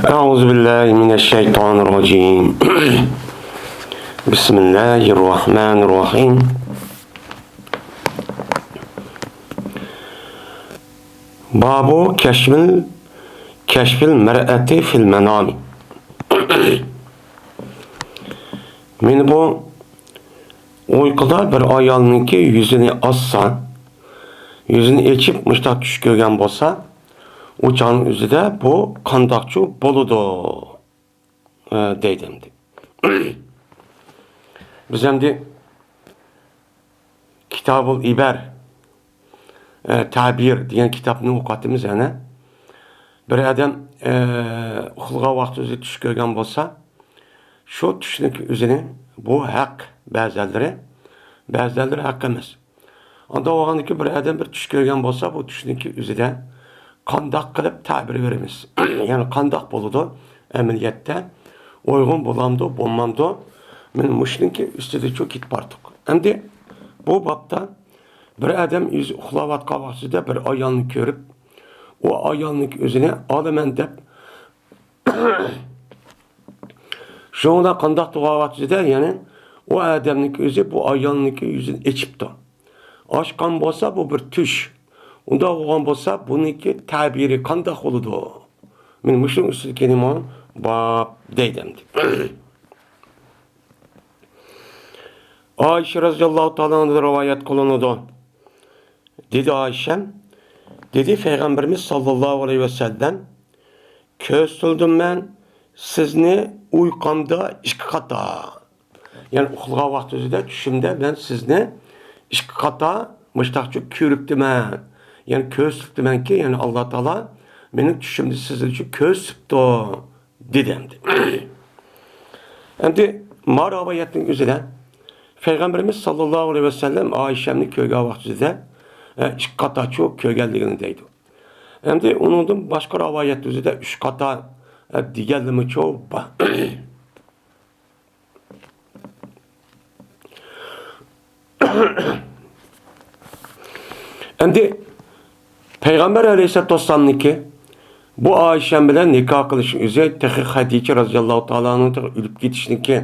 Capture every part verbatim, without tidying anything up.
أعوذ بالله من الشيطان الرجيم. بسم الله الرحمن الرحيم. باب كشف، كشف المرأة في المنام. مانا بۇ ئۇيقۇدا بىر ئايالنىڭكى يۈزىنى ئاچسا، يۈزىنى ئېچىپ مۇشۇنداق چۈش كۆرگەن بولسا، ئۇ چاغنىڭ ئۆزىدە بۇ قانداقچۇ بولىدۇ؟ ئە، دەيدۇ ئەمدى. بىز ئەمدى كىتابۇل ئىبەر، ئە، تەبىر دېگەن كىتابنى ئوقۇۋاتىمىز يەنە. بىر ئادەم، ئە، ئۇخلىغان ۋاقتى ئۆزى چۈش كۆرگەن بولسا، شۇ چۈشنىڭ ئۆزىنى، بۇ ھەق بەزىلەرلىرى، بەزىلەرلىرى ھەق ئەمەس. ئانداق بولغاندىكىن بىر ئادەم بىر چۈش كۆرگەن بولسا، بۇ چۈشنىڭكى ئۆزىدە قانداق قىلىپ تەبىر بېرىمىز؟ يەنى قانداق بولىدۇ ئەمەلىيەتتە؟ ئۇيغۇن بولامدۇ، بولمامدۇ؟ مانا مۇشۇنىڭكى ئۈستىدىچۇ كېتىپ باردۇق. ئەمدى بۇ بابتا بىر ئادەم ئۆزى ئۇخلاۋاتقان ۋاقتىدا بىر ئايالنى كۆرۈپ، ئۇ ئايالنىڭكى ئۆزىنى ئالىمەن دەپ، شۇڭا قانداق تۇرغان ۋاقتىدا، يەنى ئۇ ئادەمنىڭكى ئۆزى بۇ ئايالنىڭكى يۈزىنى ئېچىپتۇ. ئاچقان بولسا، بۇ بىر چۈش. ئۇنداق بولغان بولسا، بۇنىڭكى تەبىرى قانداق بولىدۇ؟ مانا مۇشۇنىڭ ئۈستىدىكى نېمە؟ باب دەيدۇ ئەمدى. ئائىشە رەزىياللاھۇ تائالا ئانھادىن رىۋايەت قىلىنىدۇ. دېدى ئائىشەم، دېدى پەيغەمبىرىمىز ساللاللاھۇ ئەلەيھى ۋەسەللەم، كۆرسىتىلدىم مەن سىزنى ئۇيقۇمدا ئىككى قاتا. يەنى ئۇخلىغان ۋاقتىڭىزدا چۈشۈمدە مەن سىزنى ئىككى قاتا مۇشتاقچۇ كۆرۈپتىمەن. يەنى كۆرسىتىپتىمەنكى، يەنى ئاللا تائالا مېنىڭ چۈشۈمدە سىزنى كۆرسىتىپتۇ، دېدى ئەمدى. ئەمدى ما رىۋايەتنىڭ ئۆزىدە پەيغەمبىرىمىز ساللاللاھۇ ئەلەيھى ۋەسەللەم ئائىشەمنى كۆرگەن ۋاقتىدا، ئە، ئىككى قاتاچۇ كۆرگەنلىكىنى دەيدۇ. ئەمدى ئۇنىڭدىن باشقا رىۋايەت ئۆزىدە ئۈچ قاتا، ئە، دېگەنلىمىچۇ بار. ئەمدى پەيغەمبەر ئەلەيھىسسالاتۇ ۋەسسالامنىڭكى بۇ ئائىشەم بىلەن نىكاھ قىلىش ئۆزى تېخى خەدىچە رەزىياللاھۇ تائالا ئەنھانىڭ تېخى ئۆلۈپ كېتىشنىڭكى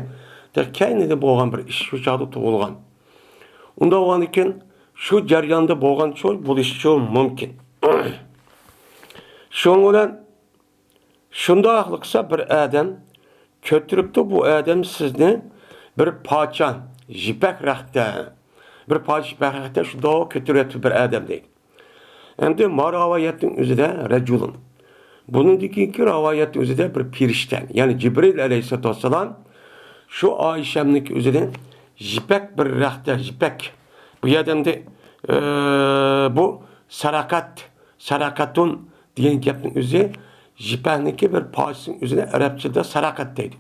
تېخى كەينىدە بولغان بىر ئىش، شۇ چاغدا تۇغۇلغان. ئۇنداق بولغاندىكىن شۇ جەرياندا بولغان شۇ بولۇشىچۇ مۇمكىن. شۇنىڭ بىلەن شۇنداقلا قىلسا بىر ئادەم كۆتۈرۈپتۇ، بۇ ئادەم سىزنى بىر پارچە يىپەك رەختە، بىر پارچە يىپەك رەختە شۇنداق كۆتۈرۈۋەتتى بىر ئادەم دەيدۇ. ئەمدى ما رىۋايەتنىڭ ئۆزىدە رەجۇلۇن. بۇنىڭدىن كېيىنكى رىۋايەتنىڭ ئۆزىدە بىر پېرىشتە، يەنى جىبرىل ئەلەيھىسسالاتۇ ۋەسسالام شۇ ئائىشەمنىڭكى ئۆزىنى يىپەك بىر رەختە، يىپەك. بۇ يەردە ئەمدى، ئە، بۇ سەرەقەت، سەرەقەتۇن دېگەن گەپنىڭ ئۆزى يىپەكنىڭكى بىر پارچىسىنىڭ ئۆزىنى ئەرەبچىدە سەرەقەت دەيدۇ.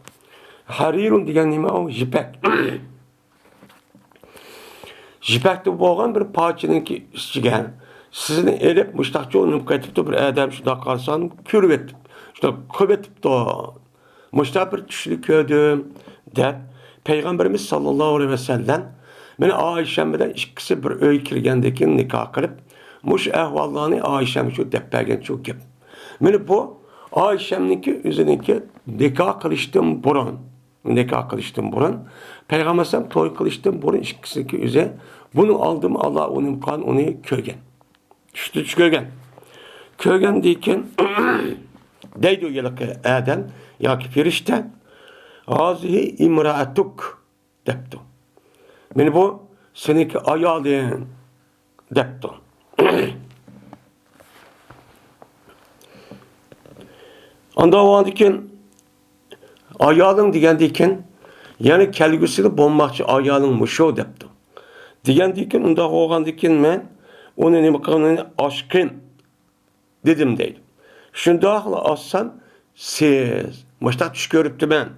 ھەرىرۇن دېگەن نېمە ئۇ؟ يىپەك. يىپەكتە بولغان بىر پارچىنىڭكى ئىچىگە سىزنى ئېلىپ، مۇشتاقچۇ نېمە قىلىۋېتىپتۇ، بىر ئادەم شۇنداق قارىسام كۆرۈۋېتىپ، شۇنداق قىلىۋېتىپتۇ. مۇشۇنداق بىر چۈشنى كۆردۈم، دەپ، پەيغەمبىرىمىز ساللاللاھۇ ئەلەيھى ۋەسەللەم مېنى ئائىشەم بىلەن ئىككىسى بىر ئۆيگە كىرگەندىن كېيىن نىكاھ قىلىپ، مۇشۇ ئەھۋاللارنى ئائىشەمگە شۇ دەپ بەرگەن شۇ گەپ. مانا بۇ ئائىشەمنىڭكى ئۆزىنىڭكى نىكاھ قىلىشتىن بۇرۇن، نىكاھ قىلىشتىن بۇرۇن، پەيغەمبەر ئەلەيھىسسالام توي قىلىشتىن بۇرۇن ئىككىسىنىڭكى ئۆزى، بۇنىڭ ئالدىمۇ ئاللا ئۇنىمقان ئۇنى كۆرگەن. چۈشتە چۈش كۆرگەن. كۆرگەندىن كېيىن دەيدۇ ھېلىقى ئادەم ياكى پېرىشتە، ھازىھى ئىمرائەتۇك دەپتۇ. مانا بۇ سېنىڭكى ئايالىڭ دەپتۇ. ئانداق بولغاندىن كېيىن ئايالىڭ دېگەندىن كېيىن، يەنى كەلگۈسىدە بولماقچى ئايالىڭ مۇشۇ دەپتۇ. دېگەندىن كېيىن، ئۇنداق بولغاندىن كېيىن مەن ئۇنى نېمە قىلغىنىنى ئاشقىن دېدىم دەيدۇ. شۇنداقلا ئاچسام، سىز مۇشۇنداق چۈش كۆرۈپتىمەن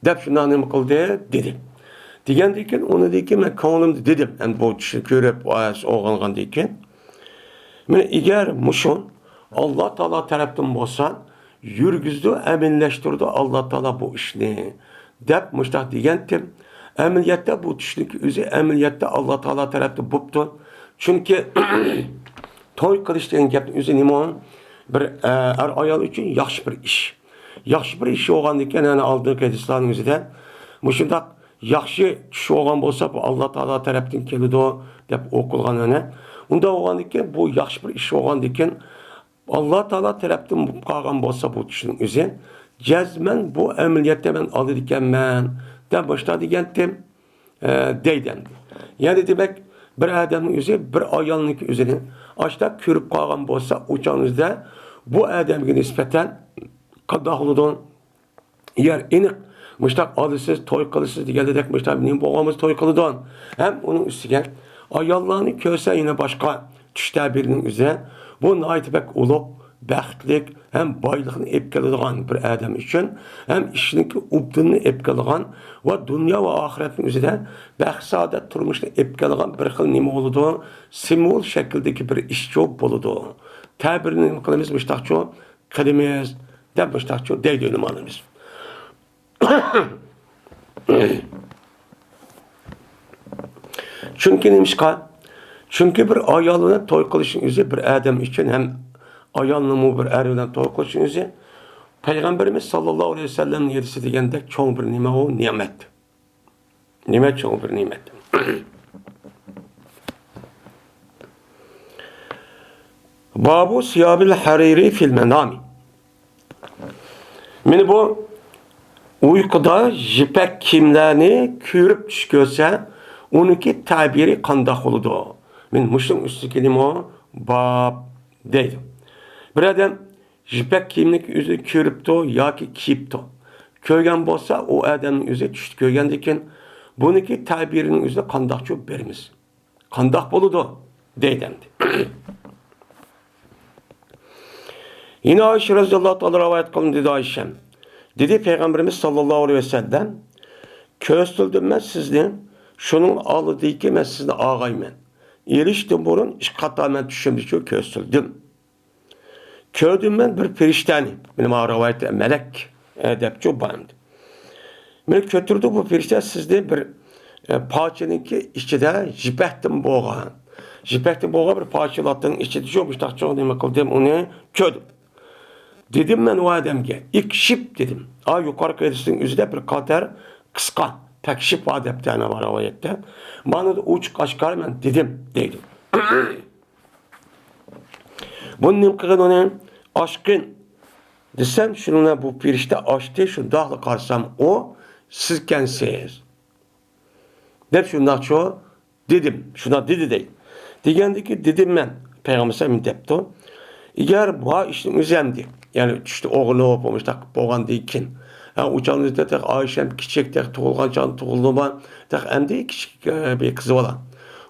دەپ شۇنداق نېمە قىلدى دېدى. دېگەندىن كېيىن ئۇنىڭدىن كېيىن مەن كۆڭلۈمدە دېدىم، ئەمدى بۇ چۈشنى كۆرۈپ ئويغانغاندىن كېيىن، مانا ئەگەر مۇشۇ ئاللا تائالا تەرەپتىن بولسا، يۈرگۈزىدۇ، ئەمەلىيلەشتۈرىدۇ ئاللا تائالا بۇ ئىشنى دەپ مۇشۇنداق دېگەنتىم. ئەمەلىيەتتە بۇ چۈشنىڭكى ئۆزى ئەمەلىيەتتە ئاللا تائالا تەرەپتىن بوپتۇ. چۈنكى توي قىلىش دېگەن گەپنىڭ ئۆزى نېمە؟ بىر، ئە، ئەر-ئايال ئۈچۈن ياخشى بىر ئىش. ياخشى بىر ئىش بولغاندىكىن، يەنە ئالدىنقى ھەدىسلەرنىڭ ئۆزىدە مۇشۇنداق ياخشى چۈش بولغان بولسا، بۇ ئاللا تائالا تەرەپتىن كېلىدۇ دەپ ئوقۇلغان يەنە. ئۇنداق بولغاندىكىن، بۇ ياخشى بىر ئىش بولغاندىكىن، ئاللا تائالا تەرەپتىن بولۇپ قالغان بولسا بۇ چۈشنىڭ ئۆزى، جەزمەن بۇ ئەمەلىيەتتە مەن ئالىدىكەنمەن دەپ باشتا دېگەنتىم. ئە، دەيدۇ ئەمدى. يەنى دېمەك، بىر ئادەمنىڭ ئۆزى بىر ئايالنىڭكى ئۆزىنى ئاشتا كۆرۈپ قالغان بولسا، ئۇ چاغنىڭ ئۆزىدە بۇ ئادەمگە نىسبەتەن قانداق بولىدۇ؟ يەر ئېنىق، مۇشتاق ئالىسىز، توي قىلىسىز دېگەندەك، مۇشتاق نېمە بولغان بولسا توي قىلىدۇ. ھەم ئۇنىڭ ئۈستىگە ئاياللارنى كۆرسە يەنە باشقا چۈش تەبىرىنىڭ ئۆزى، بۇ ناھايىتى بەك ئۇلۇغ، بەختلىك ھەم بايلىقنى ئېلىپ كېلىدىغان بىر ئادەم ئۈچۈن، ھەم ئىشنىڭكى ئۇدۇلىنى ئېلىپ كېلىدىغان ۋە دۇنيا ۋە ئاخىرەتنىڭ ئۆزىدە بەخت-سائادەت تۇرمۇشىنى ئېلىپ كېلىدىغان بىر خىل نېمە بولىدۇ؟ سىمۋول شەكلىدىكى بىر ئىشچۇ بولىدۇ. تەبىرنى نېمە قىلىمىز؟ مۇشتاقچۇ قىلىمىز دەپ مۇشتاقچۇ دەيدۇ ئۆلىمالىرىمىز. چۈنكى نېمىشقا؟ چۈنكى بىر ئايال بىلەن توي قىلىشنىڭ ئۆزى بىر ئادەم ئۈچۈن، ھەم ئايالنىڭمۇ بىر ئەر بىلەن توي قىلىشنىڭ ئۆزى پەيغەمبىرىمىز ساللاللاھۇ ئەلەيھى ۋەسەللەمنىڭ ھەدىسى دېگەندەك چوڭ بىر نېمە ئۇ؟ نېمەت. نېمە چوڭ بىر نېمەت؟ بابۇ سىيابىل ھەرىرى فىل مەنامى. مانا بۇ ئۇيقۇدا يىپەك كىيىملەرنى كۆرۈپ چۈش كۆرسە، ئۇنىڭكى تەبىرى قانداق بولىدۇ؟ مانا مۇشۇنىڭ ئۈستىدىكى نېمە باب دەيدۇ. بىر ئادەم يىپەك كىيىمنى ئۆزى كۆرۈپتۇ ياكى كىيىپتۇ. كۆرگەن بولسا، ئۇ ئادەمنىڭ ئۆزى چۈشتە كۆرگەندىكىن، بۇنىڭكى تەبىرىنىڭ ئۆزىنى قانداقچۇ بېرىمىز؟ قانداق بولىدۇ؟ دەيدۇ ئەمدى. يەنە ئائىشە رەزىياللاھۇ تائالا رىۋايەت قىلىندى، دېدى ئائىشەم. دېدى پەيغەمبىرىمىز ساللاللاھۇ ئەلەيھى ۋەسەللەم، كۆرسىتىلدىم مەن سىزنى، شۇنىڭ ئالدىدىكى مەن سىزنى ئاغايمەن. ئېرىشتىن بۇرۇن ئىككى قاتار مەن چۈشۈمدىچۇ كۆرسىتىلدىم. كۆردۈم مەن بىر پەرىشتەنى. مانا ماۋۇ رىۋايەتتە مەلەك، ئە، دەپچۇ بار ئەمدى. مانا كۆتۈردى بۇ پەرىشتە سىزنى بىر، ئە، پارچىنىڭكى ئىچىدە يىپەكتىن بولغان. يىپەكتىن بولغان بىر پارچە لاتتىنىڭ ئىچىدە شۇ مۇشتاق چوڭ نېمە قىلدىم، ئۇنى كۆردۈم. دېدىم مەن ئۇ ئادەمگە، ئىكشىپ دېدىم. ئا، يۇقىرىقى ھەدىسنىڭ ئۆزىدە بىر قەدەر قىسقا، تەكشىپ بار دەپتۇ ئەنە بۇ رىۋايەتتە. مانا ئوچۇق ئاشكارا مەن دېدىم، دەيدۇ. بۇنى نېمە قىلغىن ئۇنى؟ ئاچقىن دېسەم، شۇنىڭ بىلەن بۇ پەرىشتە ئاچتى، شۇنداقلا قارىسام، ئۇ سىزكەنسىز. دەپ شۇنداقچۇ دېدىم، شۇنداق دېدى دەيدۇ. دېگەندىكى دېدىم مەن، پەيغەمبەر ئەلەيھىسسالام دەپتۇ. ئەگەر بۇ ئىشنىڭ ئۆزى ئەمدى، يەنى چۈشتە ئويغىنىپ، مۇشۇنداق بولغاندىن كېيىن، ھە، ئۇ چاغدا تېخى ئائىشەم كىچىك، تېخى تۇغۇلغان چاغدا تۇغۇلدىمۇ، تېخى ئەمدى كىچىك، ئە، بىر قىزى بالا.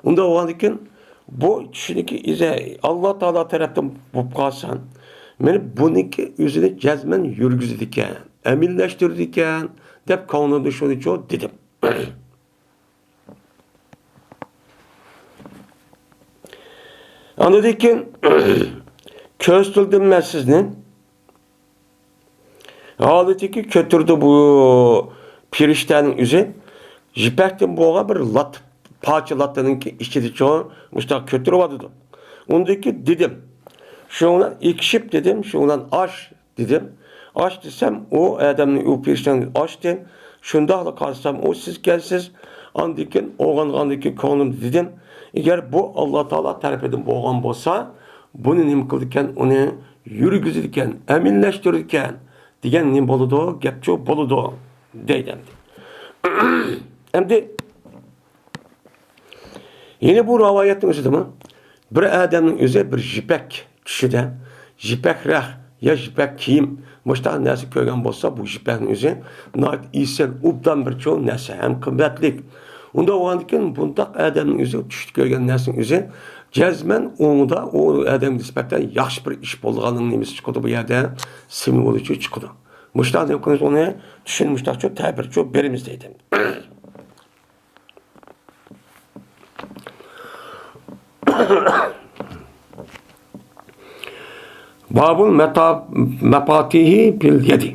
ئۇنداق بولغاندىن كېيىن، بۇ چۈشنىڭكى ئىزى ئاللا تائالا تەرەپتىن بولۇپ قالسا، مانا بۇنىڭكى ئۆزىنى جەزمەن يۈرگۈزىدىكەن، ئەمەلىيلەشتۈرىدىكەن دەپ كۆڭلۈمدە شۇنىچۇ دېدىم. ئاندىن كېيىن كۆرسىتىلدىم مەن سىزنى. ھالىتىكى كۆتۈردى بۇ پېرىشتەنىڭ ئۆزى. يىپەكتىن بولغان بىر لات، پارچە لاتتىنىڭكى ئىچىدىچۇ مۇشۇنداق كۆتۈرۈۋاتىدۇ. ئۇندىن كېيىن دېدىم. شۇنىڭ بىلەن ئېكىشىپ دېدىم، شۇنىڭ بىلەن ئاش دېدىم. ئاچ دېسەم، ئۇ ئادەمنى، ئۇ پېرىشتەنى ئاچتى. شۇنداقلا قارىسام، ئۇ سىزكەنسىز. ئاندىن كېيىن ئويغانغاندىن كېيىن كۆڭلۈمدە دېدىم، ئەگەر بۇ ئاللا تائالا تەرىپىدىن بولغان بولسا، بۇنى نېمە قىلىدىكەن؟ ئۇنى يۈرگۈزىدىكەن، ئەمەلىيلەشتۈرىدىكەن دېگەن نېمە بولىدۇ؟ گەپچۇ بولىدۇ دەيدۇ ئەمدى. ئەمدى يەنە بۇ رىۋايەتنىڭ ئۆزىدىمۇ بىر ئادەمنىڭ ئۆزى بىر يىپەك چۈشىدە، يىپەك رەخ يا يىپەك كىيىم، مۇشۇنداق نەرسە كۆرگەن بولسا، بۇ يىپەكنىڭ ئۆزى ناھايىتى ئېسىل، ئوبدان بىر چوڭ نەرسە ھەم قىممەتلىك. ئۇنداق بولغاندىكىن، بۇنداق ئادەمنىڭ ئۆزى چۈشتە كۆرگەن نەرسىنىڭ ئۆزى جەزمەن ئۇنىڭدا ئۇ ئادەمگە نىسبەتەن ياخشى بىر ئىش بولىدىغانلىقىنىڭ نېمىسى چىقىدۇ، بۇ يەردە سىمۋولىچۇ چىقىدۇ. مۇشۇنداق نېمە قىلىمىز، ئۇنى چۈشىنىپ مۇشۇنداقچۇ تەبىرچۇ بېرىمىز دەيدۇ. بابۇل مەتا-، مەپاتىھى بىل يەدى.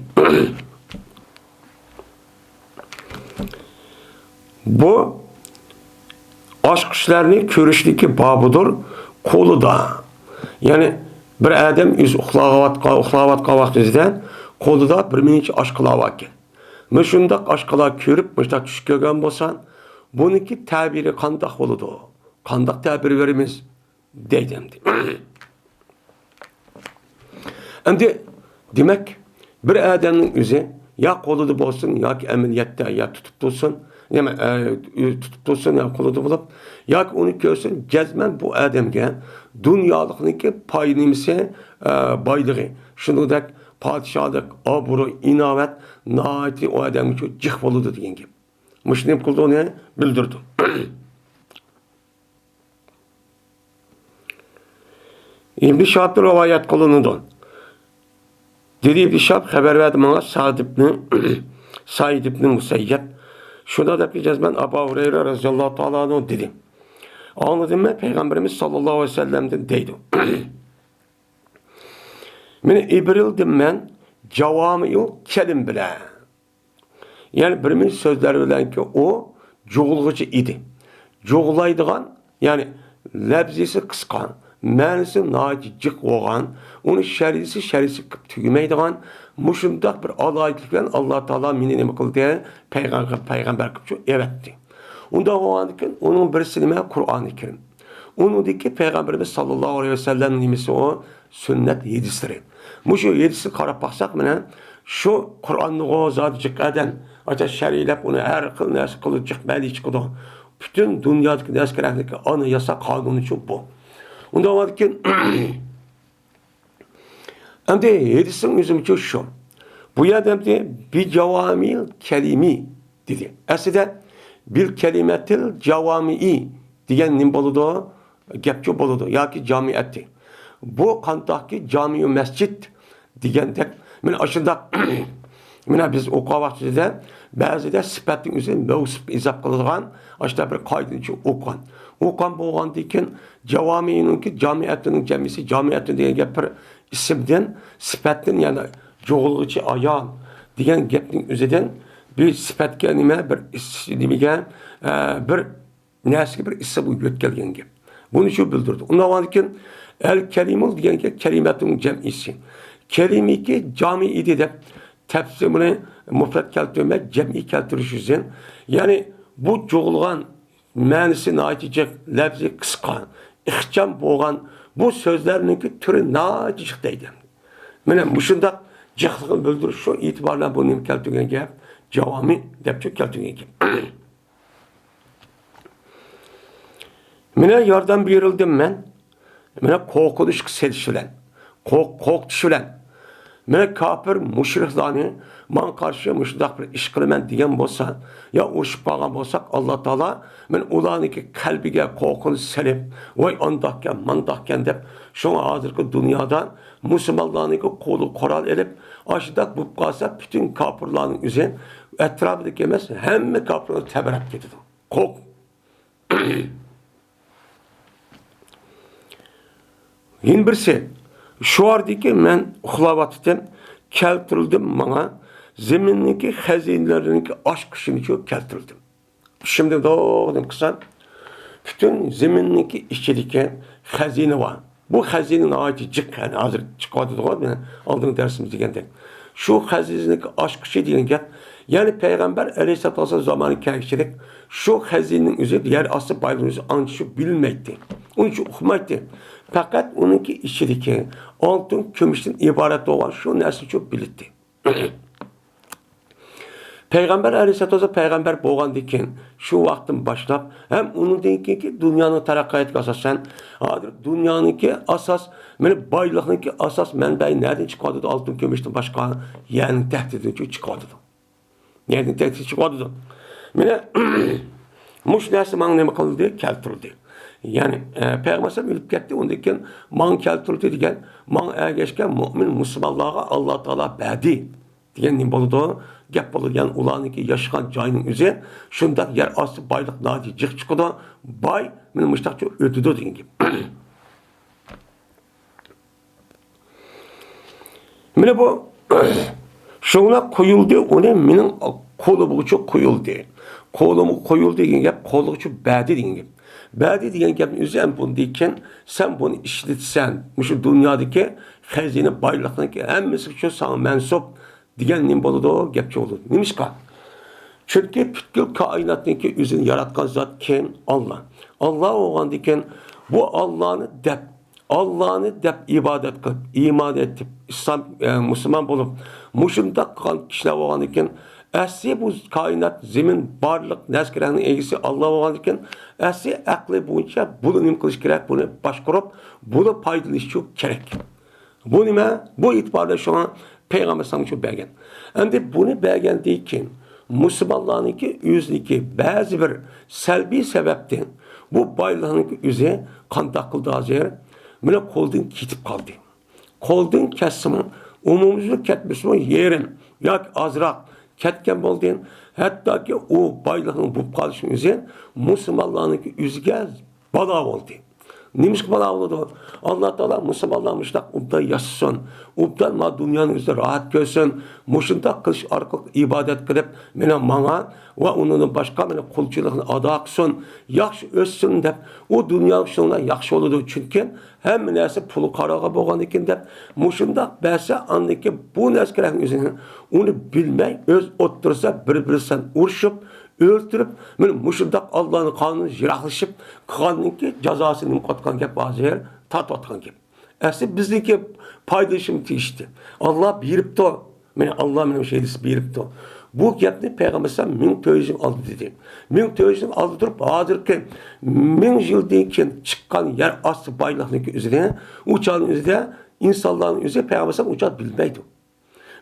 بۇ ئاچقۇچلارنى كۆرۈشنىڭكى بابىدۇر، قولىدا. يەنى بىر ئادەم ئۆزى ئۇخلاۋاتقان، ئۇخلاۋاتقان ۋاقتىدا قولىدا بىر مۇنچە ئاشقىلار باركەن. مۇشۇنداق ئاشقىلار كۆرۈپ، مۇشۇنداق چۈش كۆرگەن بولسا، بۇنىڭكى تەبىرى قانداق بولىدۇ؟ قانداق تەبىر بېرىمىز؟ دەيدۇ ئەمدى. ئەمدى، دېمەك، بىر ئادەمنىڭ ئۆزى يا قولىدا بولسۇن، ياكى ئەمەلىيەتتە يا تۇتۇپ تۇرسۇن، نېمە، ئە، تۇتۇپ تۇرسۇن يا قولىدا بولۇپ، ياكى ئۇنى كۆرسۇن، جەزمەن بۇ ئادەمگە دۇنيالىقنىڭكى پايدىنىمىسى، ئە، بايلىقى، شۇنىڭدەك پادىشاھلىق، ئابرۇي، ئىناۋەت ناھايىتى ئۇ ئادەمگە جىق بولىدۇ دېگەن گەپ. مۇشۇ نېمە قىلدى، ئۇنى بىلدۈردى. ئىبن شىھابتىن رىۋايەت قىلىنىدۇ. دېدى ئىبن شىھاب، خەۋەر بەردى ماڭا سەئىد ئىبنى، سەئىد ئىبنى مۇسەييەب. شۇنداق دەپتۇ، جەزمەن ئەبۇ ھۇرەيرە رەزىياللاھۇ تائالا ئەنھۇ دېدى. ئاڭلىدىممەن پەيغەمبىرىمىز ساللاللاھۇ ئەلەيھى ۋەسەللەمدىن دەيدۇ. مانا ئېبىرىلدىم مەن جاۋامىئۇل كەلىم بىلەن. يەنى بىر مىنۇت سۆزلەر بىلەنكى ئۇ جۇغلىغۇچى ئىدى. جۇغلايدىغان، يەنى لەپزىسى قىسقا، مەنىسى ناھايىتى جىق بولغان، ئۇنى شەرھىسى شەرھىسى قىلىپ تۈگىمەيدىغان مۇشۇنداق بىر ئالاھىدىلىك بىلەن ئاللا تائالا مېنى نېمە قىلدى؟ پەيغەمبەر، پەيغەمبەر قىلىپ شۇ ئەۋەتتى. ئۇنداق بولغاندىكىن ئۇنىڭ بىرسى نېمە؟ قۇرئانى كەرىم. ئۇنىڭدىكى پەيغەمبىرىمىز ساللاللاھۇ ئەلەيھى ۋەسەللەم نېمىسى ئۇ؟ سۈننەت ھەدىسلىرى. مۇشۇ ھەدىسكە قاراپ باقساق، مانا شۇ قۇرئاننىغۇ زادى جىق ئادەم، ئاچا شەرھلەپ ئۇنى ھەر خىل نەرسە قىلىپ جىق مەنە چىقىدۇ. پۈتۈن دۇنيادىكى نەرسە كېرەكلىك ئانا ياسا قانۇنىچۇ بۇ. ئۇنداق بولغاندىكىن، ئەمدى ھەدىسنىڭ ئۆزىمۇچۇ شۇ. بۇ يەردە ئەمدى بىجاۋامىل كەلىمى دېدى. ئەسلىدە بىل كەلىمەتىل جاۋامىئى دېگەن نېمە بولىدۇ؟ گەپچۇ بولىدۇ ياكى جامىئەتى. بۇ قانداقكى جامىئۇ مەسچىت دېگەندەك، مانا ئاشۇنداق، مانا بىز ئوقۇغان ۋاقتىدا بەزىدە سۈپەتنىڭ ئۆزىنى مەۋسۇپقا ئىزاپ قىلىدىغان ئاشۇنداق بىر قائىدىنى ئوقۇغان. ئوقۇغان بولغاندىن كېيىن جاۋامىئىنىڭكى جامىئەتىنىڭ جەمئىسى، جامىئەتۇن دېگەن گەپ بىر ئىسىمدىن، سۈپەتتىن، يەنى جۇغلىغۇچى ئايال دېگەن گەپنىڭ ئۆزىدىن بىر سۈپەتكە نېمە، بىر ئىس-، نېمىگە، ئە، بىر نەرسىگە بىر ئىسىم يۆتكەلگەن گەپ. بۇنى شۇ بىلدۈرىدۇ. ئۇنداق بولغاندىكىن، ئەل كەلىمۇل دېگەن گەپ كەلىمەتۇن جەمئىسى. كەلىمىكى جامى ئىدى دەپ تەپسىر بۇنى مۇپرەت كەلتۈرمەي، جەمئىي كەلتۈرۈش يۈزىدىن. يەنى بۇ جۇغلىغان مەنىسى ناھايىتى جىق، لەپزى قىسقا، ئىخچام بولغان بۇ سۆزلەرنىڭكى تۈرى ناھايىتى جىق دەيدۇ. مانا مۇشۇنداق جىقلىقنى بىلدۈرۈش شۇ ئېتىبار بىلەن بۇ نېمە كەلتۈرگەن گەپ؟ جاۋامى دەپچۇ كەلتۈرگەن گەپ. مانا ياردەم بېرىلدىم مەن. مانا قورقۇنچقا سېلىش بىلەن، قورق-، قورقۇتۇش بىلەن. مانا كاپىر مۇشرىكلارنى ماڭا قارشى مۇشۇنداق بىر ئىش قىلىمەن دېگەن بولسا، يا ئۇرۇشۇپ قالغان بولساق، ئاللا تائالا مانا ئۇلارنىڭكى قەلبىگە قورقۇنچ سېلىپ، ۋاي ئانداقكەن، مانداقكەن دەپ، شۇڭا ھازىرقى دۇنيادا مۇسۇلمانلارنىڭكى قولىغا قورال ئېلىپ، ئاشۇنداق بولۇپ قالسا، پۈتۈن كاپىرلارنىڭ ئۆزى ئەتراپىدىكى ئەمەس، ھەممە كاپىرلار تەبرەپ كېتىدۇ. قورق-، يەنە بىرسى، شۇ ئارىدىكى مەن ئۇخلاۋاتىتتىم، كەلتۈرۈلدۈم ماڭا زېمىننىڭكى خەزىنىلىرىنىڭكى ئاچقۇچىنى كەلتۈرۈلدۈم. چۈشۈمدە دوغدىن قىلسام، پۈتۈن زېمىننىڭكى ئىچىدىكى خەزىنە بار. بۇ خەزىنە ناھايىتى جىق، يەنى ھازىر چىقىۋاتىدىغۇ، مانا ئالدىنقى دەرسىمىز دېگەندەك. شۇ خەزىنىنىڭكى ئاچقۇچى دېگەن گەپ. يەنى پەيغەمبەر ئەلەيھىسسالاتۇ ۋەسسالام زامانى كەلگۈچىلىك شۇ خەزىنىنىڭ ئۆزى، يەر ئاستى بايلىقىنىڭ ئۆزى ئانچە شۇ بىلىنمەيتتى. ئۇنچە ئۇقمايتتى. پەقەت ئۇنىڭكى ئىچىدىكى ئالتۇن، كۈمۈشتىن ئىبارەت بولغان شۇ نەرسىنى شۇ بىلەتتى. پەيغەمبەر ئەلەيھىسسالاتۇ ۋەسسالام پەيغەمبەر بولغاندىن كېيىن، شۇ ۋاقىتتىن باشلاپ ھەم ئۇنىڭدىن كېيىنكى دۇنيانىڭ تەرەققىياتىغا ئاساسەن، ھازىر دۇنيانىڭكى ئاساس، مانا بايلىقنىڭكى ئاساس مەنبەيى نەدىن چىقىۋاتىدۇ؟ ئالتۇن، كۈمۈشتىن باشقا يەرنىڭ تەھتىدىن چىقىۋاتىدۇ. يەرنىڭ تەھتىدىن چىقىۋاتىدۇ. مانا مۇشۇ نەرسە ماڭا نېمە قىلدى؟ كەلتۈرۈلدى. يەنى، ئە، پەيغەمبەر ئەلەيھىسسالام ئۆلۈپ كەتتى، ئۇندىن كېيىن ماڭا كەلتۈرۈلدى دېگەن، ماڭا ئەگەشكەن مۆمىن مۇسۇلمانلارغا ئاللا تائالا بەردى دېگەن نېمە بولىدۇ؟ گەپ بولىدۇ. يەنى ئۇلارنىڭكى ياشىغان جايىنىڭ ئۆزى شۇنداق يەر ئاستى بايلىق ناھايىتى جىق چىقىدۇ. باي، مانا مۇشۇنداقچە ئۆتىدۇ دېگەن گەپ. مانا بۇ شۇڭا قويۇلدى، ئۇنى مېنىڭ قولۇمغىچە قويۇلدى. قولۇمغا قويۇلدى دېگەن گەپ، قولغىچە بەردى دېگەن گەپ. بەدىئ دېگەن گەپنىڭ ئۆزى ھەم بۇندىن كېيىن سەن بۇنى ئىشلىتىسەن، مۇشۇ دۇنيادىكى خەزىنە بايلىقنىڭكى ھەممىسى شۇ ساڭا مەنسۇپ دېگەن نېمە بولىدۇ؟ گەپچە بولىدۇ. نېمىشقا؟ چۈنكى پۈتكۈل كائىناتنىڭكى ئۆزىنى ياراتقان زات كىم؟ ئاللا. ئاللا بولغاندىن كېيىن بۇ ئاللانى دەپ، ئاللانى دەپ ئىبادەت قىلىپ، ئىمان ئېيتىپ، ئىسلام، ئە، مۇسۇلمان بولۇپ، مۇشۇنداق قىلغان كىشىلەر بولغاندىن كېيىن، ئەسلى بۇ كائىنات، زېمىن، بارلىق نەرسىلەرنىڭ ئىگىسى ئاللا بولغاندىن كېيىن، ئەسلى ئەقلى بويىچە بۇنى نېمە قىلىش كېرەك؟ بۇنى باشقۇرۇپ، بۇنى پايدىلىنىشى كېرەك. بۇ نېمە؟ بۇ ئېتىباردا شۇڭا پەيغەمبەر ئەلەيھىسسالام شۇ بەرگەن. ئەمدى بۇنى بەرگەندىن كېيىن مۇسۇلمانلارنىڭكى ئۆزىنىڭكى بەزى بىر سەلبىي سەۋەبتىن بۇ بايلىقنىڭكى ئۆزى قانداق قىلدى ھازىر؟ مانا قولدىن كېتىپ قالدى. قولدىن كەتسىمۇ، ئومۇميۈزلۈك كەتمىسىمۇ، يېرىم ياكى ئازراق كەتكەن بولدى. ھەتتاكى ئۇ بايلىقنىڭ بولۇپ قالىشىنىڭ ئۆزى مۇسۇلمانلارنىڭكى ئۆزىگە بالا بولدى. نېمىشقا بالا بولىدۇ؟ ئاللا تائالا مۇسۇلمانلار مۇشۇنداق ئوبدان ياشىسۇن، ئوبدان ما دۇنيانىڭ ئۆزىدە راھەت كۆرسۇن، مۇشۇنداق قىلىش ئارقىلىق ئىبادەت قىلىپ، مېنىڭ ماڭا ۋە ئۇنىڭدىن باشقا مېنىڭ قۇلچىلىقنى ئادا قىلسۇن، ياخشى ئۆتسۇن دەپ، ئۇ دۇنيالىق شۇنىڭ بىلەن ياخشى بولىدۇ. چۈنكى ھەممە نەرسە پۇلغا قارالغان بولغاندىكىن دەپ، مۇشۇنداق بەرسە، ئاندىن كېيىن بۇ نەرسىلەرنىڭ ئۆزىنى ئۇنى بىلمەي، ئۆز ئوتتۇرىسىدا بىر-بىرسىدىن ئۇرۇشۇپ، ئۆلتۈرۈپ، مانا مۇشۇنداق ئاللانىڭ قانۇنىدىن يىراقلىشىپ قىلغاننىڭكى جازاسى نېمە قىلىۋاتقان گەپ ھازىر؟ تارتىۋاتقان گەپ. ئەسلى بىزنىڭكى پايدىلىشىمىز تېگىشتى. ئاللا بېرىپتۇ. مانا ئاللا مېنىڭ شەھىدىسى بېرىپتۇ. بۇ گەپنى پەيغەمبەر ئەلەيھىسسالام مىڭ تۆت يۈز يىل ئالدى دېدى. مىڭ تۆت يۈز يىل ئالدى تۇرۇپ، ھازىرقى مىڭ يىلدىن كېيىن چىققان يەر ئاستى بايلىقنىڭكى ئۆزىدە، ئۇ چاغنىڭ ئۆزىدە ئىنسانلارنىڭ ئۆزى پەيغەمبەر ئەلەيھىسسالام ئۇ چاغ بىلمەيدۇ.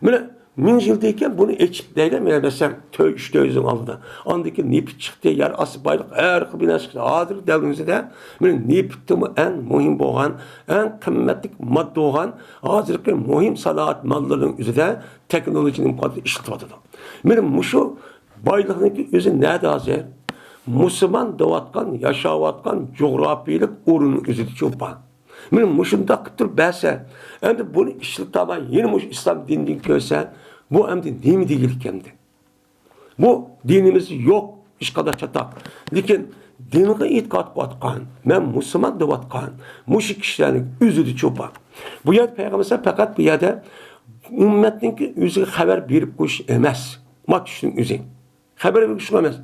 مانا مىڭ يىلدىن كېيىن بۇنى ئېچىپ دەيلى، مانا مەسىلەن، تۆت، ئۈچ، تۆت يۈز يىل ئالدىدا. ئاندىن كېيىن نېفىت چىقتى، يەر ئاستى بايلىق، ھەر خىل بىر نەرسە چىقتى. ھازىرقى دەۋرىمىزدە مانا نېفىتتىمۇ ئەڭ مۇھىم بولغان، ئەڭ قىممەتلىك ماددا بولغان، ھازىرقى مۇھىم سانائەت ماللىرىنىڭ ئۆزىدە تېخنولوگىيە نېمە قىلىۋاتىدۇ، ئىشلىتىۋاتىدۇ. مانا مۇشۇ بايلىقنىڭكى ئۆزى نەدە ھازىر؟ مۇسۇلمان دەۋاتقان، ياشاۋاتقان جۇغراپىيىلىك ئورۇننىڭ ئۆزىدە چوپان. مانا مۇشۇنداق قىلىپ تۇرۇپ بەرسە، ئەمدى بۇنى ئىشلىتەلمەي، يەنە مۇشۇ ئىسلام دىنىدىن كۆرسە، بۇ ئەمدى نېمە دېگىلىك ئەمدى؟ بۇ دىنىمىزدە يوق، ھېچقانداق چاتاق. لېكىن دىنغا ئېتىقاد قىلىۋاتقان، مەن مۇسۇلمان دەۋاتقان مۇشۇ كىشىلەرنىڭ ئۆزىدە چوپان. بۇ يەردە پەيغەمبەر ئەلەيھىسسالام پەقەت بۇ يەردە ئۈممەتنىڭكى ئۆزىگە خەۋەر بېرىپ قويۇش ئەمەس، ما چۈشنىڭ ئۆزى. خەۋەر بېرىش ئەمەس.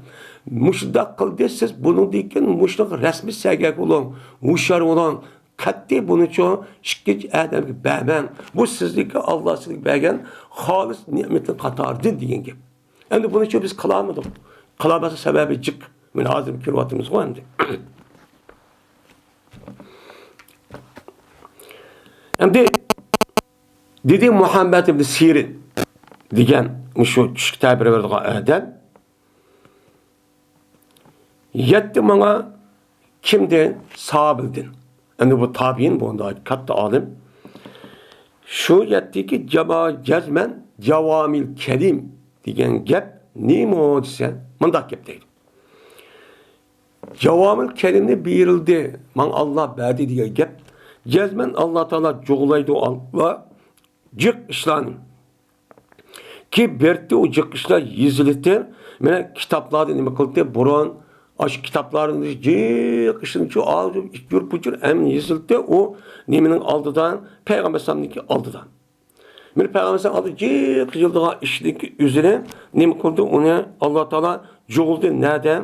مۇشۇنداق قىلدى، سىز بۇنىڭدىن كېيىن مۇشۇنىڭغا رەسمىي سەگەك بولۇڭ، ھوشيار بولۇڭ. قەتئىي بۇنىچۇ ئىككىنچى ئادەمگە بەرمەڭ. بۇ سىزنىڭكى ئاللا سىزگە بەرگەن خالىس نېمىتىنىڭ قاتارىدىن دېگەن گەپ. ئەمدى بۇنىچۇ بىز قىلالمىدۇق. قىلالماسلىق سەۋەبى جىق. مانا ھازىر كۆرۈۋاتىمىزغۇ ئەمدى. ئەمدى دېدى مۇھەممەد ئىبن سىرىن دېگەن مۇشۇ چۈشكە تەبىر بېرىدىغان ئادەم، يەتتى ماڭا كىمدىن؟ سابىلدىن. ئەمدى بۇ تابىئىن، بۇ كاتتا ئالىم. شۇ يەتتىكى جاما-، جەزمەن جاۋامىل كەلىم دېگەن گەپ نېمە دېسە، مۇنداق گەپ دەيدۇ. جاۋامىل كەلىمنى بېرىلدى، ماڭا ئاللا بەردى دېگەن گەپ. جەزمەن ئاللا تائالا جۇغلايدۇ، ئاللا جىق ئىشلارنى. كى بەردى، ئۇ جىق ئىشلار يېزىلدى. مانا كىتابلاردا نېمە قىلدى؟ بۇرۇن ئاشۇ كىتابلارنى جىق ئىشلىدى، ئىچ يۈر پۇچۇر ھەممە يېزىلدى. ئۇ نېمىنىڭ ئالدىدا؟ پەيغەمبەر ئەلەيھىسسالامنىڭكى ئالدىدا. مانا پەيغەمبەر ئەلەيھىسسالام ئالدىدا جىق يېزىلىدىغان ئىشنىڭكى ئۆزىنى نېمە قىلدى؟ ئۇنى ئاللا تائالا جۇغلىدى. نەدە؟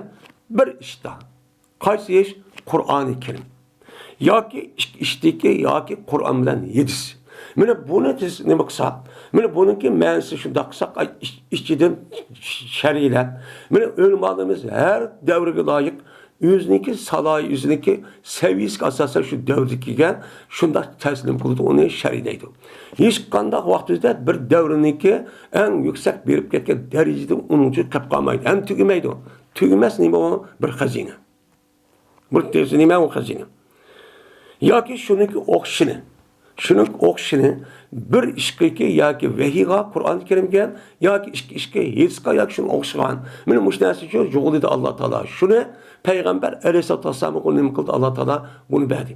بىر ئىشتا. قايسى ئىش؟ قۇرئانى كەرىم. ياكى ئىككى ئىشتىكى ياكى قۇرئان بىلەن ھەدىس. مانا بۇنى تېز نېمە قىلساق، مانا بۇنىڭكى مەنىسى شۇنداق قىلساق، ئاي، ئىچ-، ئىچىدىن شەرھلەپ، مانا ئۆلىمالىرىمىز ھەر دەۋرگە لايىق ئۆزىنىڭكى سالاھى، ئۆزىنىڭكى سەۋىيەسىگە ئاساسەن شۇ دەۋردە كەلگەن شۇنداق تەسلىم قىلىدۇ، ئۇنى شەرھلەيدۇ. ھېچقانداق ۋاقتىمىزدا بىر دەۋرنىڭكى ئەڭ يۈكسەك بېرىپ كەتكەن دەرىجىدىن ئۇنىڭ ئۈچۈن قېلىپ قالمايدۇ. ھەم تۈگىمەيدۇ. تۈگىمەس نېمە ئۇ؟ بىر خەزىنە. بىر تېزى نېمە ئۇ خەزىنە؟ ياكى شۇنىڭكى ئوخشىشىنى، شۇنىڭكى ئوخشىشىنى بىر ئىشقىكى ياكى ۋەھىيغا، قۇرئان كەرىمگە، ياكى ئىككى ئىشقى ھېدىسقا ياكى شۇنىڭغا ئوخشىغان. مانا مۇشۇ نەرسە ئۈچۈن جۇغلىدى ئاللا تائالا. شۇنى پەيغەمبەر ئەلەيھىسسالاتۇ ۋەسسالامغا نېمە قىلدى؟ ئاللا تائالا بۇنى بەردى.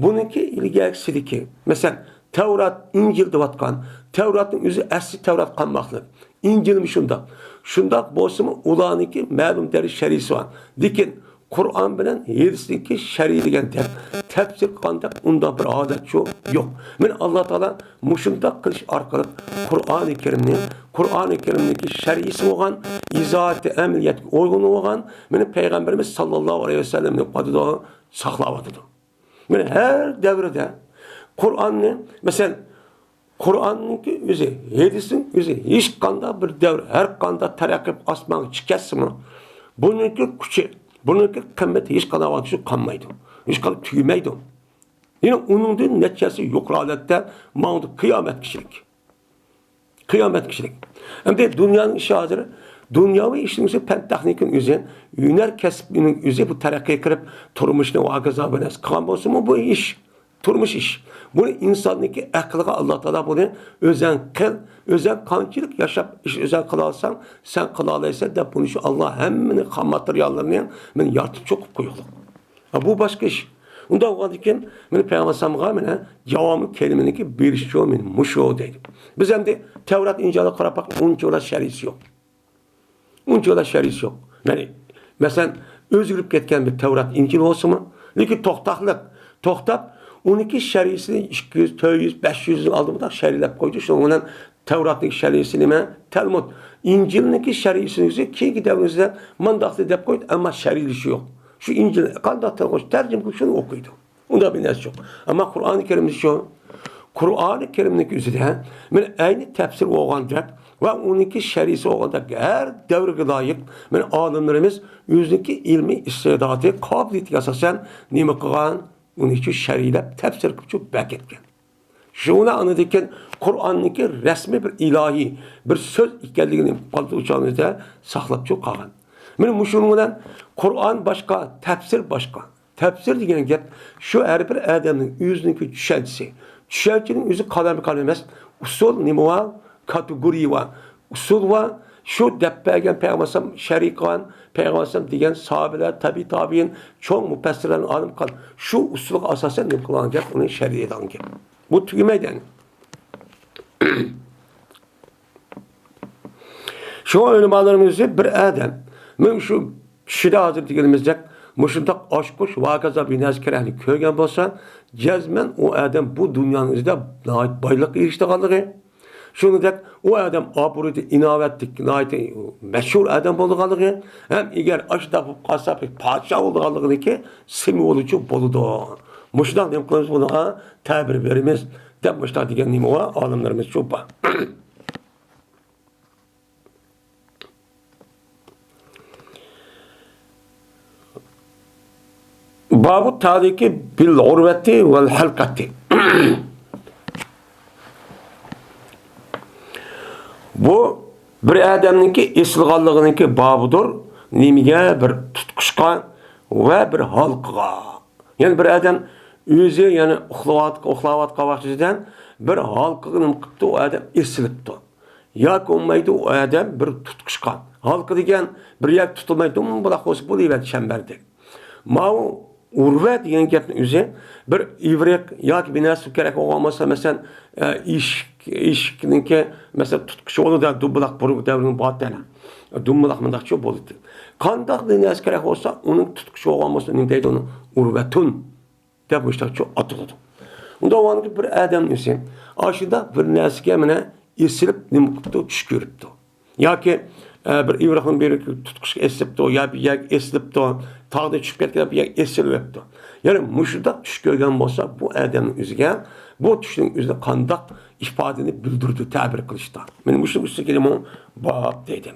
بۇنىڭكى ئىلگەرگىسىدىكى، مەسىلەن، تەۋرات، ئىنجىل دەۋاتقان، تەۋراتنىڭ ئۆزى ئەسلى تەۋرات قالماقلىق. ئىنجىلمۇ شۇنداق. شۇنداق بولسىمۇ، ئۇلارنىڭكى مەلۇم دەرىجە شەرھسى بار. لېكىن قۇرئان بىلەن ھەدىسنىڭكى شەرھلىگەندەك، تەپسىر قىلغاندەك ئۇنداق بىر ھالەتچۇ يوق. مانا ئاللا تائالا مۇشۇنداق قىلىش ئارقىلىق قۇرئانى كەرىمنى، قۇرئانى كەرىمنىڭكى شەرھىسى بولغان، ئىزاھاتى ئەمەلىيەتكە ئۇيغۇن بولغان، مانا پەيغەمبىرىمىز ساللاللاھۇ ئەلەيھى ۋەسەللەمنى قايتىدۇ ساقلاۋاتىدۇ. مانا ھەر دەۋردە قۇرئاننى، مەسىلەن، قۇرئاننىڭكى ئۆزى، ھەدىسنىڭ ئۆزى ھېچقانداق بىر دەۋر، ھەر قانداق تەرەققىي قىلىپ ئاسمانغا چىقىپ كەتسىمۇ، بۇنىڭكى كۈچى، بۇنىڭكى قىممىتى ھېچقانداق ۋاقىت شۇ قالمايدۇ. ھېچقانداق تۈگىمەيدۇ. يەنە ئۇنىڭدىن نەچچە ھەسسە يۇقىرى ھالەتتە ماڭىدۇ قىيامەتكىچىلىك. قىيامەتكىچىلىك. ئەمدى دۇنيانىڭ ئىشى ھازىر، دۇنياۋى ئىشنىڭ ئۆزى، پەن تېخنىكىنىڭ ئۆزى، ھۈنەر كەسپىنىڭ ئۆزى بۇ تەرەققىي قىلىپ، تۇرمۇشنى ۋە ھاكازا بىر نەرسە قىلغان بولسىمۇ، بۇ ئىش، تۇرمۇش ئىش. بۇنى ئىنساننىڭكى ئەقلىگە ئاللا تائالا بۇنى ئۆزەڭ قىل، ئۆزەڭ قانچىلىك ياشاپ، ئىش ئۆزەڭ قىلالىساڭ، سەن قىلالايسەن دەپ، بۇنى شۇ ئاللا ھەممىنى خام ماتېرىياللىرىنى مانا يارىتىپ چوقۇپ قويغۇلۇق. ھا، بۇ باشقا ئىش. ئۇنداق بولغاندىكىن، مانا پەيغەمبەر ئەلەيھىسسالامغا مانا جاۋامىل كەلىمىنىڭكى بېرىشچۇ مانا مۇشۇ دەيدۇ. بىز ئەمدى تەۋرات، ئىنجىلغا قاراپ باقساق، ئۇنچىۋالا شەرھىسى يوق. ئۇنچىۋالا شەرھىسى يوق. يەنى، مەسىلەن، ئۆزگىرىپ كەتكەن بىر تەۋرات، ئىنجىل بولسىمۇ، لېكىن توختاقلىق، توختاپ، ئۇنىڭكى شەرھىسىنى ئىككى يۈز، تۆت يۈز، بەش يۈز يىل ئالدىن بۇنداق شەرھلەپ قويدى. شۇنىڭ بىلەن تەۋراتنىڭ شەرھىسى نېمە؟ تەلمۇد. ئىنجىلنىڭكى شەرھىسىنى ئۆزى كېيىنكى دەۋرىمىزدە مانداقتى دەپ قويدى، ئەمما شەرھلىشى يوق. شۇ ئىنجىل قانداق تەرجىمە قىلىپ شۇنى ئوقۇيدۇ. ئۇنداق بىر نەرسە يوق. ئەمما قۇرئانى كەرىمدە شۇ. قۇرئانى كەرىمنىڭكى ئۆزىدە مانا ئەينى تەپسىر بولغاندەك ۋە ئۇنىڭكى شەرھىسى بولغاندەك ھەر دەۋرگە لايىق مانا ئالىملىرىمىز ئۆزىنىڭكى ئىلمىي ئىستىداتى، قابىلىيىتىگە ئاساسەن نېمە قىلغان؟ ئۇنى شۇ شەرھلەپ، تەپسىر قىلىپ شۇ بەرگەن. شۇڭا ئاندىن كېيىن قۇرئاننىڭكى رەسمىي بىر ئىلاھىي بىر سۆز ئىكەنلىكىنى قالدۇرغۇچىلارنى ساقلاپ چىقىپ قالغان. مانا مۇشۇنىڭ بىلەن قۇرئان باشقا، تەپسىر باشقا. تەپسىر دېگەن گەپ شۇ ھەر بىر ئادەمنىڭ ئۆزىنىڭكى چۈشەنچىسى. چۈشەنچىنىڭ ئۆزى قالامكان ئەمەس، ئۇسۇل نېمە بار؟ كاتېگورىيە بار. ئۇسۇل بار. شۇ دەپ بەرگەن پەيغەمبەر ئەلەيھىسسالام شەرھى قىلغان، پەيغەمبەر ئەلەيھىسسالام دېگەن ساھابىلەر، تەبىئىي تابىئىن، چوڭ مۇپەسسىرلەرنىڭ ئالىم قىلغان. شۇ ئۇسۇلغا ئاساسەن نېمە قىلغان گەپ، ئۇنى شەرھى دېگەن گەپ. بۇ تۈگىمەيدۇ يەنى. شۇڭا ئۆلىمالىرىمىز بىر ئادەم، مەن شۇ چۈشىدە ھازىر دېگىنىمىزدەك مۇشۇنداق ئاچقۇچ ۋە ھاكازا بىر نەرسە كېرەكلىك كۆرگەن بولسا، جەزمەن ئۇ ئادەم بۇ دۇنيانىڭ ئۆزىدە ناھايىتى بايلىققا ئېرىشىدىغانلىقى، شۇنىڭدەك ئۇ ئادەم ئابرۇيدا ئىناۋەتلىك، ناھايىتى مەشھۇر ئادەم بولىدىغانلىقى ھەم ئەگەر ئاشۇنداق بولۇپ قالسا بىر پادىشاھ بولىدىغانلىقىنىڭكى سىمۋولىچۇ بولىدۇ. مۇشۇنداق نېمە قىلىمىز بۇنىڭغا؟ تەبىر بېرىمىز دەپ مۇشۇنداق دېگەن نېمە بار؟ ئالىملىرىمىز شۇ بار. بابۇ تالىكى بىل ئۇرۋەتى ۋەل ھەلقەتى. بۇ بىر ئادەمنىڭكى ئېسىلغانلىقىنىڭكى بابىدۇر. نېمىگە؟ بىر تۇتقۇچقا ۋە بىر ھالقىغا. يەنى بىر ئادەم ئۆزى، يەنى ئۇخلاۋات-، ئۇخلاۋاتقان ۋاقتىدا بىر ھالقىغا نېمە قىپتۇ؟ ئۇ ئادەم ئېسىلىپتۇ. ياكى بولمايدۇ، ئۇ ئادەم بىر تۇتقۇچقا. ھالقا دېگەن بىر يەر تۇتۇلمايدۇ، دومبىلاق بولسا بولۇۋەردى چەمبەردەك. ماۋۇ ئۇرۋە دېگەن گەپنىڭ ئۆزى بىر ئىۋرىق ياكى بىر نەرسە كېرەك بولغان بولسا، مەسىلەن، ئە، ئىشىك، ئىشىكنىڭكى، مەسىلەن، تۇتقۇچى بولىدۇ، دومبىلاق بۇرۇنقى دەۋرنىڭ باتەن. دومبىلاق مۇنداقچە بولىدۇ. قانداق بىر نەرسە كېرەك بولسا، ئۇنىڭ تۇتقۇچى بولغان بولسا، نېمە دەيدۇ ئۇنى؟ ئۇرۋەتۇن دەپ مۇشۇنداقچە ئاتىلىدۇ. ئۇنداق بولغاندىكىن بىر ئادەم ئۆزى ئاشۇنداق بىر نەرسىگە مانا ئېسىلىپ نېمە قىپتۇ؟ چۈش كۆرۈپتۇ. ياكى، ئە، بىر ئىۋرىقنىڭ بىرى تۇتقۇچقا ئېسىلىپتۇ، يا بىر يەرگە ئېسىلىپتۇ، تاغدىن چۈشۈپ كەتكەن بىر يەرگە ئېسىلىۋېپتۇ. يەنى مۇشۇنداق چۈش كۆرگەن بولسا، بۇ ئادەمنىڭ ئۆزىگە بۇ چۈشنىڭ ئۆزىدە قانداق ئىپادىنى بىلدۈرىدۇ تەبىر قىلىشتا؟ مانا مۇشۇنىڭ ئۈستىگە مۇ باب دەيدۇ.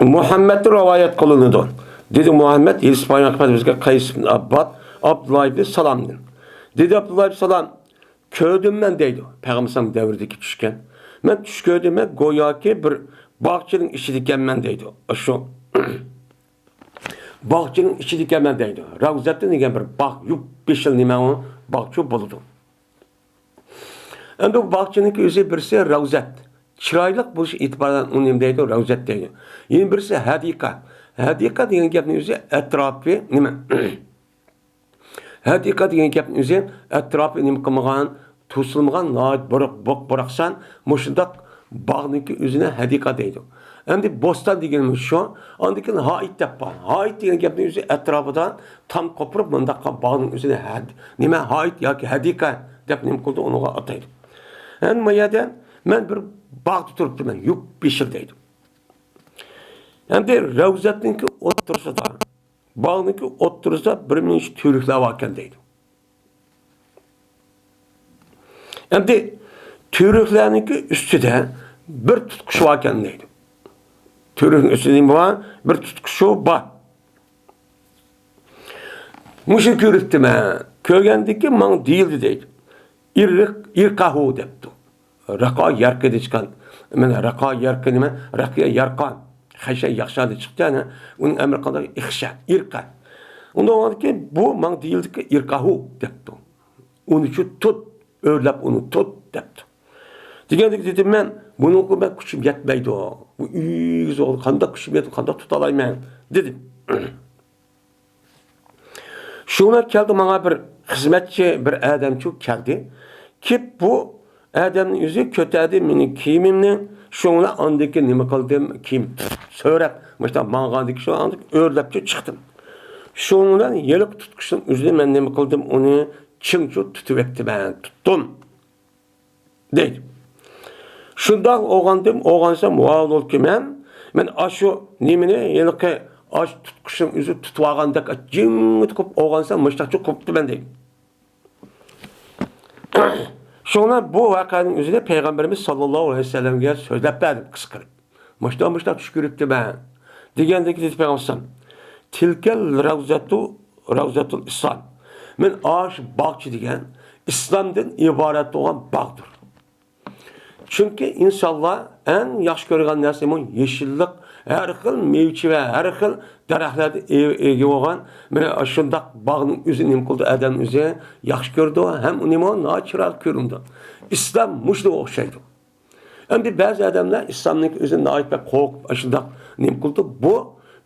مۇھەممەدتىن رىۋايەت قىلىنىدۇ. دېدى مۇھەممەد، ھېلىسى پايغەمبىرىمىزگە قەيس ئىبن ئابباد، ئابدۇللا ئىبن سالامدىن. دېدى ئابدۇللا ئىبن سالام، كۆردۈم مەن دەيدۇ، پەيغەمبەر دەۋرىدىكى چۈشكەن. مەن چۈش كۆردۈم، مەن گوياكى بىر باغچىنىڭ ئىچىدىكەنمەن دەيدۇ. شۇ باغچىنىڭ ئىچىدىكەنمەن دەيدۇ. رەۋزەتتىن دېگەن بىر باغ، يۇپ يېشىل نېمە ئۇ؟ باغچە بولىدۇ. ئەمدى بۇ باغچىنىڭكى ئۆزى بىرسى رەۋزەت. چىرايلىق بولۇش ئېتىبارى بىلەن ئۇنى نېمە دەيدۇ؟ رەۋزەت دەيدۇ. يەنە بىرسى ھەدىقە. ھەدىقە دېگەن گەپنىڭ ئۆزى ئەتراپى نېمە؟ ھەدىقە دېگەن گەپنىڭ ئۆزى ئەتراپى نېمە قىلمىغان؟ توسۇلمىغان ناھايىتى بۇرۇق، بوق-، بۇراقسان مۇشۇنداق باغنىڭكى ئۆزىنى ھەدىقە دەيدۇ. ئەمدى بوستان دېگىنىمىز شۇ. ئاندىن كېيىن ھائىت دەپ بار. ھائىت دېگەن گەپنىڭ ئۆزى ئەتراپىدا تام قوپۇرۇپ مۇنداق باغنىڭ ئۆزىنى ھەد-، نېمە، ھائىت ياكى ھەدىقە دەپ نېمە قىلىدۇ، ئۇنىڭغا ئاتايدۇ. ئەمدى ما يەردە مەن بىر باغدا تۇرۇپتىمەن، يوپيېشىل دەيدۇ. ئەمدى رەۋزەتنىڭكى ئوتتۇرىسىدا، باغنىڭكى ئوتتۇرىسىدا بىر مۇنچە تۈۋرۈكلەر باركەن دەيدۇ. ئەمدى تۈۋرۈكلەرنىڭكى ئۈستىدە بىر تۇتقۇچ باركەن دەيدۇ. تۈۋرۈكنىڭ ئۈستىدە نېمە بار؟ بىر تۇتقۇچ بار. مۇشۇ كۆرۈپتىمەن. كۆرگەندىكىن ماڭا دېيىلدى دەيدۇ. ئىرق-، ئىرقەھۇ دەپتۇ. رەقا يەركىدىن چىققان. مانا رەقا يەركى نېمە؟ رەقىيە يەرقان. خەشە ياخشادىن چىقتى، ئەنە. ئۇنىڭ ئەمرى قانداق؟ ئىخشە، ئىرقە. ئۇنداق بولغاندىكىن بۇ ماڭا دېيىلدىكى ئىرقەھۇ دەپتۇ. ئۇنى شۇ تۇت، ئۆرلەپ ئۇنى تۇت دەپتۇ. دېگەندىكىن دېدىم مەن، بۇنىڭغا مەن كۈچۈم يەتمەيدۇ. بۇ ئېگىز ئوغۇل، قانداق كۈچۈم يەتتى، قانداق تۇتالايمەن؟ دېدىم. شۇڭا كەلدى ماڭا بىر خىزمەتچى، بىر ئادەمچۇ كەلدى. كېلىپ بۇ ئادەمنىڭ ئۆزى كۆتەردى مېنىڭ كىيىمىمنى. شۇڭا ئاندىن كېيىن نېمە قىلدىم؟ كىيىم سۆرەپ، مۇشۇنداق ماڭغاندىن كېيىن شۇ ئاندىن ئۆرلەپچۇ چىقتىم. شۇنىڭ بىلەن ھېلىقى تۇتقۇچنىڭ ئۆزىنى مەن نېمە قىلدىم؟ ئۇنى چىڭچۇ تۇتۇۋەتتىمەن، تۇتتۇم. دەيدۇ. شۇنداق ئويغاندىم، ئويغانسام، ۋاۋۇلكى مەن، مەن ئاشۇ نېمىنى، ھېلىقى ئاشۇ تۇتقۇچنىڭ ئۆزى تۇتۇۋالغاندەك جىڭ تۇقۇپ ئويغانسام، مۇشتاقچۇ قوپتۇ مەن دەيدۇ. شۇڭا بۇ ۋەقەنىڭ ئۆزىنى پەيغەمبىرىمىز ساللاللاھۇ ئەلەيھى ۋەسەللەمگە سۆزلەپ بەردىم قىسقىرىپ. مۇشتا، مۇشتا چۈش كۆرۈپتىمەن دېگەندىكىن دېدى پەيغەمبەر ئەلەيھىسسالام، تىلكەل رەۋزەتۇ، رەۋزەتۇل ئىسلام. مەن ئاشۇ باغچە دېگەن ئىسلامدىن ئىبارەت بولغان باغدۇر. چۈنكى ئىنسانلار ئەڭ ياخشى كۆرىدىغان نەرسە بۇ يېشىللىق، ھەر خىل مېۋىچى ۋە ھەر خىل دەرەخلەردىن ئىگە، ئىگە بولغان مانا شۇنداق باغنىڭ ئۆزى نېمە قىلىدۇ؟ ئادەم ئۆزى ياخشى كۆرىدۇ ھەم ئۇ نېمە ناھايىتى چىرايلىق كۆرۈنىدۇ. ئىسلام مۇشۇنىڭغا ئوخشايدۇ. ئەمدى بەزى ئادەملەر ئىسلامنىڭكى ئۆزىنى ناھايىتى بەك قورقۇپ، ئاشۇنداق نېمە قىلىدۇ؟ بۇ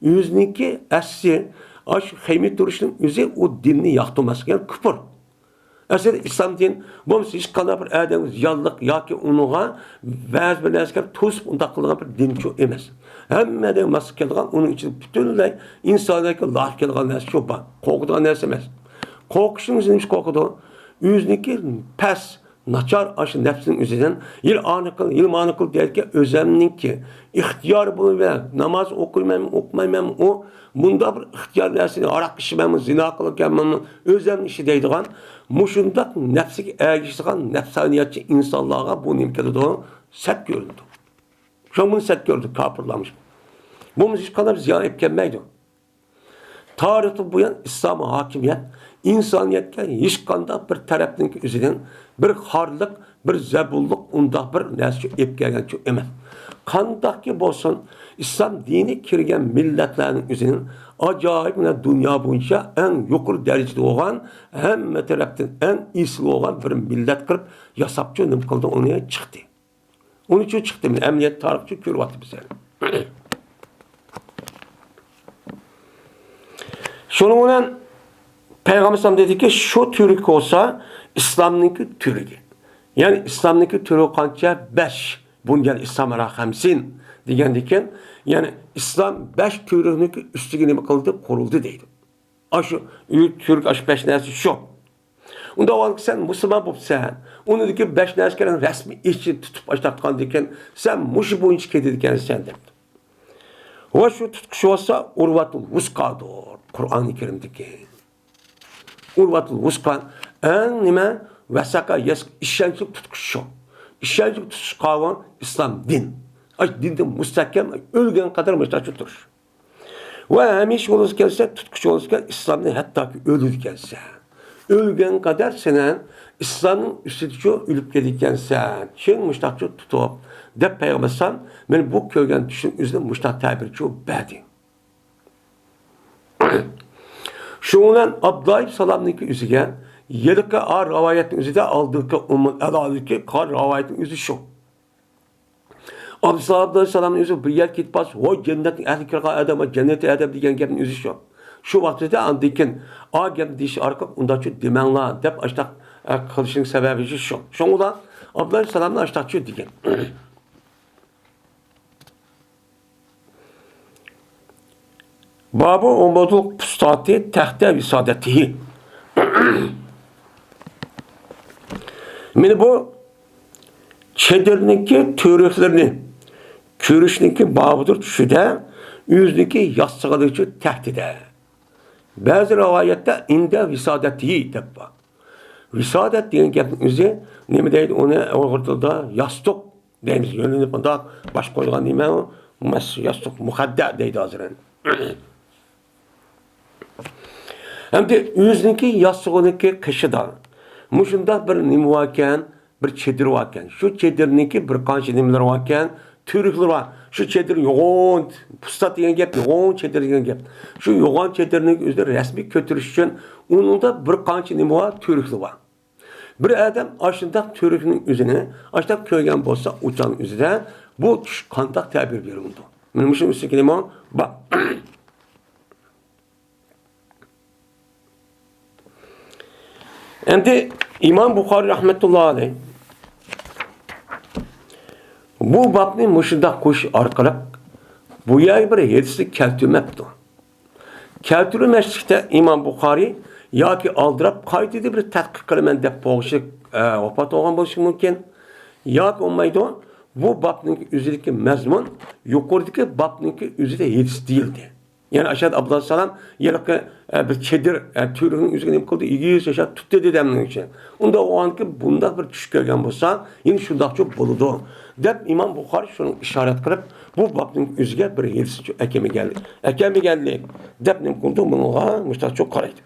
ئۆزىنىڭكى ئەسلى ئاشۇ خېمىي تۇرۇشنىڭ ئۆزى ئۇ دىننى ياقتۇرماسلىق، يەنى كۇپۇر. ئەسلىدە ئىسلام دىن بولمىسا ھېچقانداق بىر ئادەمگە زىيانلىق ياكى ئۇنىڭغا بەزى بىر نەرسىگە توسۇپ ئۇنداق قىلىدىغان بىر دىنچۇ ئەمەس. ھەممە ئادەمگە ماسلىق كېلىدىغان، ئۇنىڭ ئىچىدە پۈتۈنلەي ئىنسانىيەتكە لايىق كېلىدىغان نەرسە شۇ بار. قورقىدىغان نەرسە ئەمەس. قورقۇشنىڭ ئۆزى نېمىشقا قورقىدۇ؟ ئۆزىنىڭكى پەس، ناچار ئاشۇ نەپسىنىڭ ئۆزىدىن يىل ئانى قىل، يىل مانى قىل دەيدىكەن، ئۆزەمنىڭكى ئىختىيارى بولۇۋېرە، ناماز ئوقۇيمەنمۇ، ئوقۇمايمەنمۇ، ئۇ مۇنداق بىر ئىختىيار نەرسىنى، ھاراق ئىچىمەنمۇ، زىنا قىلىمەنمۇ، ئۆزەمنىڭ ئىشى دەيدىغان، مۇشۇنداق نەپسىگە ئەگىشىدىغان نەپسانىيەتچى ئىنسانلارغا بۇ نېمە كېلىدۇ؟ سەت كۆرۈنىدۇ. شۇڭا بۇنى سەت كۆرىدۇ كاپىرلارمۇ. بۇمۇ ھېچقانداق زىيان ئېلىپ كەلمەيدۇ. تارىختىن بۇيان ئىسلام ھاكىمىيەت ئىنسانىيەتكە ھېچقانداق بىر تەرەپنىڭكى ئۆزىدىن بىر خارلىق، بىر زەبۇنلۇق، ئۇنداق بىر نەرسە ئېلىپ كەلگەنچۇ ئەمەس. قانداقكى بولسۇن، ئىسلام دىنى كىرگەن مىللەتلەرنىڭ ئۆزىنىڭ ئاجايىپ مانا دۇنيا بويىچە ئەڭ يۇقىرى دەرىجىدە بولغان، ھەممە تەرەپتىن ئەڭ ئېسىل بولغان بىر مىللەت قىلىپ ياساپچۇ نېمە قىلدى، ئۇنى چىقتى. ئۇنىڭ ئۈچۈن چىقتىم، ئەمەلىيەت تارىخچۇ كۆرۈۋاتىمىز ھەم. شۇنىڭ بىلەن پەيغەمبەر ئەلەيھىسسالام دېدىكى، شۇ تۈۋرۈك بولسا ئىسلامنىڭكى تۈۋرۈكى. يەنى ئىسلامنىڭكى تۈۋرۈكى قانچە؟ بەش. بۇنيان ئىسلام ئەلا خەمسىن دېگەندىكىن، يەنى ئىسلام بەش تۈۋرۈكنىڭكى ئۈستىگە نېمە قىلدى؟ قۇرۇلدى دەيدۇ. ئاشۇ تۈۋرۈك، ئاشۇ بەش نەرسە شۇ. ئۇنداق بولغاندا سەن مۇسۇلمان بوپسەن، ئۇنىڭدىكى بەش نەرسىگە رەسمىي ئىچىنى تۇتۇپ ئاشتاققاندىكىن، سەن مۇشۇ بويىچە كېتىدىكەنسەن دەپتۇ. ۋە شۇ تۇتقۇچ بولسا ئۇرۋەتۇل ۋۇسقادۇر، قۇرئانى كەرىمدىكى. ئۇرۋەتۇل ۋۇسقا ئەڭ نېمە؟ ۋەسەقە، ئىشەنچلىك تۇتقۇچ شۇ. ئىشەنچلىك تۇتقۇچ قاۋۇ ئىسلام دىن. ئاش دىندە مۇستەھكەم، ئۆلگەن قەدەر مۇشۇنداق تۇرۇش. ۋە ھەمىشە بولىدىكەنسەن، تۇتقۇچ بولىدىكەن، ئىسلامنى ھەتتاكى ئۆلىدىكەنسەن. ئۆلگەن قەدەر سەن ئىسلامنىڭ ئۈستىدىچۇ ئۆلۈپ كېتىدىكەنسەن. چىڭ مۇشتاقچۇ تۇتۇپ، دەپ پەيغەمبەر ئەلەيھىسسالام مانا بۇ كۆرگەن چۈشىنىڭ ئۆزىدە مۇشتاق تەبىرچۇ بەردى. شۇنىڭ بىلەن ئابدۇللاھ ئىبن سالامنىڭكى ئۆزىگە، ھېلىقى ئا رىۋايەتنىڭ ئۆزىدە ئالدىنقى ئۇممۇل ئەلادىكى قار رىۋايەتنىڭ ئۆزى شۇ. ئابدۇسالام ئەلەيھىسسالامنىڭ ئۆزى بىر يەرگە كېتىپ قالسا، ۋاي جەننەتنىڭ ئەھلى كىرغان ئادەم، جەننەت ئادەم دېگەن گەپنىڭ ئۆزى شۇ. شۇ ۋاقتىدا ئاندىن كېيىن ئا گەپنى دېيىش ئارقىلىق ئۇنداقچۇ دېمەڭلار دەپ ئاشتاق ئە، قىلىشنىڭ سەۋەبى شۇ. شۇڭا ئابدۇللا ئەلەيھىسسالامنى ئاشتاقچۇ دېگەن. بابۇ ئومۇدۇل پۇستاتى تەختە ۋىسادەتىھى. مانا بۇ چېدىرنىڭكى تۈۋرۈكلىرىنى كۆرۈشنىڭكى بابىدۇر چۈشىدە، ئۆزىنىڭكى ياستۇقىنىڭ تەختىدە. بەزى رىۋايەتتە ئىندە ۋىسادەتىھى دەپ بار. ۋىسادەت دېگەن گەپنىڭ ئۆزى نېمە دەيدۇ؟ ئۇنى ئۇيغۇر تىلىدا ياستۇق دەيمىز. يۆلىنىپ مۇنداق باش قويغان نېمە ئۇ؟ مەس-، ياستۇق، مۇخەددە دەيدۇ ھازىر. ئەمدى ئۆزىنىڭكى ياستۇقىنىڭكى قېشىدا مۇشۇنداق بىر نېمە باركەن، بىر چېدىر باركەن. شۇ چېدىرنىڭكى بىر قانچە نېمىلىرى باركەن، تۈۋرۈكلىرى بار. شۇ چېدىر يوغان، پۇستات دېگەن گەپ، يوغان چېدىر دېگەن گەپ. شۇ يوغان چېدىرنىڭ ئۆزىنى رەسمىي كۆتۈرۈش ئۈچۈن ئۇنىڭدا بىر قانچە نېمە بار، تۈۋرۈكلىرى بار. بىر ئادەم ئاشۇنداق تۈۋرۈكنىڭ ئۆزىنى ئاشۇنداق كۆرگەن بولسا، ئۇ چاغنىڭ ئۆزىدە بۇ چۈش قانداق تەبىر بېرىلىدۇ؟ مانا مۇشۇ ئۈستىدىكى نېمە بار. ئەمدى ئىمام بۇخارىي رەھمەتۇللا ئەلەيھ بۇ بابنى مۇشۇنداق قويۇش ئارقىلىق بۇ يەرگە بىر ھەدىسنى كەلتۈرمەپتۇ. كەلتۈرمەسلىكتە ئىمام بۇخارىي ياكى ئالدىراپ قايتىدىن بىر تەتقىق قىلىمەن دەپ بولغۇچى، ئە، ۋاپات بولغان بولۇشى مۇمكىن. ياكى بولمايدۇ، بۇ بابنىڭ ئۆزىدىكى مەزمۇن يۇقىرىدىكى بابنىڭكى ئۆزىدە ھەدىس دېيىلدى. يەنى ئاشۇ ئابدۇللا سالام ھېلىقى، ئە، بىر چېدىر، ئە، تۈۋرۈكنىڭ ئۆزىگە نېمە قىلدى؟ ئېگىز ياشاپ تۇتتى دېدى ھەممىنىڭ ئىچىدە. ئۇنداق بولغاندىكىن بۇنداق بىر چۈش كۆرگەن بولسا، يەنە شۇنداقچۇ بولىدۇ، دەپ ئىمام بۇخارىي شۇنىڭغا ئىشارەت قىلىپ، بۇ بابنىڭ ئۆزىگە بىر ھەدىسچۇ ئەكەلمىگەنلىك، ئەكەلمىگەنلىك دەپ نېمە قىلىدۇ؟ بۇنىڭغا مۇشۇنداقچۇ قارايدۇ.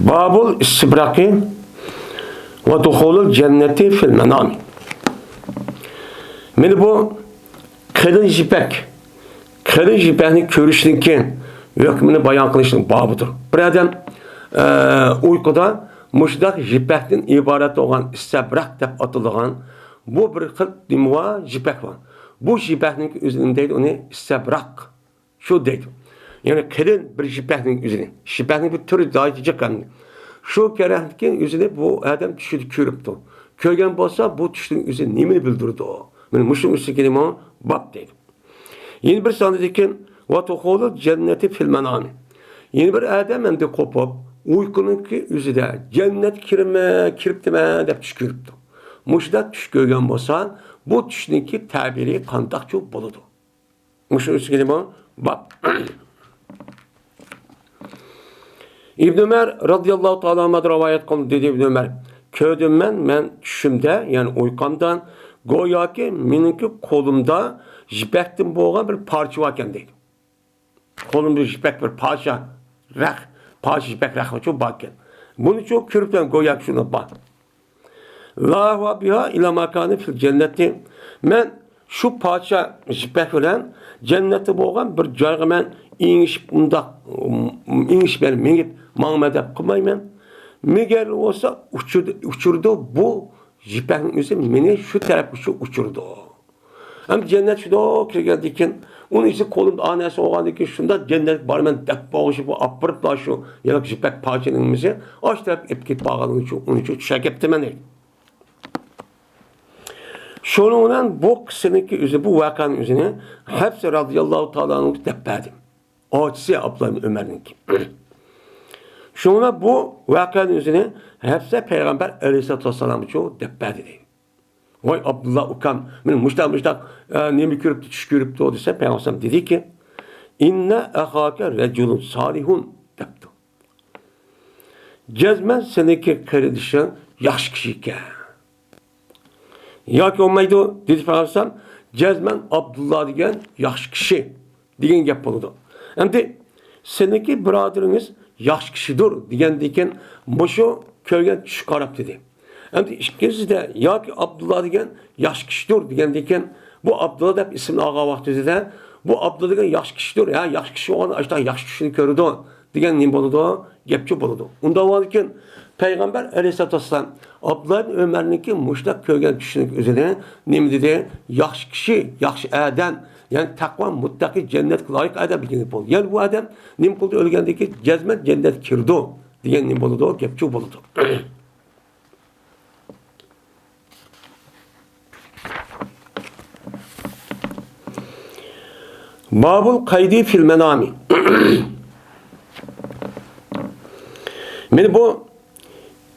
بابۇل ئىستىبراقى ۋە دۇخۇلۇل جەننەتى فىل مەنامى. مانا بۇ قېلىن يىپەك، قېلىن يىپەكنى كۆرۈشنىڭكى ھۆكمىنى بايان قىلىشنىڭ بابىدۇر. بىر ئادەم، ئە، ئۇيقۇدا مۇشۇنداق يىپەكتىن ئىبارەت بولغان ئىستەبراق دەپ ئاتىلىدىغان بۇ بىر خىل نېمە بار؟ يىپەك بار. بۇ يىپەكنىڭكى ئۆزى نېمە دەيدۇ؟ ئۇنى ئىستەبراق. شۇ دەيدۇ. يەنى قېلىن بىر يىپەكنىڭ ئۆزىنى. يىپەكنىڭ بىر تۈرى ناھايىتى جىق ئەمدى. شۇ كەرەكتىكى ئۆزىنى بۇ ئادەم چۈشىدە كۆرۈپتۇ. كۆرگەن بولسا، بۇ چۈشنىڭ ئۆزى نېمىنى بىلدۈرىدۇ؟ مانا مۇشۇنىڭ ئۈستىگە نېمە؟ باب دەيدۇ. يەنە بىر سانىدىكى ۋە دۇخۇلۇل جەننەتى فىل مەنامى. يەنە بىر ئادەم ئەمدى قوپۇپ، ئۇيقۇنىڭكى ئۆزىدە جەننەتكە كىرىمەن، كىرىپتىمەن دەپ چۈش كۆرۈپتۇ. مۇشۇنداق چۈش كۆرگەن بولسا، بۇ چۈشنىڭكى تەبىرى قانداقچۇ بولىدۇ؟ مۇشۇ ئۈچ كېلىمە بار. ئىبن ئۆمەر رازىياللاھۇ تائالا ئەنھۇدىن رىۋايەت قىلىنىدۇ، دېدى ئىبن ئۆمەر، كۆردۈم مەن، مەن چۈشۈمدە، يەنى ئۇيقۇمدا، گوياكى مېنىڭكى قولۇمدا يىپەكتىن بولغان بىر پارچە باركەن، دەيدۇ. قولۇمدا يىپەك بىر پارچە رەخ، پارچە يىپەك رەخنىچۇ باركەن. بۇنىچۇ كۆرۈپتىمەن، گوياكى شۇنداق بار. لا ھۇۋا بىھا ئىلا ماكانى فىل جەننەتى. مەن شۇ پارچە يىپەك بىلەن جەننەتتە بولغان بىر جايغا مەن ئېڭىشىپ، ئۇنداق، ئېڭىشىپ، يەنى مېڭىپ ماڭىمەن دەپ قىلمايمەن. مەگەر بولسا ئۇچۇردا، ئۇچۇردا بۇ يىپەكنىڭ ئۆزى مېنى شۇ تەرەپكە شۇ ئۇچۇرىدۇ. ھەم جەننەت شۇنداق كىرگەندىن كېيىن، ئۇنىڭ ئىچىدە قولۇمدا ئا نەرسە بولغاندىن كېيىن، شۇنداق جەننەتكە بارىمەن دەپ بولغۇچە بۇ ئاپىرىپلا شۇ ياق يىپەك پارچىنىڭ نېمىسى ئاشۇ تەرەپكە ئېلىپ كېتىپ بارغانلىقى ئۈچۈن ئۇنىڭ ئۈچۈن چۈش ئەكەپتىمەن دەيدۇ. شۇنىڭ بىلەن بۇ قىسسىنىڭكى ئۆزى، بۇ ۋەقەنىڭ ئۆزىنى ھەپسە رازىياللاھۇ تائالا ئەنھۇغا دەپ بەردى. ئاچىسى ئابدۇللا ئۆمەرنىڭكى. شۇڭا بۇ ۋەقەنىڭ ئۆزىنى ھەپسە پەيغەمبەر ئەلەيھىسسالاتۇ ۋەسسالامغىچۇ دەپ بەردى دەيدۇ. ۋاي ئابدۇللا ئۇكام، مېنى مۇشتاق، مۇشتاق، ئە، نېمە كۆرۈپتۇ، چۈش كۆرۈپتۇ دېسە، پەيغەمبەر دېدىكى، ئىننە ئەخاكە رەجۇلۇن سالىھۇن دەپتۇ. جەزمەن سېنىڭكى قېرىندىشىڭ ياخشى كىشى ئىكەن. ياكى بولمايدۇ، دېدى پەيغەمبەر، جەزمەن ئابدۇللا دېگەن ياخشى كىشى دېگەن گەپ بولىدۇ. ئەمدى سېنىڭكى بۇرادىرىڭىز ياخشى كىشىدۇر دېگەندىن كېيىن مۇشۇ كۆرگەن چۈشكە قاراپ دېدى. ئەمدى ئىككىنچىسىدە ياكى ئابدۇللا دېگەن ياخشى كىشىدۇر دېگەندىن كېيىن بۇ ئابدۇللا دەپ ئىسىمنى ئالغان ۋاقتىدا بۇ ئابدۇللا دېگەن ياخشى كىشىدۇر، ھە، ياخشى كىشى بولغان ئاشۇنداق ياخشى چۈشنى كۆرىدۇ دېگەن نېمە بولىدۇ؟ گەپچۇ بولىدۇ. ئۇنداق بولغاندىن كېيىن پەيغەمبەر ئەلەيھىسسالاتۇ ۋەسسالام ئابدۇللا ئىبن ئۆمەرنىڭكى مۇشۇنداق كۆرگەن چۈشىنىڭ ئۆزىنى نېمە دېدى؟ ياخشى كىشى، ياخشى ئادەم، يەنى تەقۋا، مۇتتەقى، جەننەتكە لايىق ئادەم دېگەن گەپ بولدى. يەنى بۇ ئادەم نېمە قىلدى؟ ئۆلگەندىن كېيىن جەزمەن جەننەتكە كىرىدۇ دېگەن نېمە بولىدۇ؟ گەپچۇ بولىدۇ. بابۇل قەيدى فىل مەنامى. مانا بۇ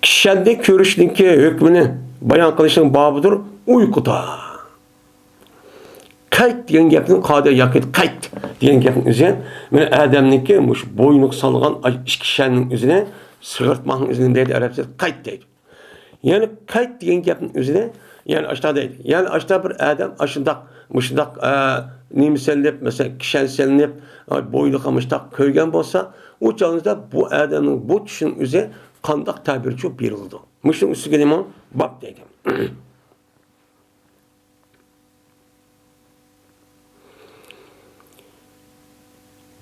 كىشەننى كۆرۈشنىڭكى ھۆكمىنى بايان قىلىشنىڭ بابىدۇر، ئۇيقۇدا. قەيت دېگەن گەپنىڭ قادىر ياكى قەيت دېگەن گەپنىڭ ئۆزى، مانا ئادەمنىڭكى مۇشۇ بوينىغا سالغان ئىككى كىشەننىڭ ئۆزىنى سىغىرتماقنىڭ ئۆزىنى دەيدۇ، ئەرەبچە قەيت دەيدۇ. يەنى قەيت دېگەن گەپنىڭ ئۆزىنى، يەنى ئاشتا دەيدۇ. يەنى ئاشتا بىر ئادەم ئاشۇنداق، مۇشۇنداق، ئە، نېمە سېلىنىپ، مەسىلەن، كىشەن سېلىنىپ، ئە، بوينىغا مۇشۇنداق كۆرگەن بولسا، ئۇ چاغىڭىزدا بۇ ئادەمنىڭ بۇ چۈشىنىڭ ئۆزى قانداق تەبىرچۇ بېرىلىدۇ؟ مۇشۇنىڭ ئۈستىگە نېمە باب دەيدۇ.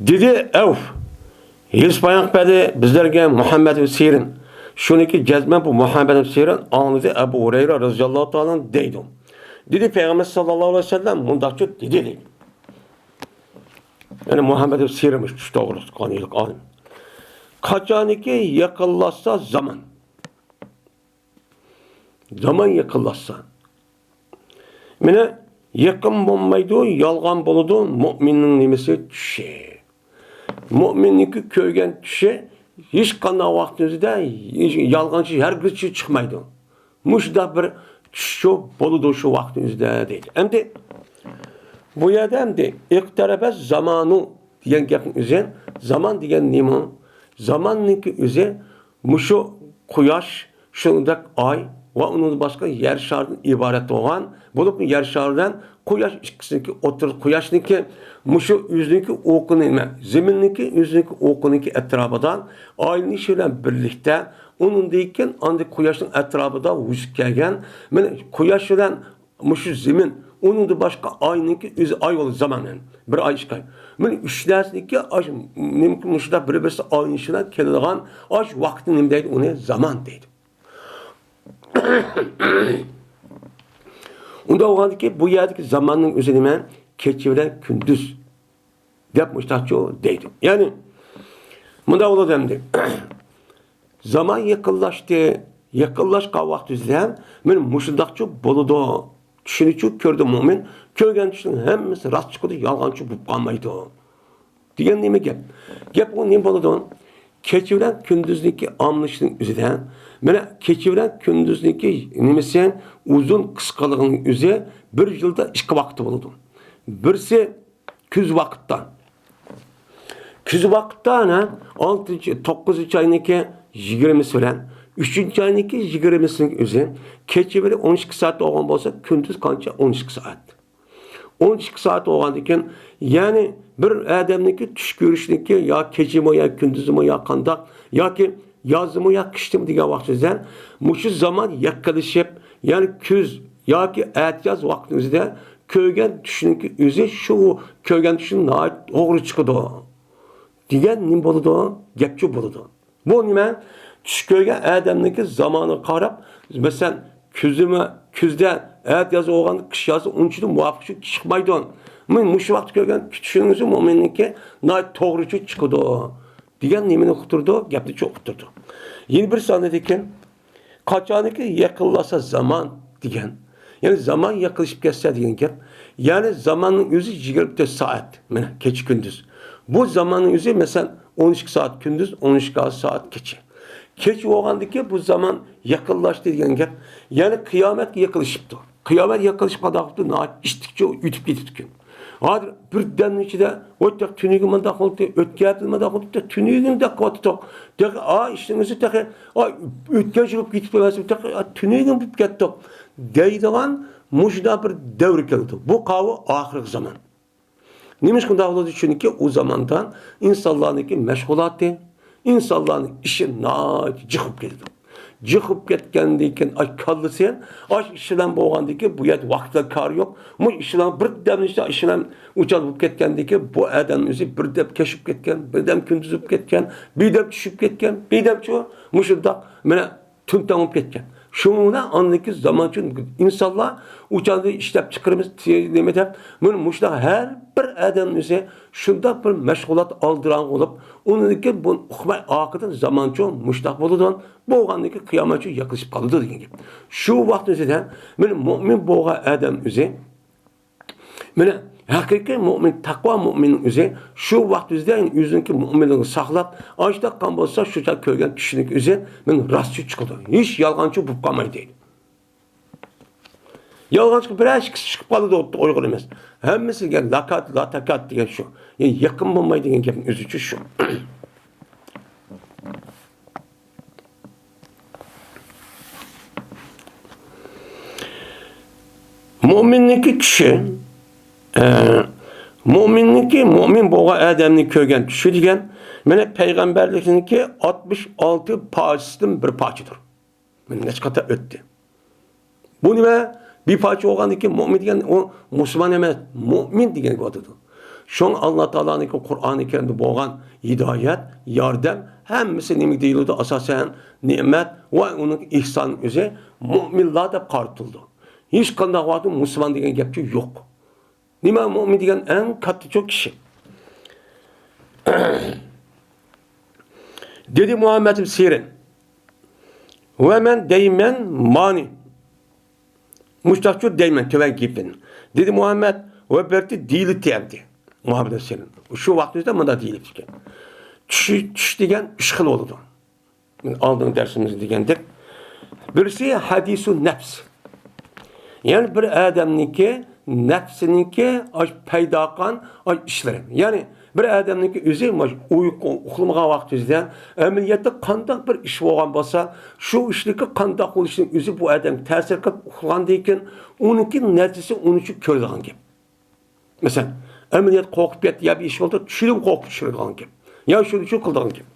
دېدى، ئەۋف، ھېلىسى بايان بەردى بىزلەرگە مۇھەممەد ئىبن سىرىن. شۇنىڭكى جەزمەن بۇ مۇھەممەد ئىبن سىرىن ئاڭلىدى، ئەبۇ ھۇرەيرە رەزىياللاھۇ تائالا دەيدۇ. دېدى، پەيغەمبەر ساللاللاھۇ ئەلەيھى ۋەسەللەم مۇنداقچە دېدى، دەيدۇ. يەنى مۇھەممەد ئىبن سىرىن مۇشۇ چۈش توغرىلىق قانۇنلۇق ئالىم. قاچانكى يېقىنلاشسا زامان. زامان يېقىنلاشسا. مانا، يېقىن بولمايدۇ، يالغان بولىدۇ مۇئمىننىڭ نېمىسى؟ چۈشى. مۇئمىننىڭكى كۆرگەن چۈشى ھېچقانداق ۋاقىتنىڭ ئۆزىدە يالغانچە ھەرگىزچە چىقمايدۇ. مۇشۇنداق بىر چۈشچۇ بولىدۇ شۇ ۋاقىتنىڭ ئۆزىدە دەيدۇ. ئەمدى بۇ يەردە ئەمدى ئىقتەرەبە زامانۇ دېگەن گەپنىڭ ئۆزى، زامان دېگەن نېمە؟ زاماننىڭكى ئۆزى مۇشۇ قۇياش، شۇنىڭدەك ئاي ۋە ئۇنىڭدىن باشقا يەر شارىدىن ئىبارەت بولغان، بولۇپمۇ يەر شارى بىلەن قۇياش ئىككىسىنىڭكى ئوتتۇرىسى، قۇياشنىڭكى مۇشۇ ئۆزىنىڭكى ئوقىنى، نېمە، زېمىننىڭكى ئۆزىنىڭكى ئوقىنىڭكى ئەتراپىدا ئايلىنىشى بىلەن بىرلىكتە، ئۇنىڭدىن كېيىن ئاندىن قۇياشنىڭ ئەتراپىدا ۋۇجۇدقا كەلگەن، مانا، قۇياش بىلەن مۇشۇ زېمىن، ئۇنىڭدىن باشقا ئاينىڭكى ئۆزى ئاي بولىدۇ، زامان، يەنى بىر ئاي، ئىككى ئاي. مانا ئۈچ نەرسىنىڭكى ئاش-، نېمىكى مۇشۇنداق بىر-بىرسى ئايلىنىشىدىن كېلىدىغان ئاش ۋاقتى نېمە دەيدۇ؟ ئۇنى زامان دەيدۇ. ئۇنداق بولغاندىكىن بۇ يەردىكى زاماننىڭ ئۆزى نېمە؟ كېچە بىلەن كۈندۈز. دەپ مۇشۇنداقچۇ دەيدۇ. يەنى مۇنداق بولىدۇ ئەمدى. زامان يېقىنلاشتى. يېقىنلاشقان ۋاقتىمىزدا ھەم مانا مۇشۇنداقچۇ بولىدۇ. چۈشىنىچۇ كۆردى مۇئمىن. كۆرگەن چۈشىنىڭ ھەممىسى راست چىقىدۇ، يالغانچۇ بولۇپ قالمايدۇ. دېگەن نېمە گەپ؟ گەپ ئۇ نېمە بولىدۇ؟ كېچە بىلەن كۈندۈزنىڭكى ئالمىشىشنىڭ ئۆزىدە، مانا كېچە بىلەن كۈندۈزنىڭكى نېمىسى، ئۇزۇن قىسقىلىقىنىڭ ئۆزى بىر يىلدا ئىككى ۋاقىتتا بولىدۇ. بىرسى كۈز ۋاقىتتا. كۈز ۋاقىتتا ئەنە ئالتىنچى، توققۇزىنچى ئاينىڭكى يىگىرمىسى بىلەن ئۈچىنچى ئاينىڭكى يىگىرمىسىنىڭ ئۆزى كېچە بىلەن ئون ئىككى سائەت بولغان بولسا، كۈندۈز قانچە؟ ئون ئىككى سائەت. ئون ئىككى سائەت بولغاندىكىن، يەنى بىر ئادەمنىڭكى چۈش كۆرۈشنىڭكى يا كېچىمۇ يا كۈندۈزمۇ يا قانداق، ياكى يازمۇ يا قىشتىمۇ دېگەن ۋاقتىمىزدا مۇشۇ زامان يېقىنلىشىپ، يەنى كۈز ياكى ئەتىياز ۋاقتىمىزدا كۆرگەن چۈشنىڭكى ئۆزى شۇ كۆرگەن چۈشنىڭ ناھايىتى توغرا چىقىدۇ دېگەن نېمە بولىدۇ؟ گەپچۇ بولىدۇ. بۇ نېمە؟ چۈش كۆرگەن ئادەمنىڭكى زامانىغا قاراپ، مەسىلەن، كۈزىمۇ، كۈزدە ئەتىياز بولغان، قىش يازسا ئۇنچىلىك مۇۋاپىق چىقمايدۇ. مۇ-، مۇشۇ ۋاقىتتا كۆرگەن چۈشىنىڭ ئۆزى مۇئمىننىڭكى ناھايىتى توغرا چۈش چىقىدۇ. دېگەن نېمىنى ئۇقتۇرىدۇ؟ گەپنى چوڭ ئۇقتۇرىدۇ. يەنە بىر سانىدىكى، قاچانكى يېقىنلاشسا زامان دېگەن. يەنى زامان يېقىنلىشىپ كەتسە دېگەن گەپ. يەنى زاماننىڭ ئۆزى يىگىرمە تۆت سائەت. مانا، كېچە كۈندۈز. بۇ زاماننىڭ ئۆزى، مەسىلەن، ئون ئىككى سائەت كۈندۈز، ئون ئىككى سائەت كېچە. كېچە بولغاندىكىن بۇ زامان يېقىنلاشتى دېگەن گەپ. يەنى قىيامەتكە يېقىنلىشىپتۇ. قىيامەت يېقىنلىشىپ قالدى، ناھايىتى ئىتتىكچە ئۆتۈپ كېتىپتىكەن. ھازىر بىردەمنىڭ ئىچىدە، ۋاي، تېخى تۈنۈگۈن مۇنداق بولدى، ئۆتكەن ھەپتە مۇنداق بولدى، تېخى تۈنۈگۈن دەپ قىلىۋاتىدۇ. تېخى، ئا، ئىشنىڭ ئۆزى تېخى، ئا، ئۆتكەن يىل بولۇپ كېتىپتۇ، تېخى، ئا، تۈنۈگۈن بولۇپ كەتتۇق دەيدىغان مۇشۇنداق بىر دەۋر كېلىدۇ. بۇ قاۋۇ ئاخىرقى زامان. نېمىشقا ئۇنداق بولىدۇ؟ چۈنكى ئۇ زاماندا ئىنسانلارنىڭكى مەشغۇلاتى، ئىنسانلارنىڭ ئىشى ناھايىتى جىق بولۇپ كېتىدۇ. جىق بولۇپ كەتكەندىن كېيىن، ئاش كاللىسى، ئاش ئىش بىلەن بولغاندىن كېيىن، بۇ يەردە ۋاقىت بىلەن كارى يوق. مۇ ئىش بىلەن بىردەمنىڭ ئىچىدە ئىش بىلەن ئۇچال بولۇپ كەتكەندىن كېيىن، بۇ ئادەم ئۆزى بىردەم كەچ بولۇپ كەتكەن، بىردەم كۈندۈز بولۇپ كەتكەن، بىردەم چۈش بولۇپ كەتكەن، بىردەم چۈ-، مۇشۇنداق، مانا، تۈن تاڭ بولۇپ كەتكەن. شۇنىڭ بىلەن ئاندىن كېيىن زامان ئۈچۈن ئىنسانلار ئۇچالنى ئىشلەپ چىقىرىمىز، نېمە دەپ، مانا مۇشۇنداق ھەر بىر ئادەم ئۆزى شۇنداق بىر مەشغۇلات ئالدىراڭ بولۇپ، ئۇنىڭدىن كېيىن بۇنى ئۇقماي ئارقىدىن زامان ئۈچۈن مۇشۇنداق بولىدۇ. بولغاندىن كېيىن قىيامەت كۈنى يېقىنلىشىپ قالىدۇ دېگەن گەپ. شۇ ۋاقىت ئۆزىدە مانا مۆمىن بولغان ئادەم ئۆزى، مانا ھەقىقىي مۆمىن، تەقۋا مۆمىننىڭ ئۆزى شۇ ۋاقىت ئۆزىدە ئۆزىنىڭكى مۆمىنلىكىنى ساقلاپ، ئاشۇنداق قىلغان بولسا، شۇ چاغ كۆرگەن چۈشىنىڭ ئۆزى مانا راستچىل چىقىدۇ. ھېچ يالغانچى بولۇپ قالمايدۇ دەيدۇ. يالغانچىغا بىرەر ئىككىسى چىقىپ قالىدۇ، ئۇيغۇر ئەمەس. ھەممىسىگە لاتاكات، لاتاكات دېگەن شۇ. يەنى يېقىن بولمايدۇ دېگەن گەپنىڭ ئۆزىچۇ شۇ. مۆمىننىڭكى چۈشى، ئە، مۆمىننىڭكى، مۆمىن بولغان ئادەمنى كۆرگەن چۈشى دېگەن، مانا پەيغەمبەرلىكنىڭكى ئاتمىش ئالتە پارچىسىدىن بىر پارچىدۇر. مانا نەچچە قېتىم ئۆتتى. بۇ نېمە؟ بىر پارچە بولغاندىن كېيىن مۆمىن دېگەن ئۇ مۇسۇلمان ئەمەس، مۆمىن دېگەنگە ئاتىدۇ. شۇڭا ئاللا تائالانىڭكى قۇرئانى كەرىمدە بولغان ھىدايەت، ياردەم، ھەممىسى نېمىگە دېيىلىدۇ؟ ئاساسەن نېمەت ۋە ئۇنىڭ ئېھسان ئۆزى مۆمىنلار دەپ قارىتىلىدۇ. ھېچقانداق ۋاقىتتا مۇسۇلمان دېگەن گەپچۇ يوق. نېمە مۆمىن دېگەن؟ ئەڭ كاتتىچۇ كىشى. دېدى مۇھەممەد ئىبن سىرىن. ۋە مەن دەيمەن مانى. مۇشتاقچۇ دەيمەن تۆۋەن گېپىنى. دېدى مۇھەممەد ۋە بەرتى دېيىلىتتى ئەمدى. مۇھەممەد ئىبن سىرىن. شۇ ۋاقتىمىزدا مۇنداق دېيىلىپتىكەن. چۈش، چۈش دېگەن ئۈچ خىل بولىدۇ. ئالدىنقى دەرسىمىزدە دېگەندەك، بىرسى ھەدىسۇ نەپس. يەنى بىر ئادەمنىڭكى نەپسىنىڭكى ئاش پەيدا قىلغان ئاش ئىشلىرى. يەنى بىر ئادەمنىڭكى ئۆزى ماش ئۇيقۇ، ئۇخلىمىغان ۋاقتى ئۆزىدە ئەمەلىيەتتە قانداق بىر ئىش بولغان بولسا، شۇ ئىشنىڭكى قانداق بولۇشىنىڭ ئۆزى بۇ ئادەمگە تەسىر قىلىپ ئۇخلىغاندىن كېيىن ئۇنىڭكى نەتىجىسى ئۇنىڭ ئۈچۈن كۆرۈلىدىغان گەپ. مەسىلەن، ئەمەلىيەت قورقۇپ كەتتى يا بىر ئىش بولدى، چۈشىدىمۇ قورقۇپ چۈشۈرىدىغان گەپ. يا شۇنىڭ ئۈچۈن قىلىدىغان گەپ.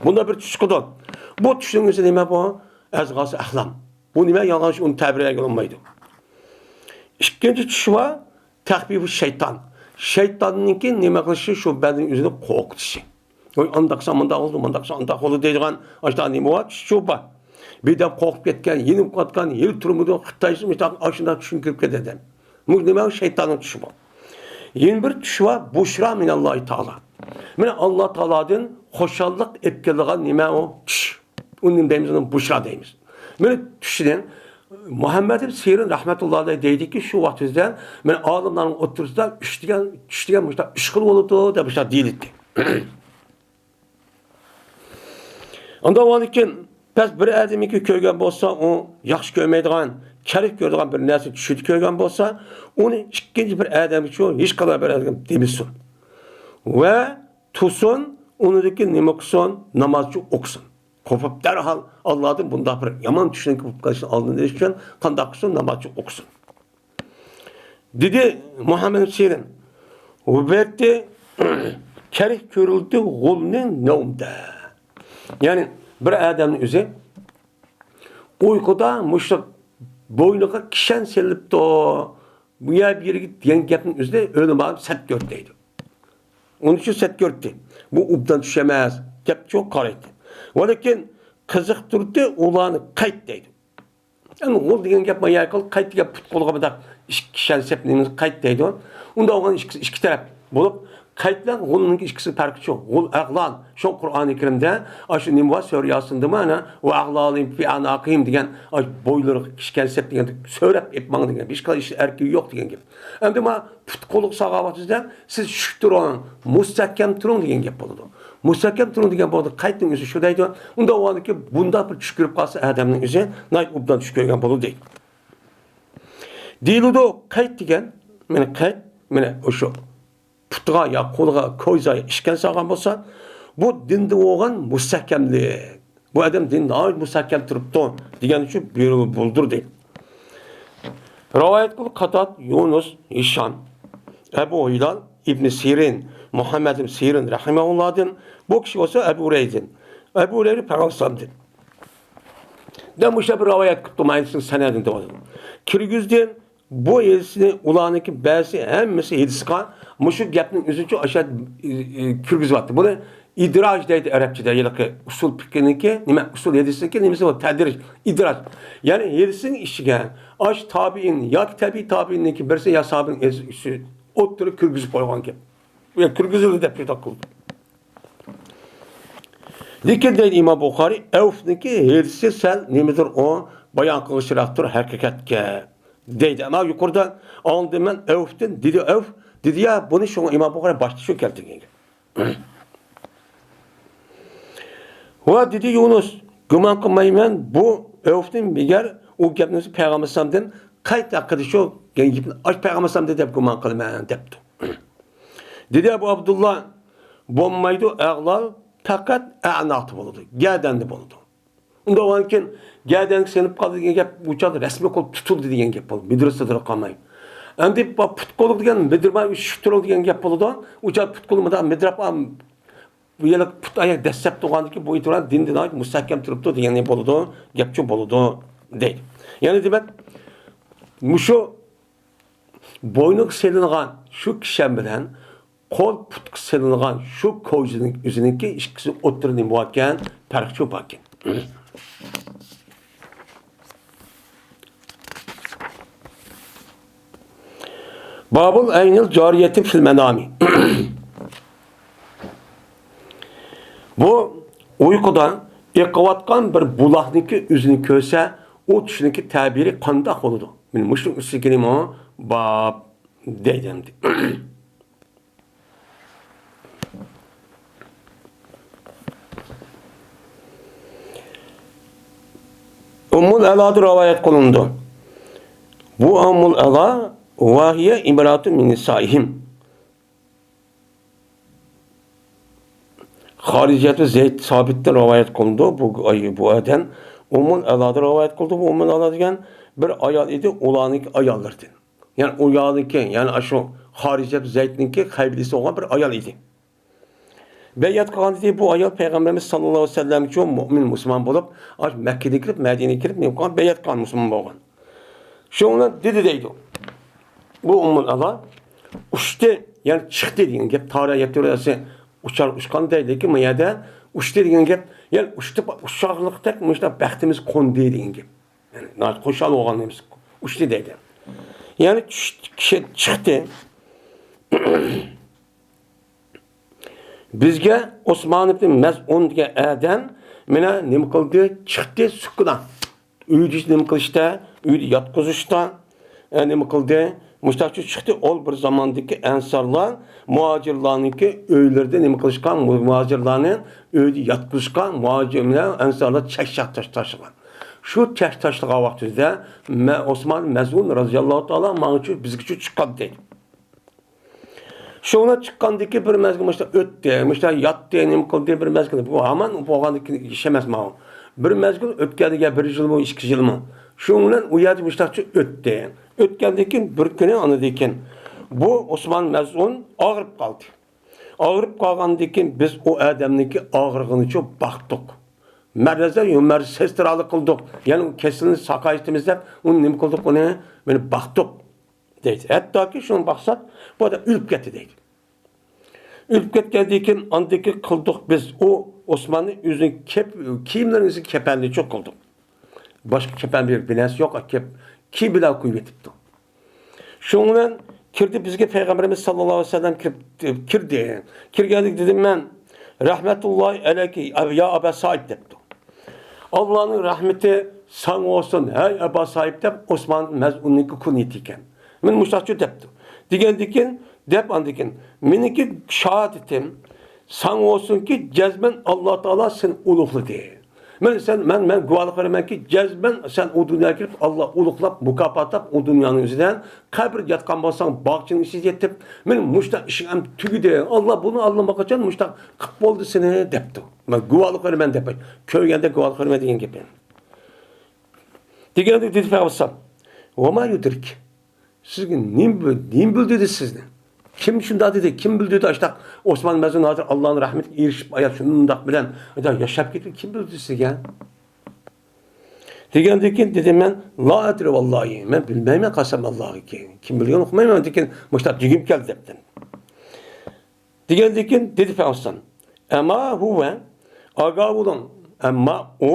بۇنداق بىر چۈش چىقىدۇ. بۇ چۈشنىڭ ئۆزى نېمە بۇ؟ ئەزغاسى ئەھلام. بۇ نېمە؟ يالغان ئۇنى تەبىرلەيگىلى بولمايدۇ. ئىككىنچى چۈش بار، تەخۋىپۇ شەيتان. شەيتاننىڭكى نېمە قىلىشى؟ شۇ بەندىنىڭ ئۆزىنى قورقۇتۇشى. ۋاي، ئانداق قىلسا مۇنداق بولىدۇ، مۇنداق قىلسا ئانداق بولىدۇ دەيدىغان ئاشۇنداق نېمە بار؟ چۈش بار. بىردەم قورقۇپ كەتكەن، يېنىپ قاتقان، يېنىپ تۇرمىدى، خىتاي شۇنداق، ئاشۇنداق چۈشىنىپ كىرىپ كەتتى ئادەم. بۇ نېمە؟ شەيتاننىڭ چۈشى بۇ. يەنە بىر چۈش بار، بۇشرا مىناللاھى تائالا. مانا ئاللا تائالادىن خۇشاللىق ئېلىپ كېلىدىغان نېمە ئۇ؟ چۈش. ئۇنى نېمە دەيمىز؟ ئۇنى بۇشرا دەيمىز. مانا چۈشنى مۇھەممەد ئىبن سىرىن رەھمەتۇللاھى ئەلەيھ دەيدىكى، شۇ ۋاقىت ئۆزىدە مانا ئالىملارنىڭ ئوتتۇرىسىدا چۈش دېگەن، چۈش دېگەن مۇشۇنداق ئۈچ خىل بولىدۇ دەپ مۇشۇنداق دېيىلدى. ئاندىن كېيىن بەس بىر ئادەمنىڭكى كۆرگەن بولسا، ئۇ ياخشى كۆرمەيدىغان، كەرك كۆرىدىغان بىر نەرسە چۈشىدە كۆرگەن بولسا، ئۇنى ئىككىنچى بىر ئادەمگىچۇ، ھېچقانداق بىر ئادەمگە دېمىسۇن. ۋە تۇرسۇن، ئۇنىڭدىكى نېمە قىلسۇن؟ نامازچۇ ئوقۇسۇن. قوپۇپ دەرھال ئاللادىن بۇنداق بىر يامان چۈشنىڭكى بولۇپ قېلىشىنى ئالدىنى ئېلىش ئۈچۈن قانداق قىلسۇن؟ نامازچۇ ئوقۇسۇن. دېدى مۇھەممەد سىرىن، ۋەتتى كەرك كۆرۈلدى غۇلنى نەۋمدە. يەنى بىر ئادەمنىڭ ئۆزى ئۇيقۇدا مۇشۇ بوينىغا كىشەن سېلىپتۇ، بۇ يەر بۇ يەرگە دېگەن گەپنىڭ ئۆزىنى ئۆلىمالىپ سەت كۆردى دەيدۇ. ئۇنىڭ ئۈچۈن سەت كۆردى. بۇ ئوبدان چۈش ئەمەس، گەپ چوڭ قارايدۇ. ۋەلىكىن قىزىقتۇردى ئۇلارنى قەيت دەيدۇ. يەنى غۇل دېگەن گەپ ما يەرگە قايت دېگەن پۇت قولىغا بىردەك ئىككى كىشەن سەپ نېمىنى قەيت دەيدۇ. ئۇنداق بولغان ئىككىسى ئىككى تەرەپ بولۇپ، قەيت بىلەن غۇلنىڭكى ئىككىسىنىڭ پەرقى شۇ. غۇل ئەغلال. شۇ قۇرئانى كەرىمدە ئاشۇ نېمە بار؟ سۈرە ياسىندىمۇ ئەنە، ۋە ئەغلالىم فى ئەناقىم دېگەن، ئاشۇ بويلىرىغا كىشەن سەپ دېگەن، سۆرەپ ئېلىپ ماڭ دېگەن. ھېچقانداق ئىش ئەركىنى يوق دېگەن گەپ. ئەمدى ما پۇت قولىغا سالغان ۋاقتىدا سىز چۈشۈپ تۇرۇڭ، مۇستەھكەم تۇرۇڭ دېگەن گەپ بولىدۇ. مۇستەھكەم تۇرۇڭ دېگەن بولىدۇ، قەيتنىڭ ئۆزى شۇ دەيدۇ. ئۇنداق بولغاندىكىن بۇنداق بىر چۈش كۆرۈپ قالسا ئادەمنىڭ ئۆزى ناھايىتى ئوبدان چۈش كۆرگەن بولىدۇ دەيدۇ. دېيىلىدۇ، قەيت دېگەن، مانا قەيت، مانا ئوشۇ پۇتىغا يا قولىغا كويزا يا ئىشكەن سالغان بولسا، بۇ دىندا بولغان مۇستەھكەملىك. بۇ ئادەم دىندا ناھايىتى مۇستەھكەم تۇرۇپتۇ دېگەن ئۈچۈن بۇيرۇلدى دەيدۇ. رىۋايەت قىلدى قاتادە، يۇنۇس، ھىشام، ئەبۇ ھىلال، ئىبنى سىرىن، مۇھەممەد ئىبنى سىرىن رەھىمەھۇللاھدىن، بۇ كىشى بولسا ئەبۇ ھۇرەيرىدىن. ئەبۇ ھۇرەيرە پەيغەمبەر ئەلەيھىسسالامدىن. دە مۇشۇ بىر رىۋايەت قىپتۇ، ماينىسىنىڭ سەنەدىنى دەۋاتىدۇ. كىرگۈزدى، بۇ ھېلىسىنى ئۇلارنىڭكى بەزىسى ھەممىسى ھېلىسىغا مۇشۇ گەپنىڭ ئۆزىچۇ ئاشۇ، ئى، ئى، كىرگۈزۈۋاتتى. بۇنى ئىدراج دەيدۇ ئەرەبچىدە، ھېلىقى ئۇسۇل پىقھىنىڭكى، نېمە، ئۇسۇل ھەدىسنىڭكى نېمىسى بار، تەدرىج، ئىدراج. يەنى ھېلىسىنىڭ ئىچىگە ئاش تابىئىن ياكى تەبىئىي تابىئىننىڭكى بىرسى يا سابىنىڭ ئۆزى ئوتتۇرىغا كىرگۈزۈپ قويغان گەپ. يا كىرگۈزۈلدى دەپ پېيدا قىلدى. لېكىن دەيدۇ ئىمام بۇخارىي، ئەۋفنىڭكى ھېلىسى سەل نېمىدۇر ئۇ بايان قىلغۇچىراقتۇر ھەقىقەتكە دەيدۇ. ئەمما يۇقىرىدا ئاڭلىدىم مەن ئەۋفتىن، دېدى ئەۋف، دېدى يا، بۇنى شۇڭا ئىمام بۇخارىي باشتا شۇ كەلتۈرگەن گەپ. ۋە دېدى يۇنۇس، گۇمان قىلمايمەن، بۇ ئەۋفتىن مېگەر ئۇ گەپنى پەيغەمبەر ئەلەيھىسسالامدىن قەيت ھەققىدە شۇ گەپنى ئاش پەيغەمبەر ئەلەيھىسسالامدىن دەپ گۇمان قىلىمەن دەپتۇ. دېدى ئەبۇ ئابدۇللا، بولمايدۇ، ئەغلال پەقەت ئەناقتا بولىدۇ، گەدەندە بولىدۇ. ئۇنداق بولغاندىكىن گەدەنگە سېلىنىپ قالدى دېگەن گەپ، ئۇ چاغدا رەسمىي قول تۇتۇلدى دېگەن گەپ بولىدۇ، مىدىرسىدۇر قالماي. ئەمدى پۇت قولۇق دېگەن مىدىرماي شۇتۇرۇق دېگەن گەپ بولىدۇ. ئۇ چاغدا پۇت قولى مۇنداق مىدىراپ، بۇ يەرلىك پۇت ئاياق دەسسەپ تۇرغاندىكىن بۇ ئېتىبارەن دىندا ناھايىتى مۇستەھكەم تۇرۇپتۇ دېگەن بولىدۇ، گەپچۇ بولىدۇ دەيدۇ. يەنى دېمەك، مۇشۇ بوينىغا سېلىنغان شۇ كىشەن بىلەن قول پۇتقا سېلىنغان شۇ كوزىنىڭ ئۆزىنىڭكى ئىككىسى ئوتتۇرىدا نېمە باركەن؟ پەرقچۇ باركەن. بابۇل ئەينىل جارىيەتى فىل مەنامى. بۇ ئۇيقۇدا ئېقىۋاتقان بىر بۇلاقنىڭكى ئۆزىنى كۆرسە، ئۇ چۈشنىڭكى تەبىرى قانداق بولىدۇ؟ مانا مۇشۇنىڭ ئۈستىگە كېلىمۇ باب دەيدۇ ئەمدى. ئۇممۇل ئەلادىن رىۋايەت قىلىنىدۇ. بۇ ئۇممۇل ئەلا، ۋەھىيە ئىمراتۇ مىن نىسائىھىم. خارىجەتۇ زەيد سابىتتىن رىۋايەت قىلىنىدۇ. بۇ، بۇ ئادەم ئۇممۇل ئەلادىن رىۋايەت قىلىدۇ. بۇ ئۇممۇل ئەلا دېگەن بىر ئايال ئىدى، ئۇلارنىڭكى ئاياللىرىدىن. يەنى ئۇ ياقنىڭكى، يەنى ئاشۇ خارىجەت زەيدنىڭكى قەبىلىسى بولغان بىر ئايال ئىدى. بەيئەت قىلغان ئىدى، بۇ ئايال پەيغەمبىرىمىز ساللاللاھۇ ئەلەيھى ۋەسەللەمگىچۇ مۇئمىن مۇسۇلمان بولۇپ، ئاشۇ مەككىدىن كىرىپ، مەدىنىگە كىرىپ، نېمە قىلغان؟ بەيئەت قىلغان، مۇسۇلمان بولغان. شۇنىڭ بىلەن دېدى دەيدۇ. بۇ ئۇممۇل ئەلا ئۇچتى، يەنى چىقتى دېگەن گەپ. تارىخ يەتتە ئۇچار، ئۇچقان دەيدۇ، لېكىن بۇ يەردە ئۇچتى دېگەن گەپ، يەنى ئۇچتى، ئۇچارلىقتەك مۇشۇنداق بەختىمىز قوندى دېگەن گەپ. يەنى ناھايىتى خۇشال بولغانلىقىمىز ئۈچتى دەيدۇ. يەنى چۈش-، كىشى چىقتى. بىزگە ئوسمان ئىبن مەزئۇن دېگەن ئادەم مانا نېمە قىلدى؟ چىقتى سۇكۇنا. ئۆيدە نېمە قىلىشتا، ئۆيدە ياتقۇزۇشتا، ئە، نېمە قىلدى؟ مۇشتاقچۇ چىقتى. ئۇ بىر زاماندىكى ئەنسارلار مۇھاجىرلارنىڭكى ئۆيلىرىدە نېمە قىلىشقا، مۇ-، مۇھاجىرلارنى ئۆيدە ياتقۇزۇشقا مۇھاجىر بىلەن ئەنسارلار چەك تاشلىغان. شۇ چەك تاشلىغان ۋاقتىمىزدا مە-، ئوسمان مەزئۇن رازىياللاھۇ تائالا ماڭىچۇ، بىزگىچۇ چىققان دەيدۇ. شۇڭا چىققاندىكى بىر مەزگىل مۇشتا ئۆتتى، مۇشتا ياتتى، نېمە قىلدى، بىر مەزگىل. بۇ ھامان بولغاندىكى ئىش ئەمەس ماۋۇ. بىر مەزگىل ئۆتكەندىن كېيىن بىر يىلمۇ، ئىككى يىلمۇ. شۇنىڭ بىلەن ئۇ يەردە مۇشتاقچە ئۆتتى. ئۆتكەندىن كېيىن بىر كۈنى ئاندىن كېيىن بۇ ئوسمان مەزئۇن ئاغرىپ قالدى. ئاغرىپ قالغاندىن كېيىن بىز ئۇ ئادەمنىڭكى ئاغرىقىنىچۇ باقتۇق. مەررەزە يۇمەر سېسترالىق قىلدۇق. يەنى ئۇ كېسىلىنى ساقايتىمىز دەپ ئۇنى نېمە قىلدۇق، ئۇنى مانا باقتۇق دەيدۇ. ھەتتاكى شۇنى باقساق، بۇ ئادەم ئۆلۈپ كەتتى دەيدۇ. ئۆلۈپ كەتكەندىن كېيىن ئاندىن كېيىن قىلدۇق بىز، ئۇ ئوسماننى ئۆزىنىڭ كەپ-، كىيىملىرىنى كېپەننىچۇ قىلدۇق. باشقا كېپەن بىر بىنەسى يوق، كەپ-، كىيىم بىلەن قويۇۋېتىپتۇ. شۇنىڭ بىلەن كىردى بىزگە پەيغەمبىرىمىز ساللاللاھۇ ئەلەيھى ۋەسەللەم كىرىپ، كىردى. كىرگەندە دېدىم مەن، «رەھمەتۇللاھى ئەلەيكى، يا ئەبا سائىد» دەپتۇ. «ئاللانىڭ رەھمىتى ساڭا بولسۇن، ھەي ئەبا سائىد» دەپ، ئوسمان مەزئۇننىڭكى كۇنيىتى ئىكەن. مەن مۇشۇنداقچۇ دەپتۇ. دېگەندىكىن، دەپ ئاندىكىن، مېنىڭكى شاھادىتىم ساڭا بولسۇنكى، جەزمەن ئاللا تائالا سېنى ئۇلۇغلىدى. مەن سەن، مەن، مەن گۇۋاھلىق بېرىمەنكى، جەزمەن سەن ئۇ دۇنياغا كىرىپ، ئاللا ئۇلۇغلاپ، مۇكاپاتلاپ، ئۇ دۇنيانىڭ ئۆزىدە قەبرىدە ياتقان بولساڭ، باغچىنىڭ ئىچىگە يېتىپ، مېنىڭ مۇشۇنداق ئىشىم ئەمدى تۈگىدى. ئاللا بۇنى ئاللىماقاچان مۇشۇنداق قىلىپ بولدى سېنى دەپتۇ. مەن گۇۋاھلىق بېرىمەن دەپ، كۆرگەندە گۇۋاھلىق بېرىمەن دېگەن گېپى. دېگەندە دېدى پەيغەمبەر، ۋەما يۇدرىك. سىزگە نېمە بىل-، نېمە بىلدۈردى سىزنى؟ كىم شۇنداق دېدى؟ كىم بىلدۈردى ئاشتاق ئوسمان مەزئۇن ھازىر ئاللانىڭ رەھمىتىگە ئېرىشىپ، ئايا شۇنداق بىلەن ياشاپ كېتىپ كىم بىلدۈردى سىزگە؟ دېگەندىن كېيىن دېدىم مەن، لا ئەدرى ۋاللاھى، مەن بىلمەيمەن قەسەم ئاللاغا، كىم بىلگەن ئۇقمايمەن، لېكىن مۇشۇنداق دېگۈم كەلدى دەپتىم. دېگەندىن كېيىن دېدى پەيغەمبەر، ئەمما ھۇۋە، ئاگاھ بولۇڭ، ئەمما ئۇ،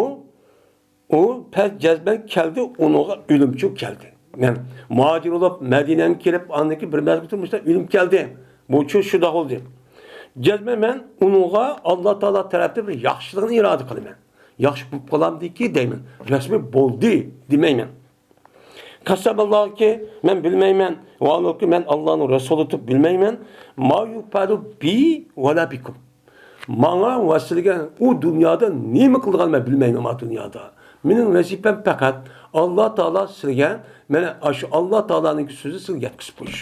ئۇ پەس جەزمەن كەلدى، ئۇنىڭغا ئۆلۈمچۇ كەلدى. مەن مۇھاجىر بولۇپ مەدىنەگە كېلىپ، ئاندىن كېيىن بىر مەزگىل تۇرمۇشتا ئۆلۈم كەلدى. بۇ چۈ شۇنداق بولدى. جەزمەن مەن ئۇنىڭغا ئاللا تائالا تەرەپتىن بىر ياخشىلىقنى ئىرادە قىلىمەن. ياخشى بولۇپ قالامدىكى دەيمەن. رەسمىي بولدى دېمەيمەن. قەسەم ئاللاھكى، مەن بىلمەيمەن. ۋاللۇكى، مەن ئاللانىڭ رەسۇلى تۇرۇپ بىلمەيمەن. ما يۇپەلۇ بى ۋەلا بىكۇم. ماڭا ۋە سىلىگە ئۇ دۇنيادا نېمە قىلىدىغاننى مەن بىلمەيمەن، ما دۇنيادا. مېنىڭ ۋەزىپەم پەقەت ئاللا تائالا سىلىگە، مانا ئاشۇ ئاللا تائالانىڭ سۆزى سىلىگە يەتكۈزۈپ قويۇش.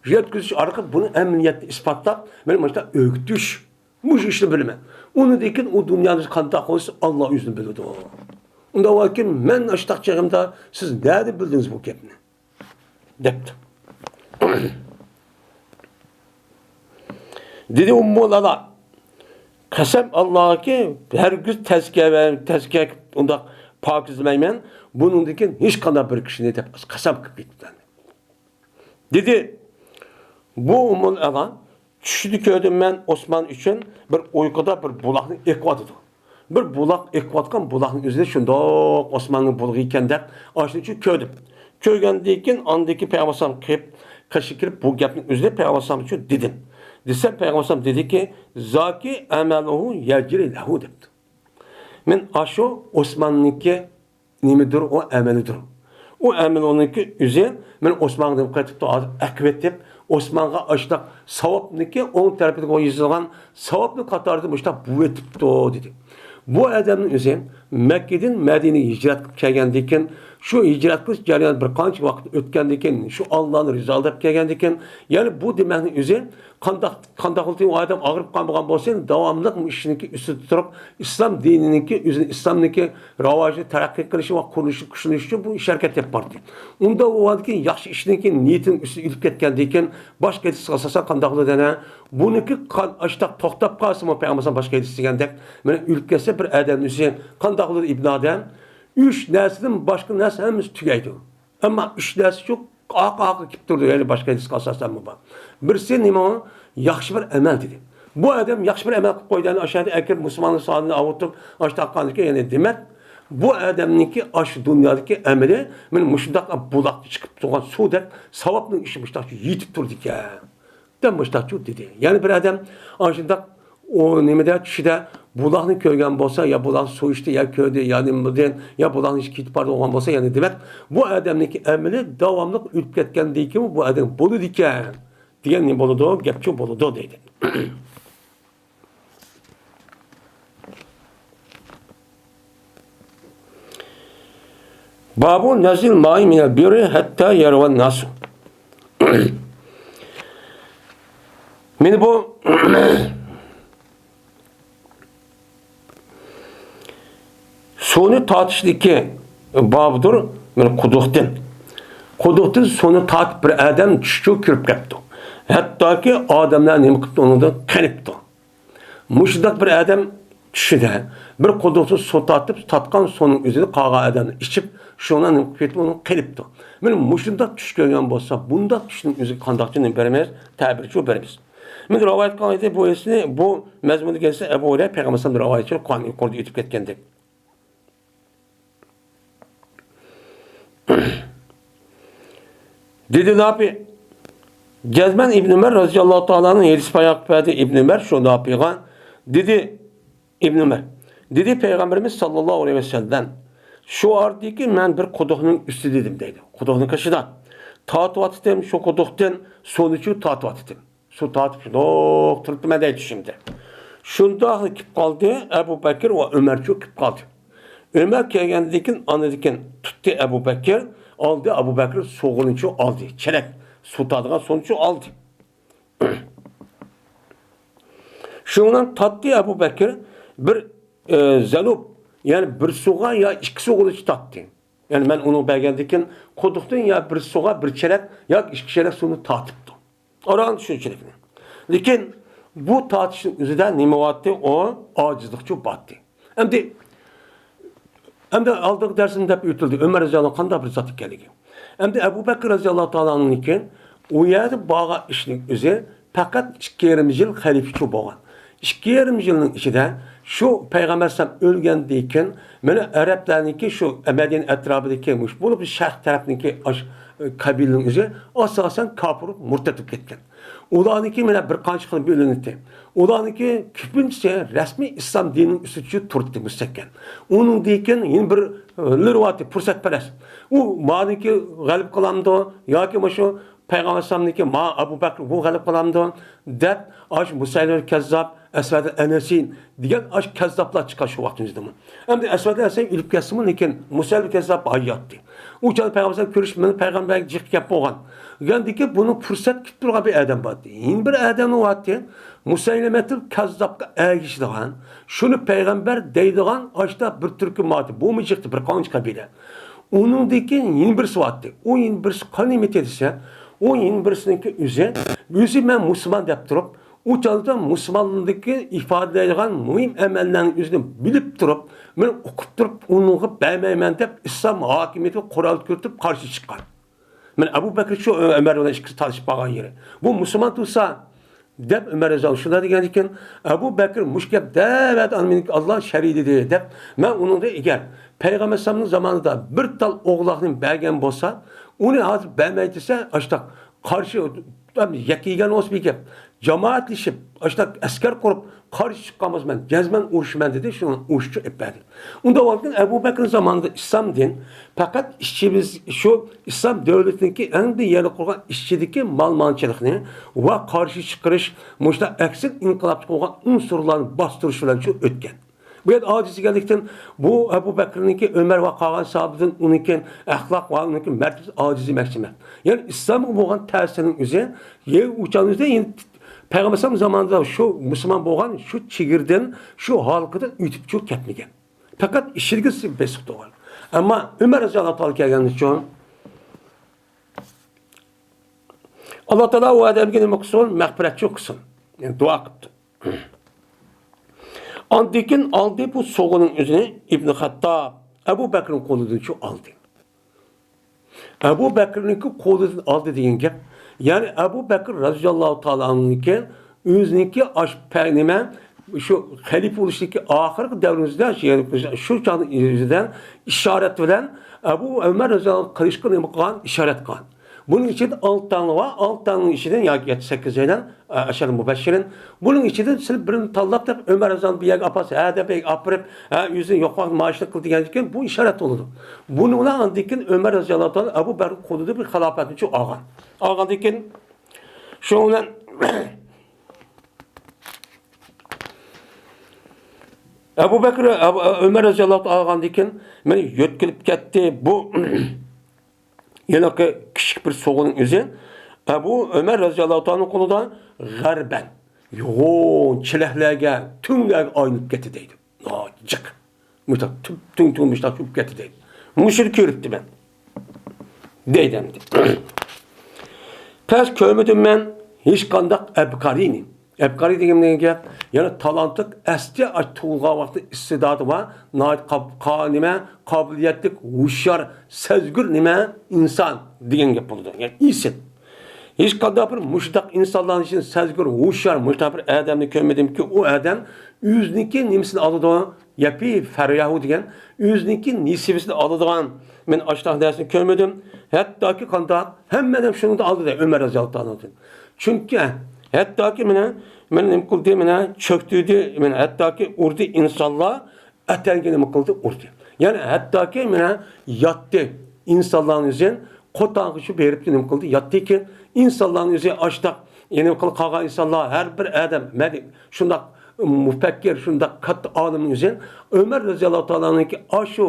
يەتكۈزۈش ئارقىلىق بۇنى ئەمەلىيەتتە ئىسپاتلاپ، مانا مۇشۇنداق ئۆگىتىش. مۇشۇ ئىشنى بىلىمەن. ئۇنىڭدىن كېيىن ئۇ دۇنيانى قانداق قىلسا، ئاللا ئۆزىنى بىلىدۇ. ئۇنداق بولغاندىكىن مەن ئاشتاق چېغىمدا سىز نەدە بىلدىڭىز بۇ گەپنى؟ دەپتۇ. دېدى ئۇممۇ ئەلا، قەسەم ئاللاھكى، ھەرگىز تەزكىيە ۋە تەزكىيە ئۇنداق پاكىزلىمەيمەن، بۇنىڭدىن كېيىن ھېچقانداق بىر كىشىنى دەپ قەسەم قىلىپ كېتىپتۇ. دېدى، بۇ ئۇممۇ ئەلا، چۈشىدە كۆردۈم مەن ئوسمان ئۈچۈن بىر ئۇيقۇدا بىر بۇلاقنى ئېقىۋاتىدۇ. بىر بۇلاق ئېقىۋاتقان بۇلاقنىڭ ئۆزىنى شۇنداق ئوسماننىڭ بۇلىقى ئىكەن دەپ، ئاشۇنى ئۈچۈن كۆردۈم. كۆرگەندىن كېيىن ئاندىكى پەيغەمبەر ئەلەيھىسسالام قېرىپ، قېشىغا كېلىپ بۇ گەپنى ئۆزىنى پەيغەمبەر ئەلەيھىسسالام ئۈچۈن دېدىم. دېسەم پەيغەمبەر ئەلەيھىسسالام دېدىكى، زاكى ئەمەلۇھۇ يەجرى لەھۇ دەپتۇ. مەن ئاشۇ ئوسماننىڭكى نېمىدۇر ئۇ ئەمەلىدۇر. ئۇ ئەمەل ئۇنىڭكى ئۆزى، مەن ئوسمانغا نېمە قىلىۋېتىپتۇ، ھازىر ئەقىۋېتىپ، ئوسمانغا ئاشۇنداق ساۋابنىكى ئوڭ تەرىپىگە يېزىلغان ساۋابنى قاتارىدا مۇشۇنداق بۇيرۇۋېتىپتۇ، دېدى. بۇ ئادەمنىڭ ئۆزى مەككىدىن مەدىنىگە ھىجرەت قىلىپ كەلگەندىن كېيىن، شۇ ھىجرەت قىلىش جەريانىدا بىر قانچە ۋاقىت ئۆتكەندىن كېيىن، شۇ ئاللانى رىزالىداپ كەلگەندىن كېيىن، يەنى بۇ دېمەكنىڭ ئۆزى قانداق، قانداق بولسا ئۇ ئادەم ئاغرىپ قالمىغان بولسا، داۋاملىق مۇشۇ ئىشنىڭكى ئۈستىدە تۇرۇپ، ئىسلام دىنىنىڭكى، ئۆزىنى ئىسلامنىڭكى راۋاجى تەرەققىي قىلىشى ۋە قۇرۇلۇشى، كۈچلىنىشى ئۈچۈن بۇ ئىش ھەرىكەت ئېلىپ باردى. ئۇنداق بولغاندىكىن ياخشى ئىشنىڭكى نىيىتىنىڭ ئۈستىدە ئۆلۈپ كەتكەندىن كېيىن، باشقا ھەدىستىگە ئاساسەن قانداق بولىدۇ دەيمەن؟ بۇنىڭكى قان ئاشتاق توختاپ قالسىمۇ، پەيغەمبەر باشقا ھەدىس دېگەندەك، مانا ئۆلۈپ كەتسە بىر ئادەمنىڭ ئۆزى قانداق بولىدۇ ئىبن ئادەم؟ ئۈچ نەرسىدىن باشقا نەرسە ھەممىسى تۈگەيدۇ. ئەمما ئۈچ نەرسە شۇ ئارقا-ئارقىغا كېلىپ تۇرىدۇ، يەنى باشقا ھەدىسكە ئاساسەنمۇ بار. بىرسى نېمە ئۇ؟ ياخشى بىر ئەمەل دېدى. بۇ ئادەم ياخشى بىر ئەمەل قىلىپ قويدى، يەنى ئاشۇ يەردە ئەكىرىپ مۇسۇلمانلار سانىنى ئاۋۇتۇپ، ئاشۇنداق قىلغاندىكىن، يەنى دېمەك، بۇ ئادەمنىڭكى ئاشۇ دۇنيادىكى ئەمىلى مانا مۇشۇنداق بۇلاقتا چىقىپ تۇرغان سۇدەك ساۋابنىڭ ئىشى مۇشۇنداق يېتىپ تۇرىدىكەن. دەپ مۇشۇنداق دېدى. يەنە بىر ئادەم ئاشۇنداق ئۇ نېمىدە، چۈشىدە بۇلاقنى كۆرگەن بولسا، يا بۇلاقنى سۇ ئىچتى، يا كۆردى، يا نېمە بولدى، يا بۇلاقنىڭ ئىچىگە كېتىپ بارغان بولسا، يەنى دېمەك، بۇ ئادەمنىڭكى ئەمىلى داۋاملىق ئۆلۈپ كەتكەندىن كېيىن بۇ ئادەم بولىدىكەن دېگەن نېمە بولىدۇ؟ گەپچۇ بولىدۇ دەيدۇ. بابۇ نەزل مائى مىنەل بىئرى ھەتتا يەرۋەن ناسۇ. مانا بۇ سۇنى تارتىشتىكى بابىدۇر، مانا قۇدۇقتىن. قۇدۇقتىن سۇنى تارتىپ بىر ئادەم چۈشتە كىرىپ كەپتۇ. ھەتتاكى ئادەملەر نېمە قىپتۇ، ئۇنىڭدىن قېنىپتۇ. مۇشۇنداق بىر ئادەم چۈشىدە بىر قۇدۇقتىن سۇ تارتىپ، تارتقان سۇنىڭ ئۆزىنى قالغان ئادەم ئىچىپ، شۇنىڭ نېمە قىلىپ كېتىپ، ئۇنى قېنىپتۇ. مانا مۇشۇنداق چۈش كۆرگەن بولسا، بۇنداق چۈشنىڭ ئۆزىگە قانداقچە نېمە بېرىمىز؟ تەبىرچۇ بېرىمىز. مانا رىۋايەت قىلغان ئىدى، بۇ ھەدىسنى، بۇ مەزمۇندا كەلسە، ئەبۇ ھۇرەيرە پەيغەمبەر ئەلەيھىسسالام رىۋايەتچى، قۇرئان يۇقىرىدا ئۆتۈپ كەتكەندەك. دېدى ناپى، جەزمەن ئىبن ئۆمەر رەزىياللاھۇ تائالا ئەنھۇ ھەدىس بايان قىلىپ بەردى. ئىبن ئۆمەر شۇ ناپىغا دېدى، ئىبن ئۆمەر دېدى، پەيغەمبىرىمىز ساللاللاھۇ ئەلەيھى ۋەسەللەم شۇ ئارىدىكى مەن بىر قۇدۇقنىڭ ئۈستىدە ئىدىم دەيدۇ. قۇدۇقنىڭ قېشىدا تارتىۋاتىتتىم، شۇ قۇدۇقتىن سۇنىچۇ تارتىۋاتىتتىم. سۇ تارتىپ شۇنداق تۇرۇپتىمەن دەيدۇ چۈشۈمدە. شۇنداقلا كېلىپ قالدى، ئەبۇ بەكىر ۋە ئۆمەرچۇ كېلىپ قالدى. ئۆمەر كەلگەندىن كېيىن ئاندىن كېيىن تۇتتى ئەبۇ بەكىر، ئالدى ئەبۇ بەكىر سۇغىنىچۇ ئالدى، چېلەك سۇ تارتىدىغان سۇنىچۇ ئالدى. شۇنىڭ بىلەن تارتتى ئەبۇ بەكىر بىر، ئە، زەنۇب، يەنى بىر سۇغا يا ئىككى سۇغىنىچۇ تارتتى. يەنى مەن ئۇنىڭغا بەرگەندىن كېيىن قۇدۇقتىن يا بىر سۇغا بىر چېلەك ياكى ئىككى چېلەك سۇنى تارتىپتۇ. ئاران شۇنچىلىكنى. لېكىن بۇ تارتىشنىڭ ئۆزىدە نېمە بارتتى؟ ئۇ ئاجىزلىقچۇ بارتتى. ئەمدى ئەمدى ئالدىنقى دەرسىمدە دەپ ئۆتۈلدى، ئۆمەر رەزىياللاھۇ قانداق بىر زات ئىكەنلىكى. ئەمدى ئەبۇ بەكرى رەزىياللاھۇ تائالا ئانھۇنىڭكى ئۇ يەردە بارغان ئىشنىڭ ئۆزى پەقەت ئىككى يېرىم يىل خەلىپىچى بولغان. ئىككى يېرىم يىلنىڭ ئىچىدە شۇ پەيغەمبەر ئەلەيھىسسالام ئۆلگەندىن كېيىن، مانا ئەرەبلەرنىڭكى شۇ مەدىنە ئەتراپىدىكى مۇش بولۇپ شەرق تەرەپنىڭكى ئاش-، قەبىلىنىڭ ئۆزى ئاساسەن كاپىر، مۇرتەت بولۇپ كەتكەن. ئۇلارنىڭكى مانا بىر قانچە خىل بۆلۈنۈپتۇ. ئۇلارنىڭكى كۆپىنچىسى رەسمىي ئىسلام دىنىنىڭ ئۈستىدە تۇرۇپتۇ مۇستەھكەم. ئۇنىڭدىن كېيىن يەنە بىر، ئە، لىرۋاتى پۇرسەتپەرەس. ئۇ مانىڭكى غەلىبە قىلامدۇ ياكى مۇشۇ پەيغەمبەر ئەلەيھىسسالامنىڭكى ما ئەبۇ بەكرى بۇ غەلىبە قىلامدۇ دەپ، ئاشۇ مۇسەيلىمە كەززاب، ئەسۋەد ئەنەسى دېگەن ئاشۇ كەززاپلار چىققان شۇ ۋاقتىمىزدىمۇ. ئەمدى ئەسۋەد ئەنەسى ئۆلۈپ كەتسىمۇ، لېكىن مۇسەيلىمە كەززاب ھاياتتى. ئۇ چاغدا پەيغەمبەر كۆرۈشۈپ، مېنى پەيغەمبەرگە جىق گەپ بولغان. دېگەندىكى بۇنى پۇرسەت كۈتۈپ تۇرغان بىر ئادەم بارتى. يەنە بىر ئادەم بارتى. مۇسەيلىمەتۇل كەززابقا ئەگىشىدىغان، شۇنى پەيغەمبەر دەيدىغان ئاشتا بىر تۈركۈم بارتى. بۇمۇ جىقتى بىر قانچە قەبىلە. ئۇنىڭدىكى يەنە بىرسى بارتى. ئۇ يەنە بىرسى قانىمىتى دېسە، ئۇ يەنە بىرسىنىڭكى ئۆزى، ئۆزى مەن مۇسۇلمان دەپ تۇرۇپ، ئۇ چاغدا مۇسۇلمانلىقنى ئىپادىلەيدىغان مۇھىم ئەمەللەرنىڭ ئۆزىنى بىلىپ تۇرۇپ، مەن ئوقۇپ تۇرۇپ، ئۇنىڭغا بەرمەيمەن دەپ، ئىسلام ھاكىمىيىتىگە قورال كۆرسىتىپ قارشى چىققان. مەن ئەبۇ بەكرى شۇ ئۆمەر بىلەن ئىككىسى تالىشىپ قالغان يېرى. بۇ مۇسۇلمان تۇرسا، دەپ ئۆمەر رەزىياللاھۇ شۇنداق دېگەندىكىن، ئەبۇ بەكرى مۇشۇ گەپ دەۋەت ئاللا شەرىدىدى دەپ، مەن ئۇنىڭدا ئەگەر پەيغەمبەر ئەلەيھىسسالامنىڭ زامانىدا بىر تال ئوغلاقنى بەرگەن بولسا، ئۇنى ھازىر بەرمەي دېسە، ئاشتاق قارشى يەككە يېگەن بولسا بىر گەپ. جامائەتلىشىپ، ئاشتاق ئەسكەر قۇرۇپ، قارشى چىققان بولسا مەن جەزمەن ئۇرۇشىمەن دېدى، شۇڭا ئۇرۇشقا ئېلىپ بەردى. ئۇنداق بولغاندىكىن ئەبۇ بەكرىنىڭ زامانىدا ئىسلام دىن پەقەت ئىچىمىز شۇ ئىسلام دۆلىتىنىڭكى ئەڭ بىر يەرلىك قىلغان ئىچىدىكى مالمانچىلىقنى ۋە قارشى چىقىرىش، مۇشۇنداق ئەكسىل ئىنقىلابچى قىلغان ئۇنسۇرلارنى باستۇرۇش بىلەن شۇ ئۆتكەن. بۇ يەردە ئاجىز دېگەنلىكتىن، بۇ ئەبۇ بەكرىنىڭكى ئۆمەر ۋە قالغان ساھابىدىن ئۇنىڭكى ئەخلاق ۋە ئۇنىڭكى مەرتىۋىسى ئاجىز دېمەكچىمەن. يەنى ئىسلامغا بولغان تەسىرىنىڭ ئۆزى، يەنى ئۇ چاغنىڭ ئۆزىدە، يەنى پەيغەمبەر ئەلەيھىسسالام زامانىدا شۇ مۇسۇلمان بولغان شۇ چېگرىدىن، شۇ ھالقىدىن ئۆتۈپ چىقىپ كەتمىگەن. پەقەت ئىچىدىكى بېسىق تۇغان. ئەمما ئۆمەر رەزىياللاھۇ تائالا كەلگەندىن سوڭ، ئاللا تائالا ئۇ ئادەمگە نېمە قىلسۇن؟ مەغپىرەتچى قىلسۇن. يەنى دۇئا قىپتۇ. ئاندىن كېيىن ئالدى بۇ سوغىنىڭ ئۆزىنى ئىبن خەتتاب، ئەبۇ بەكرىنىڭ قولىدىن شۇ ئالدى. ئەبۇ بەكرىنىڭكى قولىدىن ئالدى دېگەن گەپ، يەنى ئەبۇ بەكرى رەزىياللاھۇ تائالا ئەنھۇنىڭكى ئۆزىنىڭكى ئاش پە-، نېمە، شۇ خەلىپە بولۇشتىكى ئاخىرقى دەۋرىمىزدە، شۇ، يەنى شۇ چاغنىڭ ئۆزىدە ئىشارەت بىلەن ئەبۇ ئۆمەر رەزىياللاھۇ قىلىشقا نېمە قىلغان؟ ئىشارەت قىلغان. بۇنىڭ ئىچىدە ئالتە تاڭ بار، ئالتە تاڭنىڭ ئىچىدىن ياكى يەتتە، سەككىز يەنە ئەشەر مۇبەششىرىن. بۇنىڭ ئىچىدىن سىلەر بىرىنى تاللاپ دەپ، ئۆمەر رەزىياللاھۇ بۇ يەرگە ئاپارسا، ھە دەپ ئاپىرىپ، ھە، ئۆزىنى يوقلاپ مائاشلىق قىل دېگەندىن كېيىن بۇ ئىشارەت بولىدۇ. بۇنى بىلەن ئاندىن كېيىن ئۆمەر رەزىياللاھۇ تائالا ئەبۇ بەكرى قولىدا بىر خىلاپەتنى شۇ ئالغان. ئالغاندىن كېيىن شۇنىڭ بىلەن ئەبۇ بەكرى، ئەبۇ، ئۆمەر رەزىياللاھۇ تائالا ئالغاندىن كېيىن مېنى يۆتكىلىپ كەتتى. بۇ ھېلىقى كىچىك بىر سوغىنىڭ ئۆزى ئەبۇ ئۆمەر رەزىياللاھۇ تائالا قولىدا غەربەن، يوغان چېلەكلەرگە، تۈڭلەرگە ئايلىنىپ كەتتى دەيدۇ. ناھايىتى جىق. مۇشۇنداق تۈڭ، تۈڭ، تۈڭ مۇشۇنداق چۈشۈپ كەتتى دەيدۇ. مۇشۇنى كۆرۈپتىمەن دەيدۇ ئەمدى. پەس كۆرمىدىم مەن ھېچقانداق ئەبقارىنى. ئەبقارى دېگەن نېمە گەپ؟ يەنى تالانتلىق، ئەسلى ئاش تۇغۇلغان ۋاقتى ئىستىداتى بار، ناھايىتى قاب-، قا-، نېمە، قابىلىيەتلىك، ھوشيار، سەزگۈر نېمە، ئىنسان دېگەن گەپ بولىدۇ. يەنى ئېسىل. ھېچقانداق بىر مۇشۇنداق ئىنسانلارنىڭ ئىچىدە سەزگۈر، ھوشيار مۇشۇنداق بىر ئادەمنى كۆرمىدىمكى، ئۇ ئادەم ئۆزىنىڭكى نېمىسىنى ئالىدۇ، يەپى فەرياھۇ دېگەن، ئۆزىنىڭكى نېسىۋىسىنى ئالىدىغان، مەن ئاشۇنداق نەرسىنى كۆرمىدىم. ھەتتاكى قانداق، ھەممە ئادەم شۇنىڭدا ئالدى دەيدۇ، ئۆمەر رەزىياللاھۇ تائالا ئەنھۇدىن. چۈنكى ھەتتاكى مانا، مانا نېمە قىلدى، مانا چۆكتۈردى، مانا ھەتتاكى ئۇردى ئىنسانلار، ئەتەنگە نېمە قىلدى، ئۇردى. يەنى ھەتتاكى مانا ياتتى، ئىنسانلارنى ئۆزى قوتانغا شۇ بېرىپ نېمە قىلدى، ياتتىكى ئىنسانلارنى ئۆزى ئاشتاق، يەنى قىل-، قالغان ئىنسانلار، ھەر بىر ئادەم، مەن شۇنداق مۇپەككىر، شۇنداق كاتتا ئالىمنى ئۆزى ئۆمەر رەزىياللاھۇ تائالا ئەنھۇنىڭكى ئاشۇ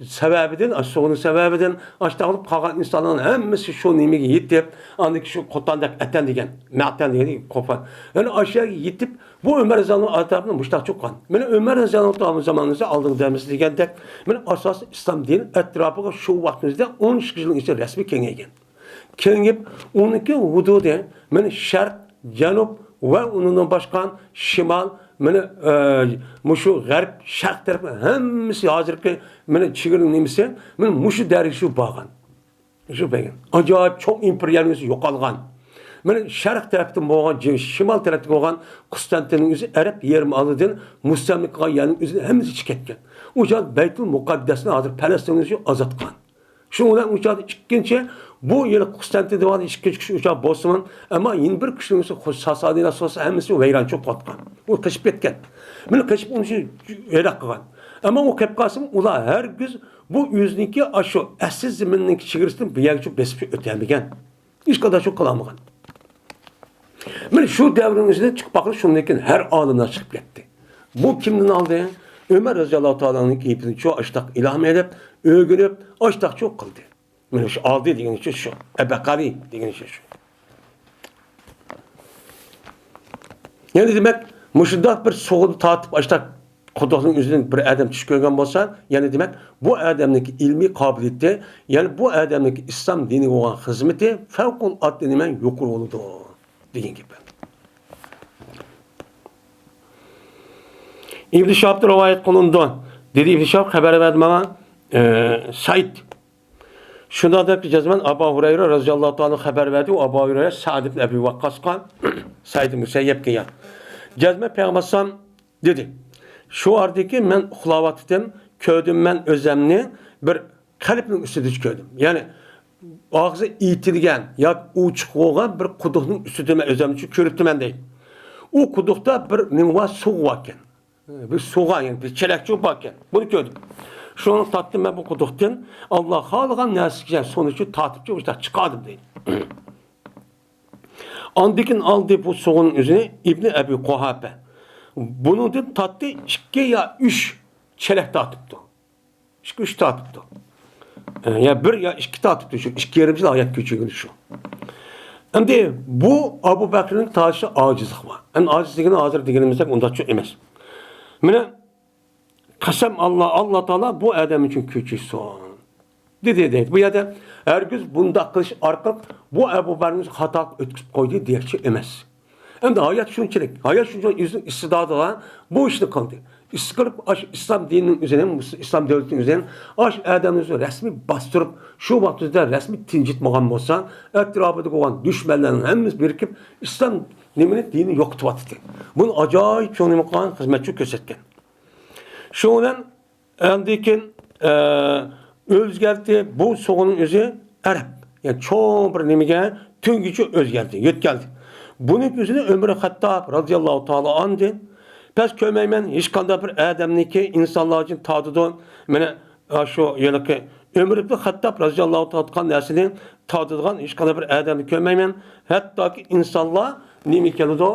سەۋەبىدىن، ئاشۇ سوغىنىڭ سەۋەبىدىن، ئاشتاق بولۇپ قالغان ئىنسانلارنىڭ ھەممىسى شۇ نېمىگە يېتىپ، ئاندىن كېيىن شۇ قوتاندەك ئەتەن دېگەن، مەتەن دېگەن قوپا. يەنى ئاشۇ يەرگە يېتىپ، بۇ ئۆمەر رەزىياللاھۇ ئەتراپىنى مۇشتاق چۇققان. مەن ئۆمەر رەزىياللاھۇ تائالا زامانىمىزدا ئالدىنقى دەرسىمىزدە دېگەندەك، مەن ئاساسەن ئىسلام دىنى ئەتراپىغا شۇ ۋاقتىمىزدا ئون ئىككى يىلنىڭ ئىچىدە رەسمىي كېڭەيگەن. كېڭىيىپ، ئۇنىڭكى ھۇدۇدى، مەن شەرق، جەنۇب ۋە ئۇنىڭدىن باشقا شىمال، مانا، ئە، مۇشۇ غەرب، شەرق تەرەپ ھەممىسى ھازىرقى مانا چېگرا نېمىسى، مانا مۇشۇ دەرىجىگە بارغان. شۇ بەگەن. ئاجايىپ چوڭ ئىمپېرىيەنىڭ ئۆزى يوقالغان. مانا شەرق تەرەپتىن بولغان، شىمال تەرەپتە بولغان قۇستانتىننىڭ ئۆزى ئەرەب يېرىم ئارىلىدىن مۇستەملىكە قىلغان يەرنىڭ ئۆزىنىڭ ھەممىسى ئىچىپ كەتكەن. ئۇ جاي بەيتۇل مۇقەددەسنى ھازىر پەلەستىننىڭ ئۆزى ئازاد قىلغان. شۇ بىلەن ئۇ چاغدا ئىككىنچى، بۇ يەنە قۇستانتىن دېۋانى ئىككىنچى كۈچ ئۇ چاغ بولسىمۇ، ئەمما يەنە بىر كۈچنىڭ ئۆزى خۇ-، ساسانىيلار سولىسى ھەممىسى ۋەيرانچىلىق قىلىۋاتقان. ئۇ قېچىپ كەتكەن. مانا قېچىپ ئۇنى شۇ ھېلاك قىلغان. ئەمما ئۇ قېلىپ قالسىمۇ، ئۇلار ھەرگىز بۇ ئۆزىنىڭكى ئاشۇ ئەسلى زېمىنىنىڭ چېگرىسىدىن بۇ يەرگىچە بېسىپ ئۆتەلمىگەن. ھېچقانداق شۇ قىلالمىغان. مانا شۇ دەۋرنىڭ ئىچىدە چىقىپ باققىلى، شۇندىن كېيىن ھەر ئالىملار چىقىپ كەتتى. بۇ كىمدىن ئالدى؟ ئۆمەر رەزىياللاھۇ تائالا ئەنھۇنىڭ گېپىدىن شۇ ئاشتاق ئىلھام ئېلىپ، ئۆگىنىپ، ئاشتاق شۇ قىلدى. مانا شۇ ئالدى دېگىنى شۇ، شۇ. ئەبەقەلى دېگىنى شۇ، شۇ. يەنى دېمەك، مۇشۇنداق بىر سۇغا تارتىپ ئاشتاق قۇدۇقنىڭ ئۆزىدىن بىر ئادەم چۈش كۆرگەن بولسا، يەنى دېمەك، بۇ ئادەمنىڭكى ئىلمىي قابىلىيىتى، يەنى بۇ ئادەمنىڭكى ئىسلام دىنىغا بولغان خىزمىتى فەۋقۇلئاددە نېمە يۇقىرى بولىدۇ دېگەن گەپ. ئىبن شىھابتىن رىۋايەت قىلىنىدۇ. دېدى ئىبن شىھاب خەۋەر بەردى ماڭا، ئە، سەئىد. شۇنداق دەپ جەزمەن ئابا ھۇرەيرە رەزىياللاھۇ تائالا خەۋەر بەردى. ئۇ ئابا ھۇرەيرە سەئد ئىبن ئەبى ۋەققاسقا، سەئىد ئىبن مۇسەييەبكە يا. جەزمەن پەيغەمبەر ئەلەيھىسسالام دېدى، شۇ ئاردىكى مەن ئۇخلاۋاتىتىم، كۆردۈم مەن ئۆزەمنى بىر قەلبنىڭ ئۈستىدە كۆردۈم. يەنى ئاغزى ئېتىلگەن ياكى ئۇچۇق بولغان بىر قۇدۇقنىڭ ئۈستىدە مەن ئۆزەمنى كۆرۈپتىمەن دەيدۇ. ئۇ قۇدۇقتا بىر نېمە بار، سۇ باركەن. بىر سۇغا، يەنى بىر چېلەكچە باركەن. بۇنى كۆردۈم. شۇنى تارتتىم مەن بۇ قۇدۇقتىن. ئاللا خالىغان نەرسىگە سۇنى شۇ تارتىپچۇ مۇشۇنداق چىقاردىم دەيدۇ. ئاندىكىن ئالدى بۇ سۇغىنىڭ ئۆزىنى ئىبنى ئەبى قۇھاپە. بۇنىڭدىن تارتتى ئىككى يا ئۈچ چېلەك تارتىپتۇ. ئىككى ئۈچ تارتىپتۇ. ئە، يا بىر يا ئىككى تارتىپتۇ شۇ. ئىككى يېرىم يىل ھايات كەچۈرگىنى شۇ. ئەمدى بۇ ئەبۇ بەكرىنىڭ تارتىشى ئاجىزلىق بار. ئەمدى ئاجىز دېگىنى ھازىر دېگىنىمىزدەك ئۇنداقچۇ ئەمەس. مانا قەسەم ئاللا، ئاللا تائالا بۇ ئادەم ئۈچۈن كەچۈرسۇن. دېدى، دەيدۇ. بۇ يەردە ھەرگىز بۇنداق قىلىش ئارقىلىق بۇ ئەبۇ بەكرىمىز خاتا ئۆتكۈزۈپ قويدى دېيەكچى ئەمەس. ئەمدى ھايات شۇنچىلىك، ھايات شۇنچىلىك ئۆزىنىڭ ئىستىدادىغا بۇ ئىشنى قىلدى. ئىستىقلال ئاش ئىسلام دىنىنىڭ ئۆزىنى، ئىسلام دۆلىتىنىڭ ئۆزىنى، ئاش ئادەمنى ئۆزى رەسمىي باستۇرۇپ، شۇ ۋاقىت ئۆزىدە رەسمىي تىنجىتمىغان بولسا، ئەتراپىدا بولغان دۈشمەنلەرنىڭ ھەممىسى بىرىكىپ، ئىسلام نېمىنى، دىنىنى يوقىتىۋاتىدۇ. بۇنى ئاجايىپ چوڭ نېمە قىلغان، خىزمەتچى كۆرسەتكەن. شۇ بىلەن ئاندىن كېيىن، ئە، ئۆزگەرتتى. بۇ سۇغىنىڭ ئۆزى ئەرەب. يەنى چوڭ بىر نېمىگە، تۈڭگىچە ئۆزگەردى، يۆتكەلدى. بۇنىڭ ئۆزىنى ئۆمەر خەتتاب رازىياللاھۇ تائالا ئاندىن، پەس كۆرمەيمەن، ھېچقانداق بىر ئادەمنىكى ئىنسانلار ئۈچۈن تارتىدۇ. مانا شۇ ھېلىقى ئۆمەر ئىبن خەتتاب رازىياللاھۇ تائالا تارتقان نەرسىنى تارتىدىغان ھېچقانداق بىر ئادەمنى كۆرمەيمەن. ھەتتاكى ئىنسانلار نېمە كېلىدۇ؟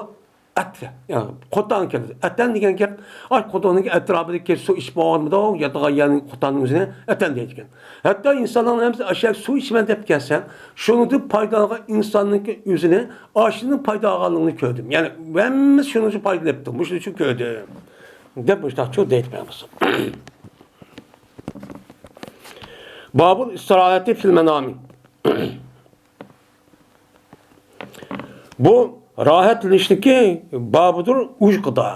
ئەتە، يەنى قوتان كېلىدۇ. ئەتەن دېگەن گەپ، ئاي، قوتاننىڭ ئەتراپىدىكى سۇ ئىچىپ بولغانمىدۇ، ياتىدىغان يەرنىڭ قوتاننىڭ ئۆزىنى ئەتەن دەيدىكەن. ھەتتا ئىنسانلارنىڭ ھەممىسى ئاشۇ سۇ ئىچىمەن دەپ كەلسە، شۇنىڭدىن پايدىلانغان ئىنساننىڭكى ئۆزىنى ئاشۇنىڭ پايدا ئالغانلىقىنى كۆردۈم. يەنى ھەممىسى شۇنىڭ ئۈچۈن پايدىلىنىپتۇ، مۇشۇنىڭ ئۈچۈن كۆردۈم. دەپ مۇشۇنداقچۇ دەيدۇ پەيغەمبەر. بابۇل ئىستىراھەتى فىل مەنامى. بۇ راھەتلىنىشنىڭكى بابىدۇر ئۇيقۇدا.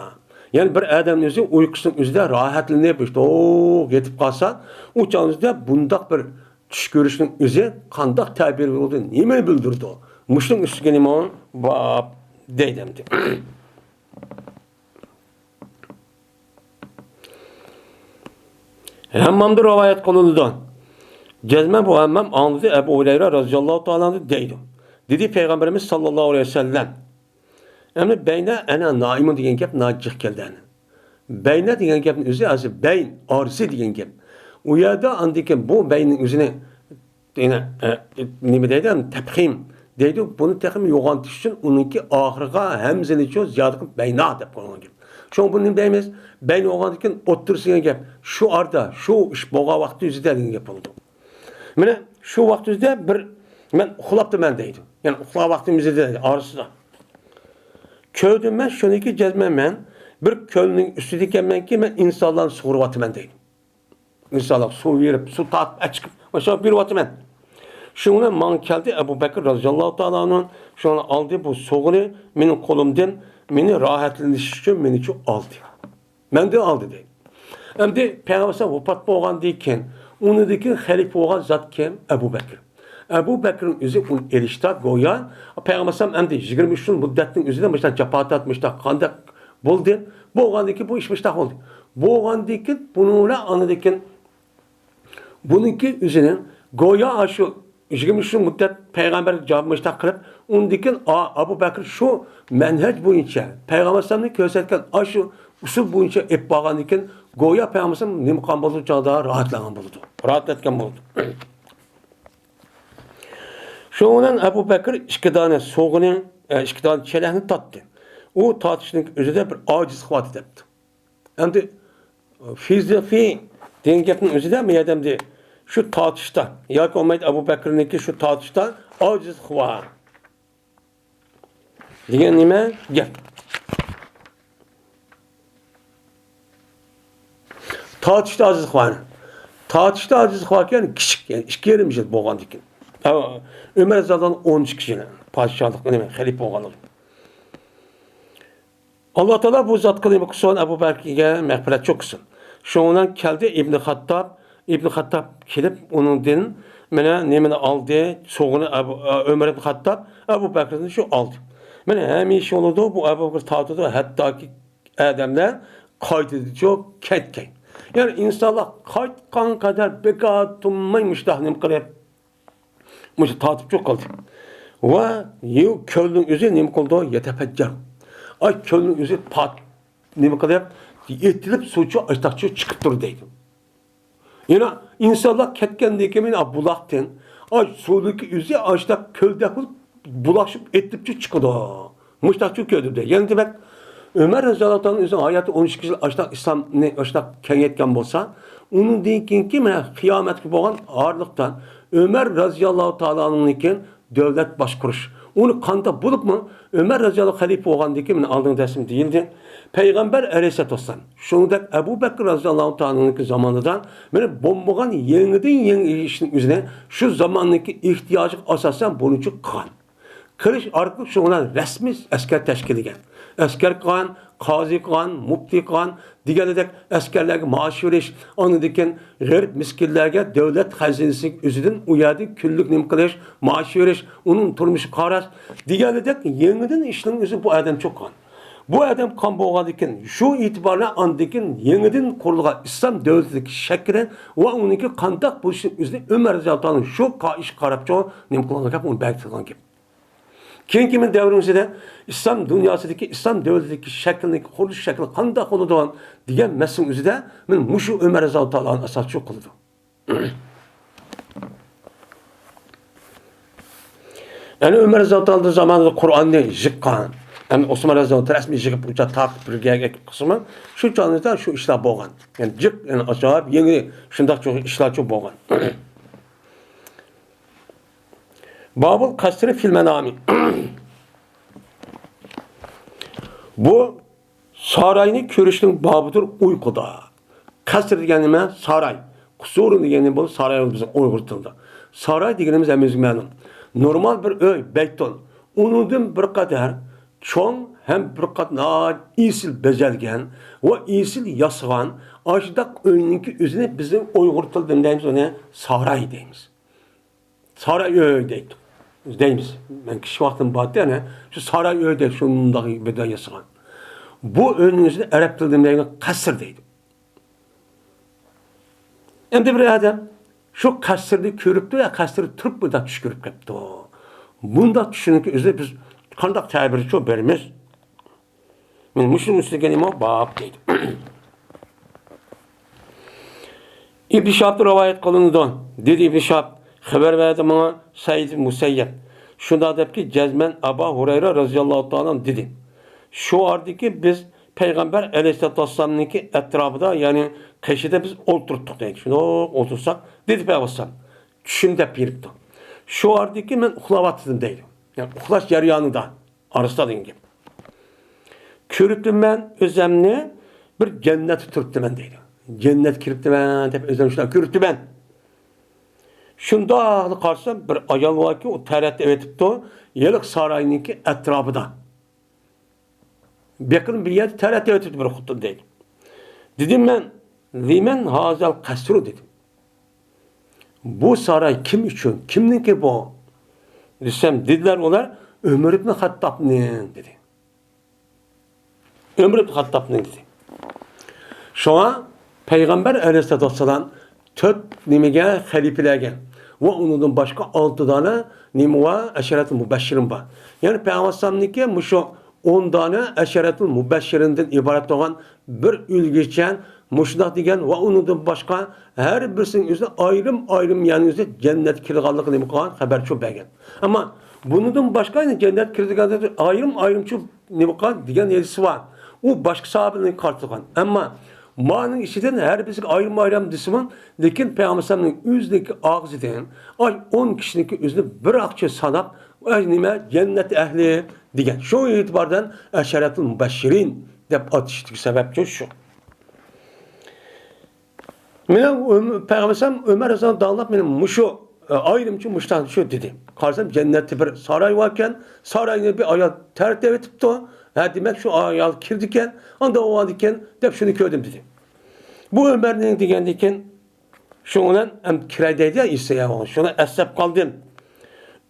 يەنى بىر ئادەم ئۆزى ئۇيقۇسىنىڭ ئۆزىدە راھەتلىنىپ، ئىشتە، ئوو، يېتىپ قالسا، ئۇ چاغنىڭ ئۆزىدە بۇنداق بىر چۈش كۆرۈشنىڭ ئۆزى قانداق تەبىر بولىدۇ، نېمىنى بىلدۈرىدۇ؟ مۇشۇنىڭ ئۈستىگە نېمە باب دەيدۇ ئەمدى. ھەممامدىن رىۋايەت قىلىنىدۇ. جەزمەن بۇ ھەممام ئاڭلىدى، ئەبۇ ھۇرەيرە رازىياللاھۇ تائالا ئەنھۇ دەيدۇ. دېدى پەيغەمبىرىمىز ساللاللاھۇ ئەلەيھى ۋەسەللەم. ئەمدى بەينە ئەنە نائىمۇن دېگەن گەپ ناجىق كەلدى ئەنە. بەينە دېگەن گەپنىڭ ئۆزى ھازىر بەين، ئارىسى دېگەن گەپ. ئۇ يەردە ئاندىن كېيىن بۇ بەيننىڭ ئۆزىنى يەنە، ئە، نېمە دەيدۇ، تەپخىم دەيدۇ. بۇنى تېخىمۇ يوغانتىش ئۈچۈن ئۇنىڭكى ئاخىرىغا ھەمزىنى چۇ زىيادە قىلىپ بەينا دەپ قويغان گەپ. شۇڭا بۇنى نېمە دەيمىز؟ بەين بولغاندىن كېيىن ئوتتۇرىسى دېگەن گەپ. شۇ ئارىدا، شۇ ئىش بولغان ۋاقىت ئۆزىدە دېگەن گەپ بولىدۇ. مانا شۇ ۋاقىت ئۆزىدە بىر مەن ئۇخلاپتىمەن دەيدۇ. يەنى ئۇخلىغان ۋاقتىم ئۆزىدە دەيدۇ، ئارىسىدا. كۆردۈم مەن شۇنىكى جەزمەن مەن بىر كۆلنىڭ ئۈستىدە ئىكەنمەنكى، مەن ئىنسانلارنى سۇغۇرۇۋاتىمەن دەيدۇ. ئىنسانلار سۇ بېرىپ، سۇ تارتىپ ئەچىقىپ، ماشۇنداق بېرىۋاتىمەن. شۇنىڭ بىلەن ماڭا كەلدى ئەبۇ بەكرى رازىياللاھۇ تائالا ئەنھۇ، شۇنى ئالدى بۇ سۇغىنى مېنىڭ قولۇمدىن، مېنى راھەتلىنىش ئۈچۈن مېنىچۇ ئالدى. مەندىن ئالدى دەيدۇ. ئەمدى پەيغەمبەر ئەلەيھىسسالام ۋاپات بولغاندىن كېيىن، ئۇنىڭدىن كېيىن خەلىپە بولغان زات كىم؟ ئەبۇ بەكرى. ئەبۇ بەكرىنىڭ ئۆزى ئۇنى ئېلىشتا گويا پەيغەمبەر ئەلەيھىسسالام ئەمدى يىگىرمە ئۈچ يىل مۇددەتنىڭ ئۆزىدە مۇشۇنداق جاپا تارت، مۇشۇنداق قانداق بولدى؟ بولغاندىن كېيىن بۇ ئىش مۇشۇنداق بولدى. بولغاندىن كېيىن بۇنىڭ بىلەن ئاندىن كېيىن بۇنىڭكى ئۆزىنىڭ گويا ئاشۇ يىگىرمە ئۈچ يىل مۇددەت پەيغەمبەر جاۋاب مۇشتاق قىلىپ، ئۇندىن كېيىن ئا-، ئەبۇ بەكرى شۇ مەنھەج بويىچە، پەيغەمبەر ئەلەيھىسسالامنى كۆرسەتكەن ئاشۇ ئۇسۇل بويىچە ئېلىپ بارغاندىن كېيىن، گويا پەيغەمبەر ئەلەيھىسسالام نېمە قىلغان بولىدۇ؟ چاغدا راھەتلەنگەن بولىدۇ. راھەتلەتكەن بولىدۇ. شۇنىڭ بىلەن ئەبۇ بەكرى ئىككى دانە سوغىنى، ئە، ئىككى دانە چېلەكنى تارتتى. ئۇ تارتىشنىڭ ئۆزىدە بىر ئاجىزلىق بار دەپتۇ. ئەمدى فىزىفى دېگەن گەپنىڭ ئۆزىدە بۇ يەردە ئەمدى شۇ تارتىشتا ياكى بولمايدۇ ئەبۇ بەكرىنىڭكى شۇ تارتىشتا ئاجىزلىق بار دېگەن نېمە گەپ؟ تارتىشتا ئاجىزلىق بار. تارتىشتا ئاجىزلىق باركەن، كىچىك، يەنى ئىككى يېرىم يىل بولغاندىكىن. ئۆمەر رەزىياللاھۇ ئەنھۇ ئون ئىككى يىل پادىشاھلىق، نېمە، خەلىپە بولغان. ئاللا تائالا بۇ زاتقا نېمە قىلسۇن، ئەبۇ بەكرىگە مەغپىرەت چوقۇسۇن. شۇنىڭ بىلەن كەلدى ئىبنى خاتتاب. ئىبنى خاتتاب كېلىپ، ئۇنىڭدىن مانا نېمىنى ئالدى، سوغىنى ئەبۇ، ئۆمەر ئىبنى خاتتاب ئەبۇ بەكرىدىن شۇ ئالدى. مانا ھەمىشە بولىدۇ، بۇ ئەبۇ بەكرى تارتىدۇ، ھەتتاكى ئادەملەر قايتىدىچۇ كەتكەن. يەنى ئىنسانلار قايتقان قەدەر بىكار تۇرماي مۇشۇنداق نېمە قىلىپ، مۇشۇ تارتىپچۇ قىلدى. ۋە يۇ-، كۆلنىڭ ئۆزى نېمە قىلىدۇ؟ يەتەپەججەر. ئاي، كۆلنىڭ ئۆزى پات-، نېمە قىلىپ، ئېتىلىپ سۇچۇ ئاشتاقچۇ چىقىپ تۇر دەيدۇ. يەنە ئىنسانلار كەتكەندىن كېيىن، ئا، بۇلاقتىن، ئاي، سۇدىكى ئۆزى ئاشتاق كۆلدەك بولۇپ، بۇلاقشىپ ئېتىلىپچۇ چىقىدۇ. مۇشتاقچۇ كۆردۈم دەيدۇ. يەنە دېمەك، ئۆمەر رەزىياللاھۇ تائالا ئۆزىنىڭ ھاياتى ئون ئىككى يىل ئاشتاق ئىسلامنى ئاشتاق كېڭەيتكەن بولسا، ئۇنىڭدىن كېيىنكى مانا قىيامەتكە بولغان ئارىلىقتا ئۆمەر رەزىياللاھۇ تائالانىڭكى دۆلەت باشقۇرۇش. ئۇنى قانداق بولۇپمۇ ئۆمەر رەزىياللاھۇ خەلىپە بولغاندىن كېيىن، مانا ئالدىنقى دەرسىمدە دېيىلدى. پەيغەمبەر ئەلەيھىسسالاتۇ ۋەسسالام، شۇنىڭدەك ئەبۇ بەكرى رەزىياللاھۇ تائالانىڭكى زامانىدا مانا بولمىغان يېڭىدىن يېڭى ئىشنىڭ ئۆزىنى شۇ زاماننىڭكى ئېھتىياجىغا ئاساسەن بۇنىچۇ قىلغان. قىلىش ئارقىلىق شۇنىڭ بىلەن رەسمىي ئەسكەر تەشكىللىگەن. ئەسكەر قىلغان، قازى قىلغان، مۇپتى قىلغان دېگەندەك ئەسكەرلەرگە مائاش بېرىش، ئاندىن كېيىن غېرىب مىسكىنلەرگە دۆلەت خەزىنىسى ئۆزىدىن ئۇ يەردىن كۈنلۈك نېمە قىلىش، مائاش بېرىش، ئۇنىڭ تۇرمۇشىغا قاراش دېگەندەك يېڭىدىن ئىشنىڭ ئۆزى بۇ ئادەم چوققان. بۇ ئادەم قان بولغاندىن كېيىن، شۇ ئېتىبارەن ئاندىن كېيىن يېڭىدىن قۇرۇلغان ئىسلام دۆلىتىدىكى شەكلى ۋە ئۇنىڭكى قانداق بولۇشىنىڭ ئۆزىنى ئۆمەر رەزىياللاھۇ تائالا شۇ قا-، ئىشقا قاراپچۇ نېمە قىلغان گەپ، ئۇنى بەلگىلىگەن گەپ. كېيىنكى مىن دەۋرىمىزدە ئىسلام دۇنياسىدىكى، ئىسلام دۆلىتىدىكى شەكىلنىڭ قۇرۇلۇش شەكلى قانداق بولىدۇ دېگەن مەسىلىنىڭ ئۆزىدە مەن مۇشۇ ئۆمەر رەزىياللاھۇ تائالانى ئاساسچى قىلىدۇ. يەنى ئۆمەر رەزىياللاھۇ تائالا زامانىدا قۇرئاننى يىغقان، يەنى ئوسمان رەزىياللاھۇ تائالا رەسمىي يىغىپ ئۇچا تارتىپ بىر يەرگە قىلسىمۇ، شۇ چاغدا شۇ ئىشلار بولغان. يەنى جىق، يەنى ئاجايىپ يېڭى شۇنداق چوڭ ئىشلارچۇ بولغان. بابۇل قەسرى فىل مەنامى. بۇ ساراينى كۆرۈشنىڭ بابىدۇر ئۇيقۇدا. قەسر دېگەن نېمە؟ ساراي. قۇسۇر دېگەن نېمە بولىدۇ؟ ساراي بولىدۇ بىزنىڭ ئۇيغۇر تىلىدا. ساراي دېگىنىمىز ھەممىمىزگە مەلۇم. نورمال بىر ئۆي، بەيتۇن. ئۇنىڭدىن بىر قەدەر چوڭ ھەم بىر قەدەر ناھايىتى ئېسىل بېزەلگەن ۋە ئېسىل ياسىغان ئاشۇنداق ئۆينىڭكى ئۆزىنى بىزنىڭ ئۇيغۇر تىلىدا نېمە دەيمىز؟ ئۇنى ساراي دەيمىز. ساراي ئۆي دەيدۇ. دەيمىز. مەن كىچىك ۋاقتىم بارتى، ئەنە شۇ ساراي ئۆي دەيدۇ، شۇنداق بىردەم ياسىغان. بۇ ئۆينىڭ ئۆزىنى ئەرەب تىلىدا نېمە دەيدۇ؟ قەسىر دەيدۇ. ئەمدى بىر ئادەم شۇ قەسىرنى كۆرۈپتۇ يا قەسىردە تۇرۇپ بۇنداق چۈش كۆرۈپ قاپتۇ. بۇنداق چۈشنىڭكى ئۆزىنى بىز قانداق تەبىرچۇ بېرىمىز؟ مانا مۇشۇنىڭ ئۈستىگە نېمە باب دەيدۇ. ئىبن شىھابتىن رىۋايەت قىلىنىدۇ. دېدى ئىبن شىھاب، خەۋەر بەردى ماڭا سەئىد ئىبن مۇسەييەب. شۇنداق دەپكى، جەزمەن ئەبا ھۇرەيرە رەزىياللاھۇ تائالا ئەنھۇ دېدى. شۇ ئارىدىكى بىز پەيغەمبەر ئەلەيھىسسالاتۇ ۋەسسالامنىڭكى ئەتراپىدا، يەنى قېشىدا بىز ئولتۇرتتۇق دەيدۇ. شۇنداق ئولتۇرساق، دېدى پەيغەمبەر ئەلەيھىسسالام، چۈشۈم دەپ بېرىپتۇ. شۇ ئارىدىكى مەن ئۇخلاۋاتىدىم دەيدۇ. يەنى ئۇخلاش جەريانىدا. ئارىسىدا دېگەن گەپ. كۆرۈپتىمەن ئۆزەمنى بىر جەننەتتە تۇرۇپتىمەن دەيدۇ. جەننەتكە كىرىپتىمەن دەپ ئۆزەمنى شۇنداق كۆرۈپتىمەن. شۇنداقلا قارىسام، بىر ئايال باركى، ئۇ تەرەت ئېۋېتىپتۇ، ھېلىقى ساراينىڭكى ئەتراپىدا. بېقىن بىر يەردە تەرەت ئېتىپتۇ بىر خوتۇن دەيدۇ. دېدىم مەن، لىمەن ھازال قەسرۇ دېدىم. بۇ ساراي كىم ئۈچۈن؟ كىمنىڭكى بۇ؟ دېسەم، دېدىلەر ئۇلار، ئۆمەر ئىبن خەتتابنىڭ دېدى. ئۆمەر ئىبن خەتتابنىڭ دېدى. شۇڭا پەيغەمبەر ئەلەيھىسسالاتۇ ۋەسسالام تۆت نېمىگە خەلىپىلەرگە ۋە ئۇنىڭدىن باشقا ئالتە دانە نېمە ۋە ئەشەرەتۇل مۇبەششىرىن بار. يەنى پەيغەمبەر ئەلەيھىسسالامنىڭكى مۇشۇ ئون دانە ئەشەرەتۇل مۇبەششىرىندىن ئىبارەت بولغان بىر ئۈلگىچە مۇشۇنداق دېگەن ۋە ئۇنىڭدىن باشقا ھەر بىرسىنىڭ ئۆزى ئايرىم-ئايرىم، يەنى ئۆزى جەننەتكە كىرىدىغانلىقى نېمە قىلغان، خەۋەرچۇ بەرگەن. ئەمما بۇنىڭدىن باشقا يەنە جەننەتكە كىرىدىغان ئايرىم-ئايرىمچۇ نېمە قىلغان دېگەن ھەدىسى بار. ئۇ باشقا ساھابىلەرگە قارىتىلغان. ئەمما مانىڭ ئىچىدىن ھەر بىرسىگە ئايرىم-ئايرىم دېسىمۇ، لېكىن پەيغەمبەر ئەلەيھىسسالامنىڭ ئۆزىنىڭكى ئاغزىدىن ئاي ئون كىشىنىڭكى ئۆزىنى بىر ئاقچە ساناپ، ئاي نېمە، جەننەت ئەھلى دېگەن. شۇ ئېتىباردىن ئەشەرەتۇل مۇبەششىرىن دەپ ئاتىشىدىكى سەۋەبچۇ شۇ. مېنىڭ ئۆم-، پەيغەمبەر ئۆمەر رەزىياللاھۇ داڭلاپ مېنى مۇشۇ، ئە، ئايرىمچە مۇشتاق شۇ دېدى. قارىسام، جەننەتتە بىر ساراي باركەن، ساراينى بىر ئايال تەرەت ئېتىپتۇ. ھە، دېمەك، شۇ ئايال كىردىكەن، ئاندا ئۇ ئىكەن دەپ شۇنى كۆردۈم دېدى. بۇ ئۆمەرنىڭ دېگەندىكىن، شۇنىڭ بىلەن ئەم كىرەي دەيدۇ يا، ئېسى يا، شۇنى ئەسلەپ قالدىم.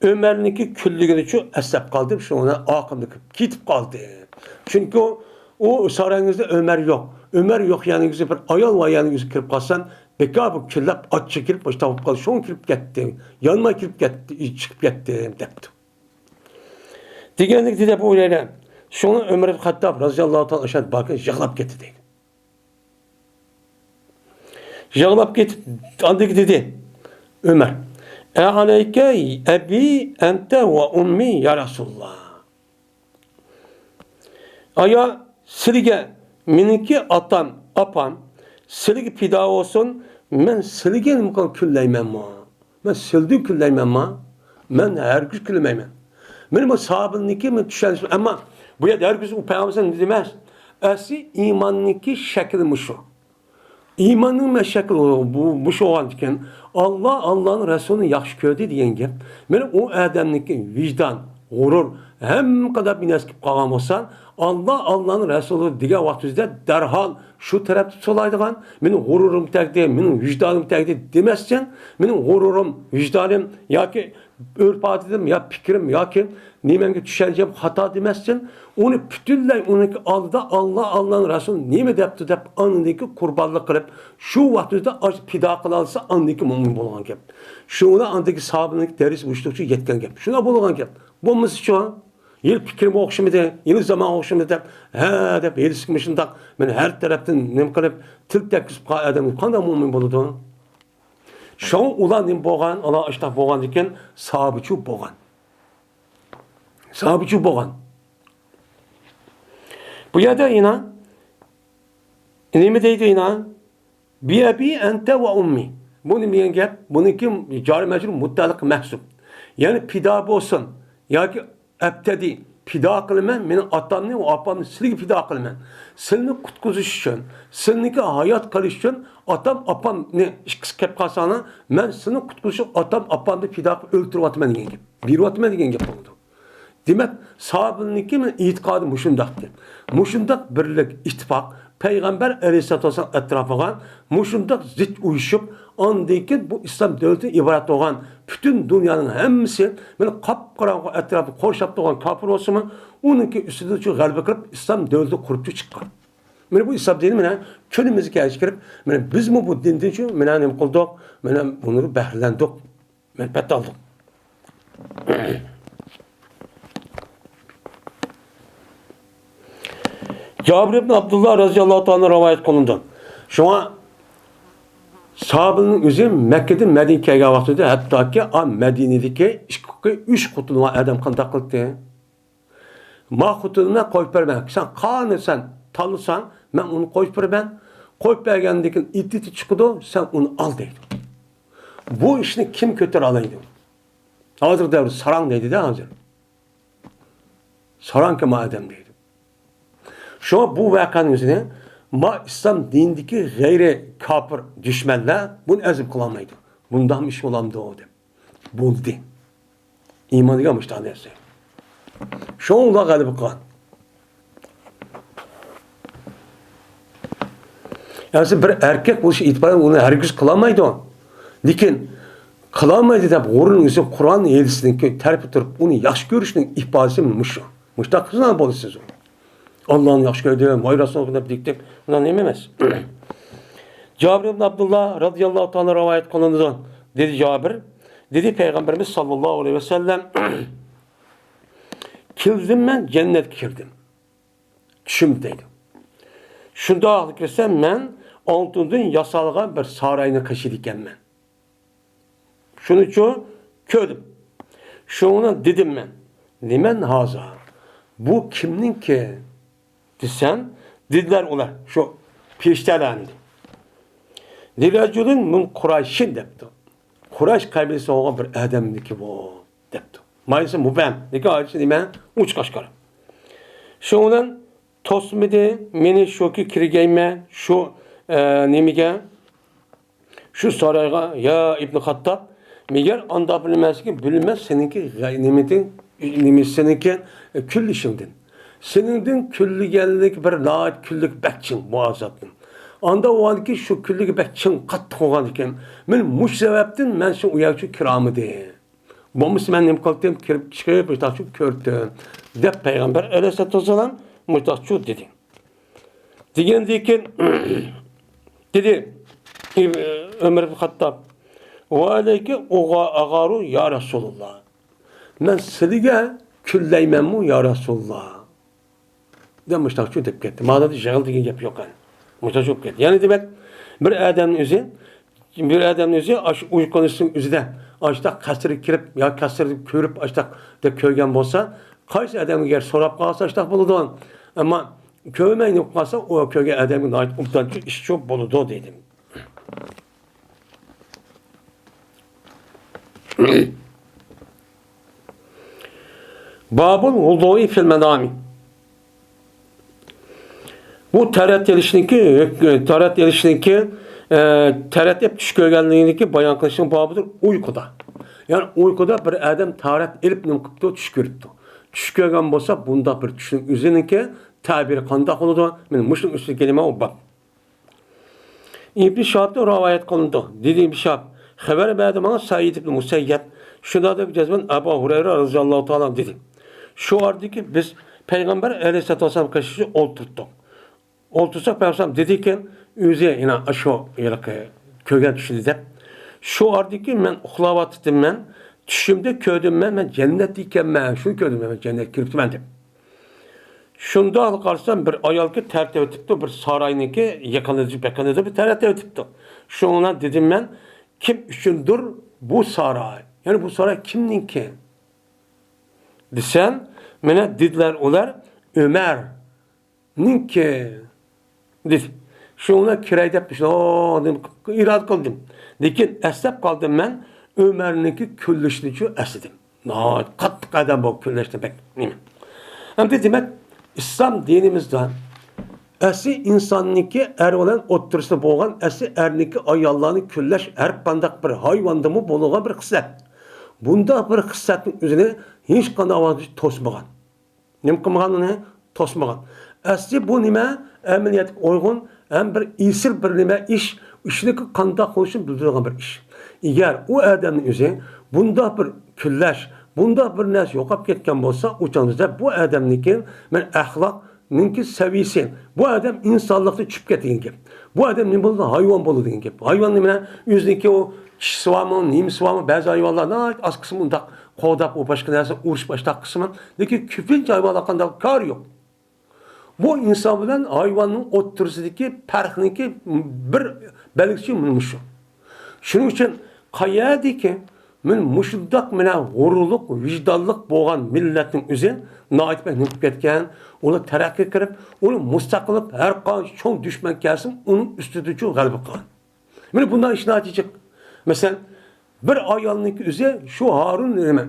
ئۆمەرنىڭكى كۈنلۈكىنىچۇ ئەسلەپ قالدىم، شۇنىڭ بىلەن ئاقىمدا كېتىپ قالدى. چۈنكى ئۇ سارايىڭىزدا ئۆمەر يوق. ئۆمەر يوق يەرىڭىزدە بىر ئايال بار يەرىڭىزگە كىرىپ قالسام، بىكار بۇ كۈنلەپ ئاچچىق كىرىپ، ئاشۇ تاپىپ قالدى، شۇڭا كىرىپ كەتتى. يانماي كىرىپ كەتتى، چىقىپ كەتتى، دەپتۇ. دېگەنلىك دېدى ئەبۇ ھۇرەيرە. شۇڭا ئۆمەر ئىبن خەتتاب رەزىياللاھۇ تائالا ئەنھۇ باكى يىغلاپ كەتتى دەيدۇ. يىغلاپ كېتىپ، ئاندىن دېدى ئۆمەر، ئەئەلەيكە ئەبى ئەنتە ۋە ئۇممى يا رەسۇلاللا. ئايا، سىلىگە مېنىڭكى ئاتام، ئاپام سىلىگە پىدا بولسۇن، مەن سىلىگە نېمە قىلىپ كۈنلەيمەنمۇ؟ مەن سىلدىن كۈنلەيمەنما؟ مەن ھەرگىز كۈنلىمەيمەن. مېنىڭ بۇ ساھابىنىڭكى مەن چۈشەنچىم. ئەمما بۇ يەردە ھەرگىز ئۇ پەيغەمبەر دېمەس. ئەسلى ئىماننىڭكى شەكلى مۇشۇ. ئىماننىڭ مەن شەكلى بۇ، مۇشۇ بولغاندىكىن، ئاللا، ئاللانىڭ رەسۇلىنى ياخشى كۆردى دېگەن گەپ. مېنىڭ ئۇ ئادەمنىڭكى ۋىجدان، غۇرۇر، ھەممە قانداق بىنەسى كېلىپ قالغان بولسا، ئاللا، ئاللانىڭ رەسۇلى دېگەن ۋاقتىمىزدا دەرھال شۇ تەرەپتە سولايدىغان، مېنىڭ غۇرۇرۇم تەگدى، مېنىڭ ۋىجدانىم تەگدى دېمەستىن، مېنىڭ غۇرۇرۇم، ۋىجدانىم ياكى ئۆرپ-ئادىتىم يا پىكرىم ياكى نېمەمگە چۈشەنچەم خاتا دېمەستىن، ئۇنى پۈتۈنلەي ئۇنىڭكى ئالدىدا ئاللا، ئاللانىڭ رەسۇلى نېمە دەپتۇ دەپ ئاندىكى قۇربانلىق قىلىپ، شۇ ۋاقتىدا پىدا قىلالىسا ئاندىكى مۆمىن بولغان گەپ. شۇڭا ئاندىكى ساھابىنىڭكى دەرىجىسى مۇشۇنچە يەتكەن گەپ. شۇنداق بولغان گەپ. بولمىسىچۇ؟ يىل پىكرىمگە ئوخشىمىدى، يىل زامانغا ئوخشىمىدى دەپ، ھە دەپ، ھېلىسىگە مۇشۇنداق مەن ھەر تەرەپتىن نېمە قىلىپ، تىل تەگكۈزۈپ قالغان ئادەم قانداق مۆمىن بولىدۇ؟ شۇڭا ئۇلار نېمە بولغان؟ ئۇلار ئاشۇنداق بولغاندىكىن ساھابىچۇ بولغان. ساھابىچۇ بولغان. بۇ يەردە يەنە نېمە دەيدۇ يەنە؟ بى أبي أنت وأمي. بۇ نېمە دېگەن گەپ؟ بۇنىڭكى جارى مەجرۇر مۇتەئەللىق مەھزۇپ. يەنى پىدا بولسۇن ياكى ئەبتەدى، پىدا قىلىمەن مېنىڭ ئاتامنى ۋە ئاپامنى سىلىگە پىدا قىلىمەن. سىلىنى قۇتقۇزۇش ئۈچۈن، سىلىنىڭكى ھايات قېلىش ئۈچۈن ئاتام، ئاپامنى ئىككىسى كەپ قالساڭلار، مەن سىلىنى قۇتقۇزۇش ئۈچۈن ئاتام، ئاپامنى پىدا قىلىپ ئۆلتۈرۈۋاتىمەن دېگەن گەپ. بېرىۋاتىمەن دېگەن گەپ بولىدۇ. دېمەك، ساھابىنىڭكى ئېتىقادى مۇشۇنداقتى. مۇشۇنداق بىرلىك، ئىتتىپاق، پەيغەمبەر ئەلەيھىسسالاتۇ ۋەسسالام ئەتراپىغا مۇشۇنداق زىچ ئۇيۇشۇپ، ئاندىن كېيىن بۇ ئىسلام دۆلىتىدىن ئىبارەت بولغان پۈتۈن دۇنيانىڭ ھەممىسى مانا قاپقاراڭغۇ ئەتراپىنى قورشاپ تۇرغان كاپىر بولسىمۇ، ئۇنىڭكى ئۈستىدىن شۇ غەلىبە قىلىپ ئىسلام دۆلىتى قۇرۇپ چىققان. مانا بۇ ئىسلام دىنى مانا كۈنىمىزگە كەلگەچ كىرىپ، مانا بىزمۇ بۇ دىندىن شۇ مانا نېمە قىلدۇق، مانا بۇنى بەھرىلەندۇق. مەنپەئەت ئالدۇق. جابىر ئىبن ئابدۇللا رەزىياللاھۇ تائالا رىۋايەت قىلىنىدۇ. شۇڭا ساھابىنىڭ ئۆزى مەككىدىن مەدىنىگە كەلگەن ۋاقتىدا ھەتتاكى ئا مەدىنىدىكى ئىككى، ئۈچ خوتۇنى بار ئادەم قانداق قىلدى؟ ما خوتۇنۇمنى قويۇپ بېرىمەن. سەن قانى سەن تاللىساڭ، مەن ئۇنى قويۇپ بېرىمەن. قويۇپ بەرگەندىن كېيىن ئىددىتى چىقىدۇ، سەن ئۇنى ئال دەيدۇ. بۇ ئىشنى كىم كۆتۈرەلەيدۇ؟ ھازىرقى دەۋر ساراڭ دەيدۇ-دە ھازىر. ساراڭكى ما ئادەم دەيدۇ. شۇڭا بۇ ۋەقەنىڭ ئۆزىنى ما ئىسلام دىنىدىكى غەيرىي كاپىر دۈشمەنلەر بۇنى ھەزىم قىلالمايدۇ. بۇنداقمۇ ئىش بولامدۇ دەپ. بولدى. ئىمان دېگەن مۇشۇنداق نەرسە. شۇڭا ئۇلار غەلىبە قىلغان. ئەمسە بىر ئەركەك بولۇش ئېتىبارى ئۇنى ھەرگىز قىلالمايدۇ. لېكىن قىلالمايدۇ دەپ غۇرۇرلىنىش ئۇچۈن قۇرئان ھەدىسنىڭكى تەرىپىدە تۇرۇپ ئۇنى ياخشى كۆرۈشنىڭ ئىپادىسى مۇشۇ. مۇشۇنداق قىلسىڭىز بولىسىز. ئاللانى ياخشى كۆردۈم، ۋاي رەسۇلۇللا دەپ دېگۈدەك، ئۇنداق نېمە ئەمەس. جابىر ئىبن ئابدۇللا رازىياللاھۇ تائالا رىۋايەت قىلىنىدۇ. دېدى جابىر، دېدى پەيغەمبىرىمىز ساللاللاھۇ ئەلەيھى ۋەسەللەم، كىردىم مەن جەننەتكە كىردىم. چۈشۈمدە دەيدۇ. شۇنداق كىرسەم مەن ئالتۇندىن ياسالغان بىر ساراينى قېشىدا ئىكەنمەن. شۇنىچۇ كۆردۈم. شۇنىڭ دېدىم مەن، نېمەن ھازا؟ بۇ كىمنىڭكى؟ دېسەم، دېدىلەر ئۇلار، شۇ پېرىشتەلەرنى. لىرەجۇلىن مىن قۇرەيشىن دەپتۇ. قۇرەيش قەبىلىسى بولغان بىر ئادەمنىڭكى بۇ دەپتۇ. مايسا مۇبەم، لېكىن ئايچى نېمە؟ ئوچۇق ئاشكارا. شۇنىڭ بىلەن توسمىدى مېنى شۇكى كىرگەيمەن شۇ، ئە، نېمىگە؟ شۇ سارايغا، يا ئىبنى خاتتاب، مەگەر ئاندا بىلمەسكى، بىلمەس سېنىڭكى غەي-، نېمىدىن، نېمە سېنىڭكى، ئە، كۈللىشىڭدىن. سېنىڭدىن كۈللىگەنلىك بىر ناھايىتى كۈللۈك بەك چىڭ بۇ ئازابتىن. ئاندا ئۇ ھالدىكى شۇ كۈللۈكى بەك چىڭ، قاتتىق بولغاندىكىن، مەن مۇشۇ سەۋەبتىن مەن شۇ ئۇ يەرگىچۇ كىرالمىدىم. بولمىسا مەن نېمە قىلاتتىم؟ كىرىپ چىقىپ مۇشتاقچۇ كۆردۈم، دەپ پەيغەمبەر ئەلەيھىسسالاتۇ ۋەسسالام مۇشتاقچۇ دېدى. دېگەندىن كېيىن دېدى ئۆمەر ئىبن خاتتاب، ۋەئەلەيكە ئۇغا ئاغارۇ يا رەسۇلاللا. مەن سىلىگە كۈللەيمەنمۇ يا رەسۇلاللا؟ دەپ مۇشتاقچۇ دەپ كەتتى. مانا يىغىل دېگەن گەپ يوق ئەمدى. مۇشتاقچۇ بولۇپ كەتتى. يەنى دېمەك، بىر ئادەمنىڭ ئۆزى، بىر ئادەمنىڭ ئۆزى ئاشۇ ئۇيقۇنىڭ ئۆزىدە ئاشتاق قەسىرگە كىرىپ يا قەسىرنى كۆرۈپ ئاشتاق دەپ كۆرگەن بولسا، قايسى ئادەمگە سوراپ قالسا ئاشتاق بولىدۇ. ئەمما كۆرمەي نېمە قىلسا، ئۇ كۆرگەن ئادەمگە ناھايىتى ئوبدانچۇ ئىشچۇ بولىدۇ دېدىم. بابۇل ۋۇزۇئى فىل مەنامى. بۇ تەرەت ئېلىشنىڭكى، تەرەت ئېلىشنىڭكى، ئە، تەرەت ئېلىپ چۈش كۆرگەنلىكىنىڭكى بايان قىلىشنىڭ بابىدۇر ئۇيقۇدا. يەنى ئۇيقۇدا بىر ئادەم تەرەت ئېلىپ نېمە قىپتۇ؟ چۈش كۆرۈپتۇ. چۈش كۆرگەن بولسا، بۇنداق بىر چۈشنىڭ ئۆزىنىڭكى تەبىرى قانداق بولىدۇ؟ مانا مۇشۇنىڭ ئۈستىگە كېلىمەن ئۇ باب. ئىبن شىھابتىن رىۋايەت قىلىنىدۇ. دېدى ئىبن شىھاب، خەۋەر بەردى ماڭا سەئىد ئىبن مۇسەييەب، شۇنداق دەپ جەزمەن ئەبۇ ھۇرەيرە رازىياللاھۇ تائالا دېدى. شۇ ئارىدىكى بىز پەيغەمبەر ئەلەيھىسسالاتۇ ۋەسسالام قېشىدا ئولتۇردۇق. ئولتۇرساق پەيغەمبەر دېدىكەن، ئۆزى يەنە شۇ ھېلىقى كۆرگەن چۈشىنى دەپ، شۇ ئارىدىكى مەن ئۇخلاۋاتىتىمەن، چۈشۈمدە كۆردۈم مەن، مەن جەننەتتە ئىكەنمەن، شۇنى كۆردۈم مەن، مەن جەننەتكە كىرىپتىمەن دەپ. شۇنداق قارىسام، بىر ئايال كىرىپ تەرەت ئېلىۋېتىپتۇ، بىر ساراينىڭكى يېقىنىدا، بىر تەرەت ئېلىۋېتىپتۇ. شۇنىڭ بىلەن دېدىم مەن، كىم ئۈچۈندۇر بۇ ساراي؟ يەنى بۇ ساراي كىمنىڭكى؟ دېسەم، مانا دېدىلەر ئۇلار، ئۆمەرنىڭكى. دېدى. شۇنىڭ بىلەن كىرەي دەپ شۇنداق ئىرادە قىلدىم. لېكىن ئەسلەپ قالدىم مەن، ئۆمەرنىڭكى كۈللىشىنىچۇ ئەسلىدىم. ناھايىتى قاتتىق ئادەم بۇ، كۈللەشتە بەك نېمە. ئەمدى دېمەك، ئىسلام دىنىمىزدا ئەسلى ئىنساننىڭكى ئەر بىلەن ئوتتۇرىسىدا بولغان ئەسلى ئەرنىڭكى ئاياللارنى كۈللەش ھەر قانداق بىر ھايۋاندىمۇ بولىدىغان بىر خىسلەت. بۇنداق بىر خىسلەتنىڭ ئۆزىنى ھېچقانداق ۋاقىت توسمىغان. نېمە قىلمىغان ئۇنى؟ توسمىغان. ئەسلى بۇ نېمە؟ ئەمەلىيەتكە ئۇيغۇن ھەم بىر ئېسىل بىر نېمە ئىش، ئىشنىڭكى قانداق قىلىشىنى بىلدۈرىدىغان بىر ئىش. ئەگەر ئۇ ئادەمنىڭ ئۆزى بۇنداق بىر كۈللەش، بۇنداق بىر نەرسە يوقاپ كەتكەن بولسا، ئۇ چاغدا بۇ ئادەمنىڭكى مەن ئەخلاقنىڭكى سەۋىيىسى، بۇ ئادەم ئىنسانلىقتىن چۈشۈپ كەتكەن گەپ. بۇ ئادەم نېمە بولىدۇ؟ ھايۋان بولىدۇ دېگەن گەپ. ھايۋان نېمە؟ ئۆزىنىڭكى ئۇ چىشىسى بارمۇ، نېمىسى بارمۇ؟ بەزى ھايۋانلار ناھايىتى ئاز قىسمى ئۇنداق قوغداپ، ئۇ باشقا نەرسە ئۇرۇش باشلاق قىسمى. لېكىن كۆپىنچە ھايۋانلار قانداق؟ كارى يوق. بۇ ئىنسان بىلەن ھايۋاننىڭ ئوتتۇرىسىدىكى پەرقنىڭكى بىر بەلگىسى مۇشۇ. شۇنىڭ ئۈچۈن قەيەردىكى مەن مۇشۇنداق مەنە غۇرۇرلۇق، ۋىجدانلىق بولغان مىللەتنىڭ ئۆزى ناھايىتى بەك نېمە قىلىپ كەتكەن، ئۇلار تەرەققىي قىلىپ، ئۇنى مۇستەقىل قىلىپ، ھەر قانچە چوڭ دۈشمەن كەلسىمۇ، ئۇنىڭ ئۈستىدىچۇ غەلىبە قىلغان. مانا بۇنداق ئىش ناھايىتى جىق. مەسىلەن، بىر ئايالنىڭكى ئۆزى شۇ ھارۇن نېمە،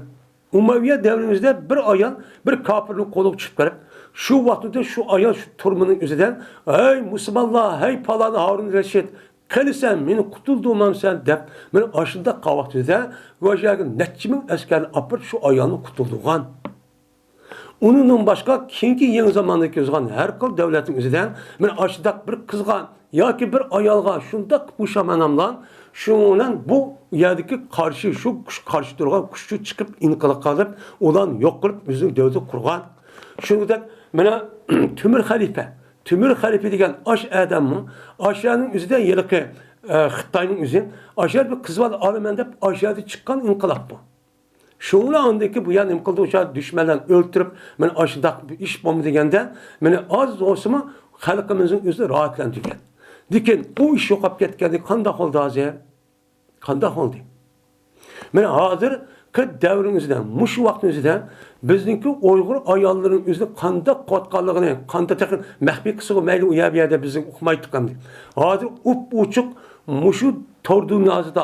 ئۇمەۋىيە دەۋرىمىزدە بىر ئايال بىر كاپىرنىڭ قولىغا چۈشۈپ قېلىپ، شۇ ۋاقتىدا شۇ ئايال شۇ تۈرمىنىڭ ئۆزىدە، ھەي مۇسۇلمانلار، ھەي پالان ھارۇن رەشىد، قېنى سەن مېنى قۇتۇلدۇرمامسەن دەپ، مانا ئاشۇنداق قىلغان ۋاقتىدا ۋاجاگە نەچچە مىڭ ئەسكەرنى ئاپىرىپ شۇ ئايالنى قۇتۇلدۇرغان. ئۇنىڭدىن باشقا كېيىنكى يېڭى زاماندا كىرگۈزگەن ھەر خىل دۆلەتنىڭ ئۆزىدە مانا ئاشۇنداق بىر قىزغا ياكى بىر ئايالغا شۇنداق بوشامان ئاملان، شۇنىڭ بىلەن بۇ يەردىكى قارشى، شۇ كۈچ قارشى تۇرغان كۈچ چىقىپ ئىنقىلاب قىلىپ، ئۇلارنى يوق قىلىپ، ئۆزىنىڭ دۆلىتىنى قۇرغان. شۇنىڭدەك مانا تۆمۈر خەلىپە، تۆمۈر خەلىپە دېگەن ئاش ئادەممۇ، ئاشۇنىڭ ئۆزىدە ھېلىقى، ئە، خىتاينىڭ ئۆزى، ئاشۇ بىر قىز بالا ئالىمەن دەپ، ئاشۇ چىققان ئىنقىلاب بۇ. شۇڭلا ئاندىن كېيىن بۇ يەر نېمە قىلدى؟ ئۇ چاغ دۈشمەنلەرنى ئۆلتۈرۈپ، مانا ئاشۇنداق بىر ئىش بولما دېگەندە، مانا ئاز بولسىمۇ خەلقىمىزنىڭ ئۆزى راھەتلەندۈرگەن. لېكىن ئۇ ئىش يوقاپ كەتكەندە قانداق بولدى ھازىر؟ قانداق بولدى؟ مانا ھازىرقى دەۋرنىڭ ئۆزىدە، مۇشۇ ۋاقىتنىڭ ئۆزىدە بىزنىڭكى ئۇيغۇر ئاياللىرىنىڭ ئۆزىنى قانداق قىلىۋاتقانلىقىنى، قانداق تېخى مەخپىي قىلسىغۇ مەيلى، ئۇ يەر بۇ يەردە بىزنى ئۇقمايدىغان. ھازىر ئوپئوچۇق مۇشۇ تور دۇنياسىدا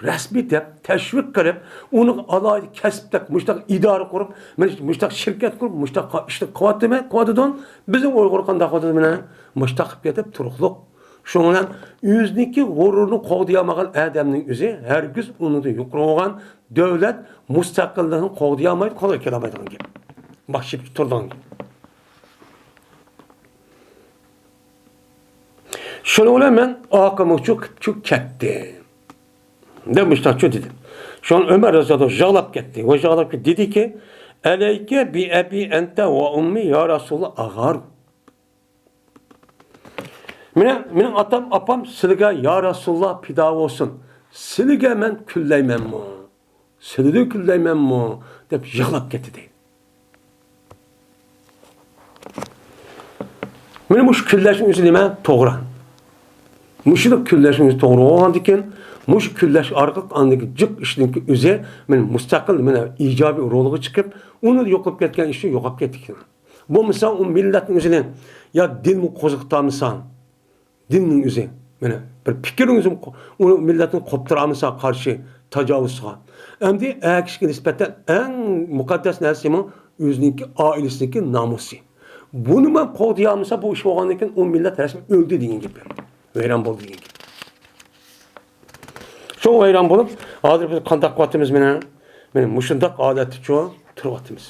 رەسمىي دەپ تەشۋىق قىلىپ، ئۇنىڭ ئالاھىدە كەسىپتەك مۇشۇنداق ئىدارە قۇرۇپ، مانا مۇشۇنداق شىركەت قۇرۇپ، مۇشۇنداق قا-، ئىشنى قىلىۋاتىمەن، قىلىۋاتىدۇ. بىزنىڭ ئۇيغۇر قانداق قىلىۋاتىدۇ مانا؟ مۇشۇنداق قىلىپ كېتىپ تۇرۇقلۇق. شۇنىڭ بىلەن ئۆزىنىڭكى غۇرۇرىنى قوغدىيالمىغان ئادەمنىڭ ئۆزى ھەرگىز ئۇنىڭدىن يۇقىرى بولغان دۆلەت مۇستەقىللىقىنى قوغدىيالمايدۇ، قولىغا كېلەلمەيدىغان گەپ. باش چېپىپ تۇرىدىغان گەپ. شۇنىڭ بىلەن مەن ئاقىمۇچۇ قىپچۇ كەتتى. دەپ مۇشتاقچۇ دېدى. شۇڭا ئۆمەر رەزىياللاھۇ يىغلاپ كەتتى. ۋە يىغلاپ كېتىپ دېدىكى، ئەلەيكە بى ئەبى ئەنتە ۋە ئۇممى يا رەسۇلاللا ئاغار. مېنىڭ، مېنىڭ ئاتام، ئاپام سىلىگە يا رەسۇلاللا پىدا بولسۇن. سىلىگە مەن كۈنلەيمەنمۇ؟ سىلىدىن كۈنلەيمەنمۇ؟ دەپ يىغلاپ كەتتى دەيدۇ. مانا مۇشۇ كۈنلەشنىڭ ئۆزى نېمە؟ توغرا. مۇشۇنداق كۈنلەشنىڭ ئۆزى توغرا بولغاندىكىن، مۇشۇ كۈنلەش ئارقىلىق ئاندىكى جىق ئىشنىڭكى ئۆزى مانا مۇستەقىل، مانا ئىجابىي رولغا چىقىپ، ئۇنى يوقاپ كەتكەن ئىشى يوقاپ كەتتى. بولمىسا ئۇ مىللەتنىڭ ئۆزىنى يا دىنمۇ قوزغىتالمىسا، دىننىڭ ئۆزى، مانا بىر پىكىرنىڭ ئۆزى ئۇ مىللەتنى قوپتۇرالمىسا قارشى تاجاۋۇزچىغا. ئەمدى ئەر كىشىگە نىسبەتەن ئەڭ مۇقەددەس نەرسىمۇ ئۆزىنىڭكى ئائىلىسىنىڭكى نامۇسى. بۇنىمۇ قوغدىيالمىسا بۇ ئىش بولغاندىن كېيىن ئۇ مىللەت رەسمىي ئۆلدى دېگەن گەپ ئەمدى. ۋەيران بولدى دېگەن گەپ. شۇ ۋەيران بولۇپ، ھازىر بىز قانداق قىلىۋاتىمىز مانا؟ مانا مۇشۇنداق ھالەتتىچۇ تۇرۇۋاتىمىز.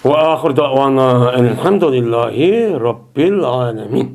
وآخر دعوانا أن الحمد لله رب العالمين.